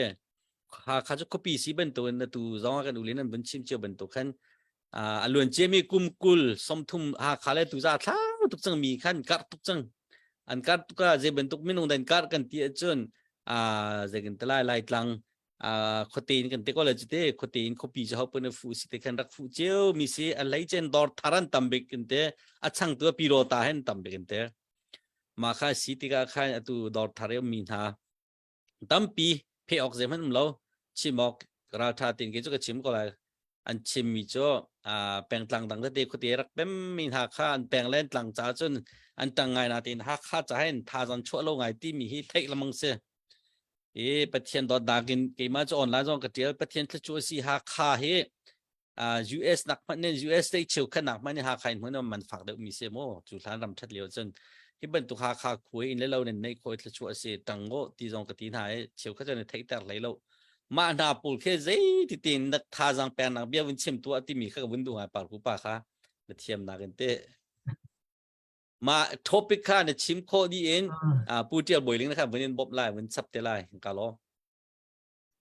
Hakha cu khuapi si bantukin atu zong ah kan ulin an vun chim cio bantuk khan a luan ciami kum kul somthum Hakha le tuza thlau tuk cang mi khan karh tuk cang an karh tuk ah zei bantuk minung dan karh kan ti ahcun zei kan ti lai Laitlang khuate in kan te ko le cute khuate in khuapi cu hopun fu si te khan rak fu cio mi si a lei chen dor thar an tam bik in te a chang tu pi ro ta hen tam bik in te ma kha si tikah khan atu dor thar mi hna tampi phe ok ze hman um lo chimok ral tha tin ke chu ka chim ko lai an chim mi cu pengtlang dang tete khuate rak pem mi hna kha an peng len tlang cha cun an tang ngai na tin ha kha cha hen tha zan chuah lo ngai ti mi hi theih lamang si I Pathian dawtnak in keimah cu online zong ka tial Pathian thluachuah si Hakha hi US nak hmanh in US state cheukhat nak hmanh in Hakha in hmun man fak deuh mi si mu cu hlan ram that lio cun hi bantuk Hakha khuai in le lo nan nei khoi thluachuah si tango ti zong ka ti hna i cheukhat cun theihter hlei lo mah hna pawl khi zei ti tin nak thazang pek nak bia vun chim tuah timi kha ka vun duh ngai par ku pa kha na thiam nak in te Ma topic kha na chim khawh dih in Pu Tial Bawi Ling na kha vun in bawmh lai vun chap te lai ka lo.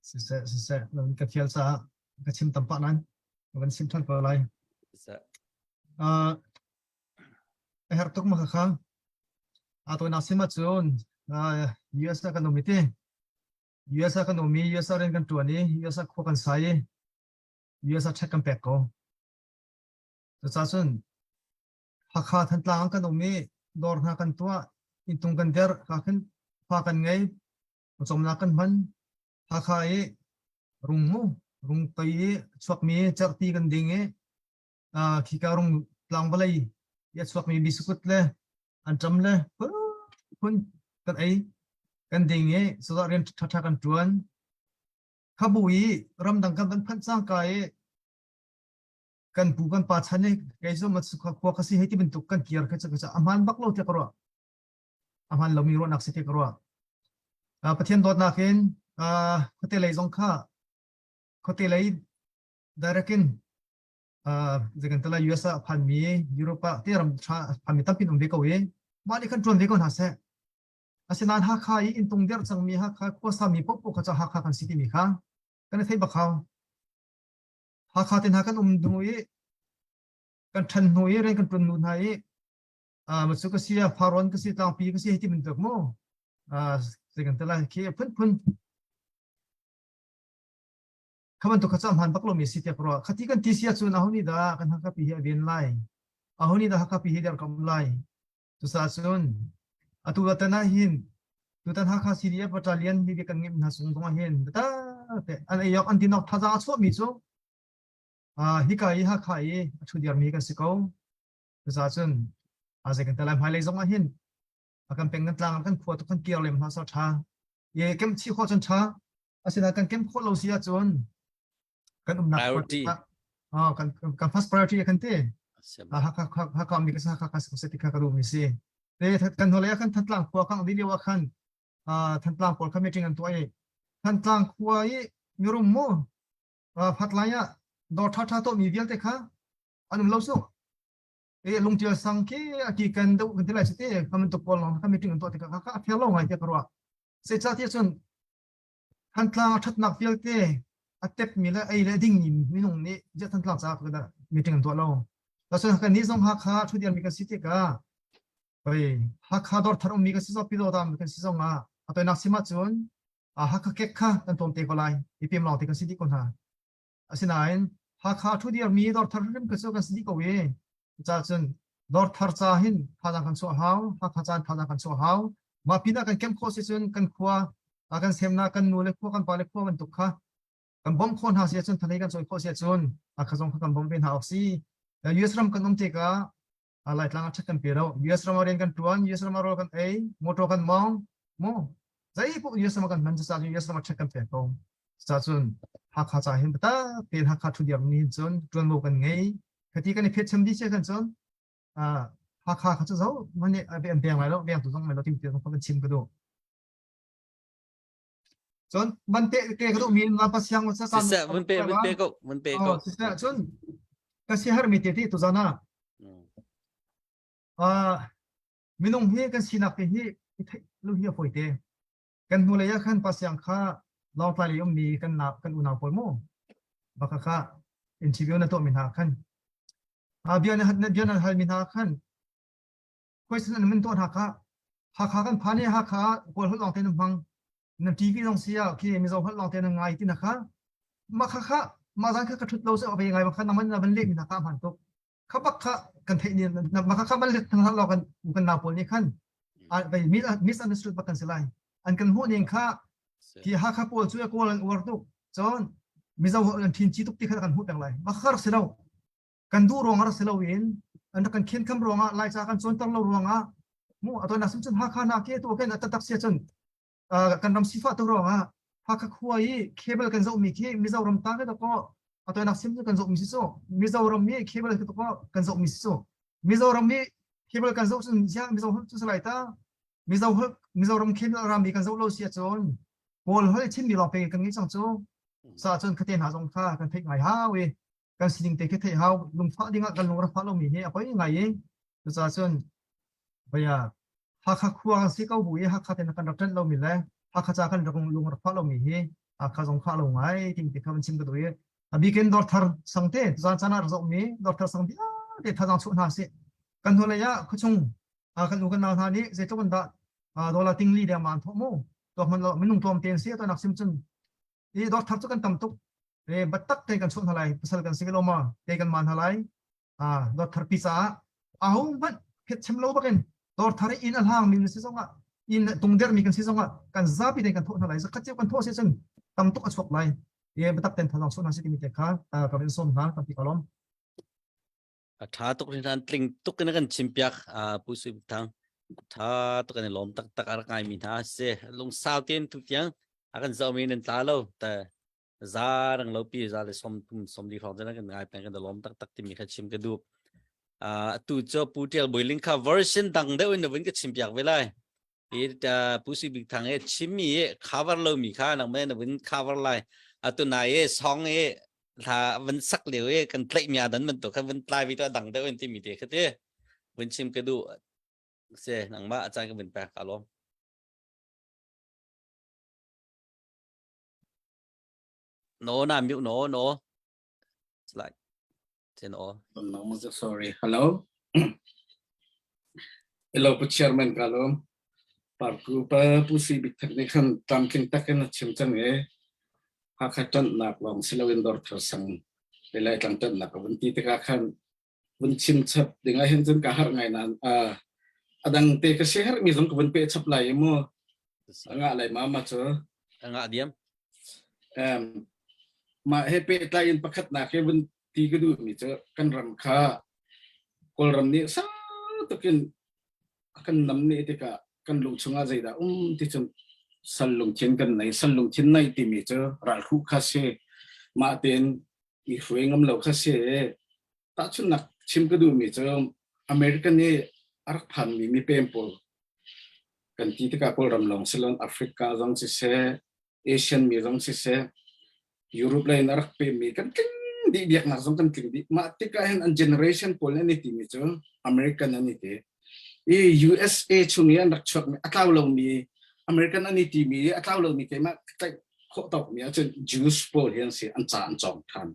Siseh siseh nan ka thial caah ka chim tam pah nan van sim than ko lai. Siseh. Uh, a herh tuk ma kha a to nak sim ahcun US ah kan um i ti. US ah kan um i US ah rian kan ṭuan i US ah khua kan sa i US ah check kan pek ko. Cucaah cun Hakha Thantlang kan um i dawr hna kan tuah, inntung kan derh, ka khin fa kan ngei, pawcawmnak kan hman. Hakha i rung mu, rung toi i chuakmi cerhti kan ding i khika rung tlang vawlei i a chuakmi bisukut le anṭam le phun kan ei kan ding i cozah rian ṭhaṭha kan ṭuan. Khabu i ramdang kan van phanh cangka i kan pu kan pa chan i kei cu khua ka si hei ti bantuk kan kir kha cu a hmaan bak lo tiah ka ruah. A hmaan lomi ruahnak si tiah ka ruah. Pathian dawtnak in khuate lei zong kha khuate lei direct in zeikan tala US ah phanmi Europe ah te ram tha phanmi tampi um ve ko i mah nih khan ṭuan ve ko hna seh. Asinain Hakha i inntung der cangmi Hakha khuasa mi paohpaoh kha cu Hakha kan si timi kha kan i thei bak hau. Hakha te hna kan um hnu i kan ṭhan hnu i rian kan ṭuan hnu hna i macu ka si Faron ka si tlangpi ka si hei ti bantuk mu zeikan tala khi phunphun Kha bantuk kha cu a hmaan bak lomi a si tiah ka ruah. Khati kan ti si ahcun aho nih dah kan Hakha pi hi a ven lai? Aho nih dah Hakha pi hi dirkamh lai? Cucaah cun atu tan ah hin tutan Hakha CDF battalion hi kan ngeih hna sung zong ah hin te an ei awk an din awk thazaang a chuahmi cu hika i Hakha i a ṭhu diarmi kan si ko. Cucaah cun a zei kan te lai hmailei zong ah hin a kan peng kan tlang kan khua tu kan kir lem hna sal ṭha. Ye kem chi khawh cun ṭha. Asinain kan kem khawh lo si ahcun kan umnak priority oh kan kan first priority kan ti Hakha Hakha mi ka sa Hakha ka ti kha ka duh mi si te kan hnulei ah khan Thantlang khua kang di lio ah khan Thantlang pawl kha meeting an tuah i Thantlang khua i mirum mu phatlai ah dawr tha tha to mi vialte kha an um lo su e lungtial sang khi aki kan deuh kan ti lai si te kaman tuk pawl long kha meeting an tuah tikah kha a fair lo ngai te ka ruah zeicahtiah cun Thantlang a ṭhatnak vialte a tepmi le ei le dingmi minung nih ziah Thantlang caah dah meeting an tuah lo. Cun kannih zong Hakha ṭhudiarmi kan si tikah hoi Hakha dawrthar ummi kan si zong Pyidawta kan si zong ah a toinak sim ahcun Hakha kek kha kan tlawm te ko lai i pem lawng te kan si dih ko hna. Asinain Hakha ṭhudiarmi dawrthar hrim kha cu kan si dih ko i Cucaah cun dawrthar ca hin thazaang kan chuah hau, Hakha caan thazaang kan chuah hau. Mah pinah kan kemh khawh si cun kan khua kan semnak kan nu le khua kan pa le khua bantuk kha kan bawmh khawh hna si ahcun thalei kan cawi khawh si ahcun Hakha zong kha kan bawmh ve hna awk si. US ram kan um tikah Laitlang ah ṭhat kan pe lo. US ram ah rian kan ṭuan, US ram ah rawl kan ei, motor kan mawng, mu zei paoh US ram ah kan hman cucaah cun US ram ah ṭhat kan pek ko. Cucaah cun Hakha ca hin biatak tein Hakha ṭhu diam ni hin cun ṭuanvo kan ngei. Khati kan i phet cham dih sia kan cun Hakha kha cu zo man nih an peng lai lo, veng tu zong mai lo tim tiang kan chim ka duh. Cun man pe ke ka duh mi na pa siang sa sa Siseh vun pe vun pe ko vun pe ko. Siseh cun ka si har mi te ti tu zana. Minung hi kan sinak te hi i theih lu hi a fawi te. Kan hnulei ah khan pasiang kha Lawngtlai lei ummi kan na kan unau pawl mu baka kha interview na tuahmi hna khan bia na bia nan halmi hna khan question an min tuah hna kha Hakha kan phan i Hakha Kawl holh lawng te nan hmang nan TV zong si ah khi Mizo holh lawng te nan ngai ti na kha mah kha kha mah zan kha ka thut lo se ve ngai ma kha nangman na van leh mi hna kha hman tuk kha bak kha kan theih ni mah kha kha man let thang lo kan kan nau pawl nih khan misunderstood bak kan si lai an kan hmuh ning kha khi Hakha pawl cu kawl an uar tuk cun Mizo an thin chi tuk ti kha kan hmuh peng lai mah kha rak si lo kan duh ruang rak si lo in an rak kan khen kham ruangah Laica kan cawnter lo ruangah mu atoi nak sim cun Hakha na ke tu ken tatak sia cun kan ram sifah tu ruangah Hakha khua i cable kan zoh mi khi Mizoram ta ke ko atoi nak sim cu kan zoh mi si cu Mizoram mi cable ke ko kan zoh mi si cu Mizoram mi cable kan zoh cun ya Mizo cu salai ta Mizo Mizoram cable ram mi kan zoh lo sia cun Kawl hol Chin mi lawng pe kan ngei cang cu sa cun khate hna zong kha kan theih ngai hau i kan sining te khi theih hau lungfah dingah kan lung rak fah lomi hi a poi ngai i cucaah cun baya Hakha khua kan si ko bu i Hakha te kan rak ṭanh lomi le Hakha ca kan rak lung rak fah lomi hi Hakha zong fah lo ngai ti te kha van chim ka duh i a bikin dawrthar sang te zan caan ah rak zohmi dawrthar sang vialte thazaang chuah hna sih kan hnulei ah khuachung kan u kan nau hna nih zeitluk in dah. Dollar tingli deng ma an thawh mu. Tuak man lo minung tlawm te an si to nak sim cun i dawr thar cu kan tam tuk. E batak te kan chuah hna lai pasal kan si lo ma te kan man hna lai. Ah dawr thar pi caah aho hmanh phet chem lo bakin dawr thar in a hlang mi si zongah in tung der mi kan si zongah kan zapi te kan thawh hna lai. Zakhat cio kan thawh si cun tam tuk a chuak lai. E batak ten thanong chuah hna si timi te kha ka vin som hna tampi ka lawm. A ṭha tuk hringhran tling tuk in a kan chimpiak Pu Sui Thang. Ṭha tuk an i lawm taktak a rak ngaimi hna si. Lungsau tein tutiang a kan zohmi nan tla lo. Ta za rang lo pi za le som thum som li hrawng kan ngai peng kan i lawm taktak timi kha chim ka duh. Atu cu Pu Ṭial Bawi Ling kha version dang deuh in na vun ka chimpiak ve lai. Hi Pu Sui Bik Thang he chimmi i cover lomi kha nangmah na vun cover lai. Atu nai i song i hla van sak lio i kan tlaih mi adan bantuk kha vun tlai vi to dang deuh in timi te kha ti vun chim ka duh se nangmah a caan ka vun pek ka lawm. No na mute no no. It's like No. No, sorry. Hello. Hello, Pu Chairman ka lawm. Parku pa Pu Si Bik Thak nih khan tlamtling takin a chim cang i Hakha ṭanhnak lawng si loin Dawrthar sang le Laitlang ṭanhnak ka vun ti tikah khan vun chim chap ding ah hin cun ka harh ngai nain a dang te ka si herhmi zong ka vun peh chap lai i mu a ngah lai ma ma cu a ngah diam um, mah he pehtlai in pakhatnak he vun ti ka duhmi cu kan ram kha Kawlram nih sau tukin a kan nam nih tikah kan lung chungah zeidah um ti cun sal lungthin kan nei sal lungthin nei timi cu ralhruh kha si mah tein i hruai ngam lo kha si tahchunhnak chim ka duhmi cu American i a rak phanmi mipem pawl kan ti tikah Kawlram lawng si loin Africa zong siseh Asian mi zong siseh Europe lei in a rak pemmi kan tling dih biaknak zong kan tling dih mah tikah hin an generation pawl an i timi cu American an i ti i USA chung i an rak chuakmi a tlau lomi American an i timi i a tlau lomi keimah tlaih khawh tawkmi ahcun Jews pawl hi an si an ca an cawng than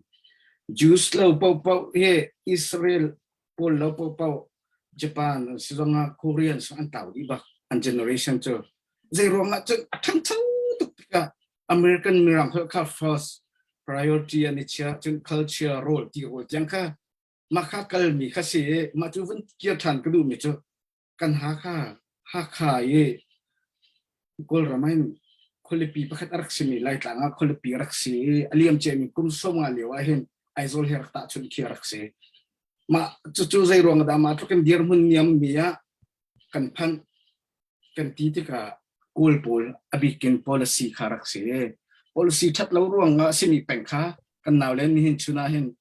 Jews lo paohpaoh hi Israel pawl lo paohpaoh Japan an si zongah Korean an tlau dih bak an generation cu zei ruangah cun a ṭhangcho tuk tikah American mirang holh kha first priority an i chia cun culture role ti rawl tiang kha mah kha kalmi kha si i mah cu vun kir ṭhan ka duhmi cu kan Hakha Hakha i Kawlram ah hin khualipi pakhat a rak simi Laitlang ah khualipi a rak si i a liam ciami kum 50 lio ah hin Aizawl hi rak tahchunh khi a rak si. Mah cucu zei ruang dah mah tluk in dirhmun niam mi ah kan phanh kan ti tikah Kawl pawl a bikin policy kha rak si. Policy ṭhat lo ruang ah simi peng kha kan nau le nihin chun ah hin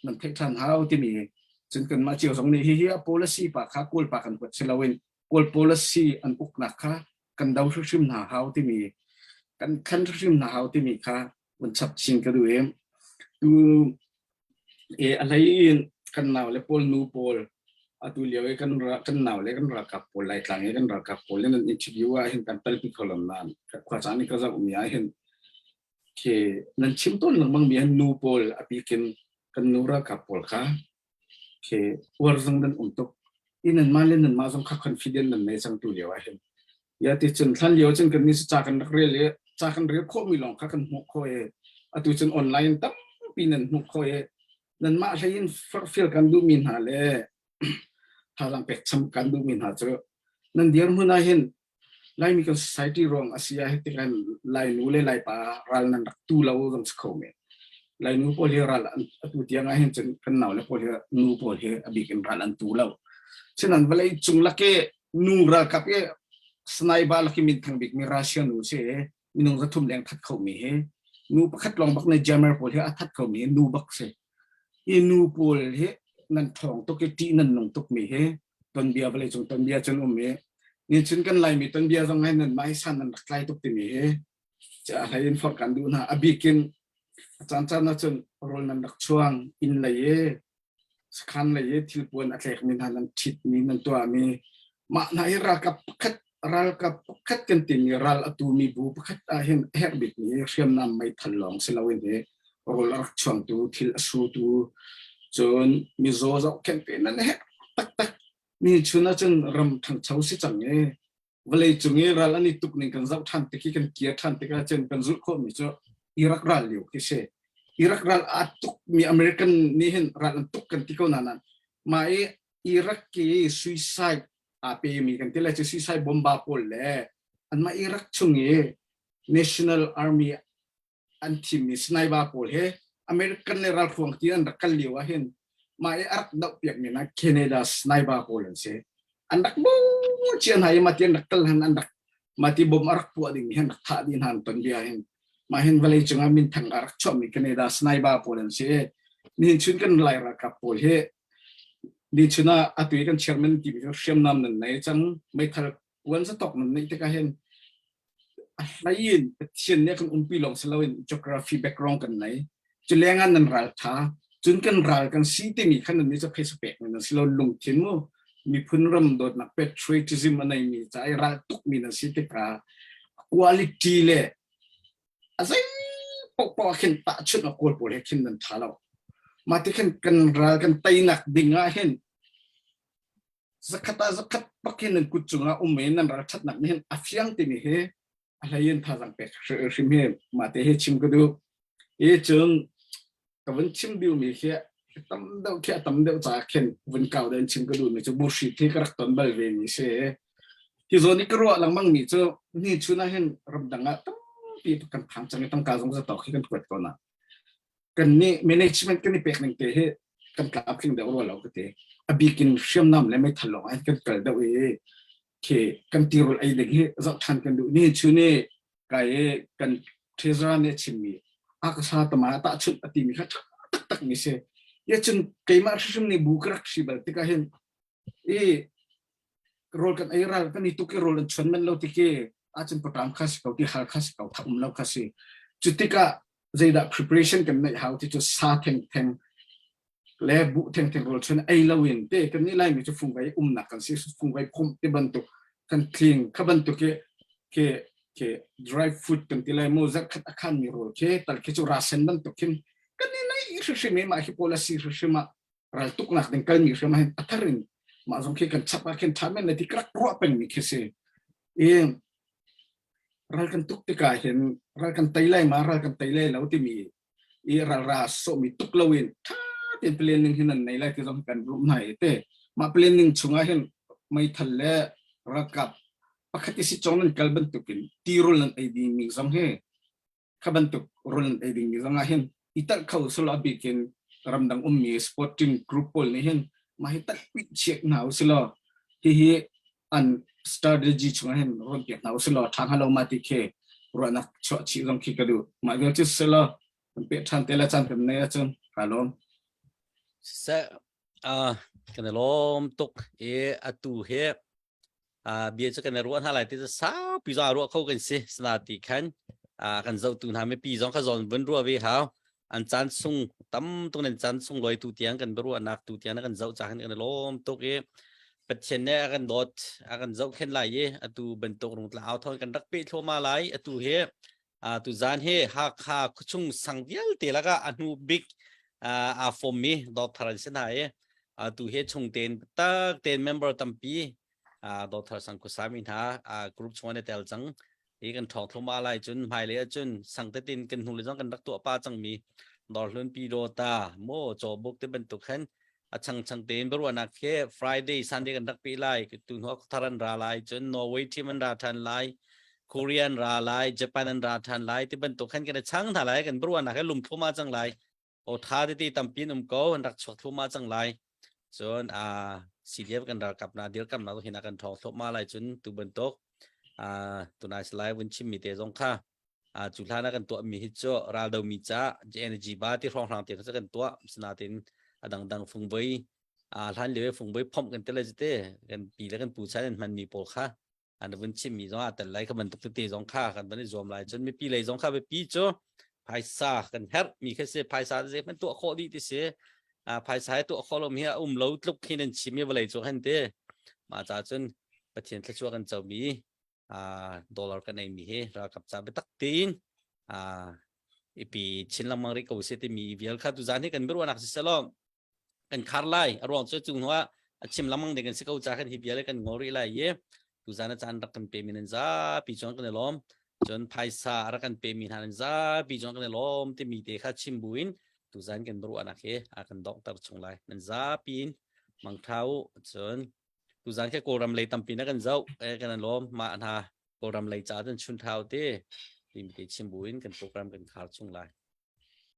nan theih ṭhan hau timi cun kanmah cio zong nih hihi a policy pa kha Kawl pa kan huat si loin Kawl policy an uknak kha kan do hrimhrim hna hau timi kan khan hrimhrim hna hau timi kha vun chap chin ka duh i tu e a hlei in kan nau le pawl nu pawl atu lio i kan kan nau le kan ralkap pawl Laitlang i kan ralkap pawl in an interview ah hin kan telpi kho lo nain khua caan i ka zoh mi ah hin khi nan chim tawn lengmang mi nu pawl a bikin kan nu ralkap pawl kha khi uar zong nan um tuk i nanmah le nanmah zong kha confident nan nei cang tu lio ah hin ya ti cun thlan lio cun kan ni ca kan rak rel i ca kan rel khawh mi lawng kha kan hmuh khawh i atu cun online tampi nan hmuh khawh i nanmah hlei in forhfial kan duh mi hna le thazaang pek cham kan duh mi hna cu nan dirhmun ah hin Laimi kan society ruang a si ah hi tikan Lainu le Laipa ral nan rak tu lo zong si kho men. Lainu pawl hi ral an atu tiang ah hin cun kan nau le pawl hi nu pawl hi a bik in ral an tu lo. Sinan vawlei cung lak i nu ralkap i sniper lak i minthang bik mi Russia nu si minung 300 leng that kho mi hi nu pakhat lawng bak ne jammer pawl hi a that kho mi nu bak si. Hi nu pawl hi nan ṭhawng tuk i ṭih nan nung tuk mi hi tonbia vawlei cung tonbia cun um i ni cun kan Laimi tonbia zong he nan mah hi san nan rak tlai tuk timi hi a hlei in forh kan duh hna. A bikin a caan caan ahcun rawl nan rak chuang inn lei i sakhan lei i thilpuan a tlekmi hna nan ṭhitmi nan tuahmi mah hna hi ralkap pakhat ralkap pakhat kan timi ral a tumi bu pakhat ah hin a herh bikmi hriamnam meithal lawng si loin hi rawl a rak chuangtu thil a sutu cun mizaw zohkhenhtu nan herh taktak ni chun ahcun ram ṭhangcho si cang i. Vawlei cung i ral an i tuk ning kan zoh ṭhan tik i kan kir ṭhan tikah cun kan zulh khawhmi cu Iraq ral lio khi si. Iraq ral aa tukmi American nih hin ral an tuk kan ti ko nain mah i Iraq i suicide aa pemi kan ti lai cu suicide bomba pawl le anmah Iraq chung i National Army an thimmi sniper pawl he American le ralhruang ti an rak kal lio ah hin mah i a rak doh piakmi na Canada sniper pawl an si. An rak bu cia hna i mah ti an rak kal han an rak mah ti bom a rak puah ding hi an rak thah dih hna an ton bia hin mah hin vawlei cungah minthang a rak chuahmi Canada sniper pawl an si. Nihin chun kan Lai ralkap pawl hi ni chun ah atu i kan chairman timi cu hriamnam nan nei cang meithal kuan zatok nan neih tikah hin a hlei in Pathian nih a kan umpi lawng si loin geography background kan nei. Cu lengah nan ral tha. Cun kan ral kan si timi khan nan nih cu phaisa pek mi nan si lo lungthin mu miphun ram dawtnak patriotism a neimi ca i ral tukmi nan si tikah quality le a zei paohpaoh ah khin tahchunh a kawl pawl he khin nan tha lo. Mah ti khin kan ral kan teinak ding ah hin zakhat ah zakhat bak hin nan kut cungah um i nan ralṭhatnak nih hin a fiang timi hi a hlei in thazaang pek hrim hi mah te hi chim ka duh. I cun ka vun chim duhmi khi tam deuh khi a tam deuh caah khin vun kau deuh in chim ka duhmi cu buhri khi ka rak ton bal ve mi si. Hi zawn i ka ruah lengmang mi cu ni chun ah hin ramdang ah tampi kan phang cang i tangka zong zatawk hi kan kuat ko na. Kan nih management kan i pek ning te hi kan tlamtling deuh rua lo ka ti. A bik in hriamnam le meithal lawng ah kan kal deuh i khi kan tirul ei ding hi zoh ṭhan kan duh. Ni chu ni kai i kan treasurer nih a chimmi a ka sa tama tahchunh a timi kha ṭha taktak mi si. Ya cun keimah hrimhrim nih bu ka rak hri bal tikah hin i rawl kan ei ral kan i tuk i rawl an chuan manh lo tik i ahcun paṭam kha si ko ti hal kha si ko tha um lo kha si. Cu tikah zeidah preparation kan neih hau ti cu sa thengtheng le buh thengtheng rawl chun ei loin te kan nih laimi cu fungvei umnak kan si fungvei phomh ti bantuk kan tling kha bantuk ke ke ke dry food kan ti lai mu zarkhat a khan mi rawl ke tal khi cu rasen bantuk khin kan ni nei hrimhrim i mah hi pawl a si hrimhrim ah ral tuknak ding kalmi hrim ah hin a thar in mah zong khi kan chap ah khin tha men le ti krak ruah peng mi khi si i ral kan tuk tikah hin ral kan tei lai ma ral kan tei lai lo timi i ralra sawhmi tuk loin ṭha tein planning hin an nei lai ti zong kan rum hna i te mah planning chungah hin meithal le ralkap pakhat i si cong nan kal bantukin tirul nan ei dingmi zong hi kha bantuk rul nan ei dingmi zong ah hin i talh kho silo a bikin ramdang ummi sporting group pawl nih hin mah hi talh pih chiak hna usilaw hihi an strategy chungah hin ruat piak hna usilaw ṭha hnga lo ma ti khi ruahnak chuah chih zong khi ka duh mah vial cu selaw kan peh ṭhan te la caan kan nei ahcun kaa lawm. Seh kan i lawm tuk i atu hi bia cu kan i ruah hna lai ti cu saupi zong a ruah kho kan si sana ti khan kan zohtu hna mipi zong kha zawn vun ruah ve hau an caan sung tam tuk nan caan sung loi tu tiang kan biaruahnak tu tiang kan zoh ca kan i lawm tuk i Pathian nih a kan dawt a kan zohkhenh lai i atu bantuk rungtla au thawng kan rak peh thluahmah lai atu hi tu zan hi Hakha khuachung sang vialte lakah a hnu bik aa fommi dawt thar an si hna i atu hi chung tein tak tein member tampi dawt thar sang khuasami hna group chung an i tel cang i kan ṭhawng thluahmah lai cun hmailei ahcun sang tetin kan hnu le zong kan rak tuah pa cangmi Dawrhlun Pyidawta maw Cawbuk ti bantuk khan a changchang tein biaruahnak khi Friday Sunday kan rak pi lai tu hnu thar an ra lai cun Norway team an ra ṭhan lai Korea an ra lai Japan an ra ṭhan lai ti bantuk khan kan i chang hna lai kan biaruahnak he lum thluahmah cang lai o tha tete tampi an um ko an rak chuak thluahmah cang lai cun a CDF kan ralkap na dirkam na hin kan thawng thluahmah lai cun tu bantuk a tunai salai vun chim mi te zong kha a cu hlan ah kan tuah mi hi cu raldo mi ca energy ba ti hrawng hrang te kha kan tuah sinatin a dangdang fungvei a hlan le fungvei phomh kan tele te kan pi le kan pu chan an hman mi pawl kha an vun chimmi zong ah tel lai kha bantuk tete zong kha kan van i zuam lai cun mipi lei zong kha biapi cu phaisa kan herh mi kha si phaisa zei hmanh tuah khawh dih ti si phaisa he tuah khawh lo mi a um lo tluk khin an chim i vawlei cu han ti mah ca cun Pathian thluachuah kan co mi dollar kan ei mi hi ralkap ca biatak tein ipi chin lengmang rih ko se timi vial kha tuzan hi kan biaruahnak si selaw kan khar lai a ruang cu cu hnu ah a chim lengmang ding kan si ko ca kan hi bia le kan ngol rih lai i. Tuzan a caan rak kan pe mi nan zapi cun kan i lawm. Cun phaisa a rak kan pe mi hna nan zapi cun kan i lawm timi te kha chim buin tuzan kan ruahnak hi a kan donghter chung lai. Nan zapi in mangtha u. Cun tuzan khi Kawlram lei tampi na kan zoh eh kan i lawm mah hna Kawlram lei ca cun chun thau te timi te chim buin kan program kan khar chung lai.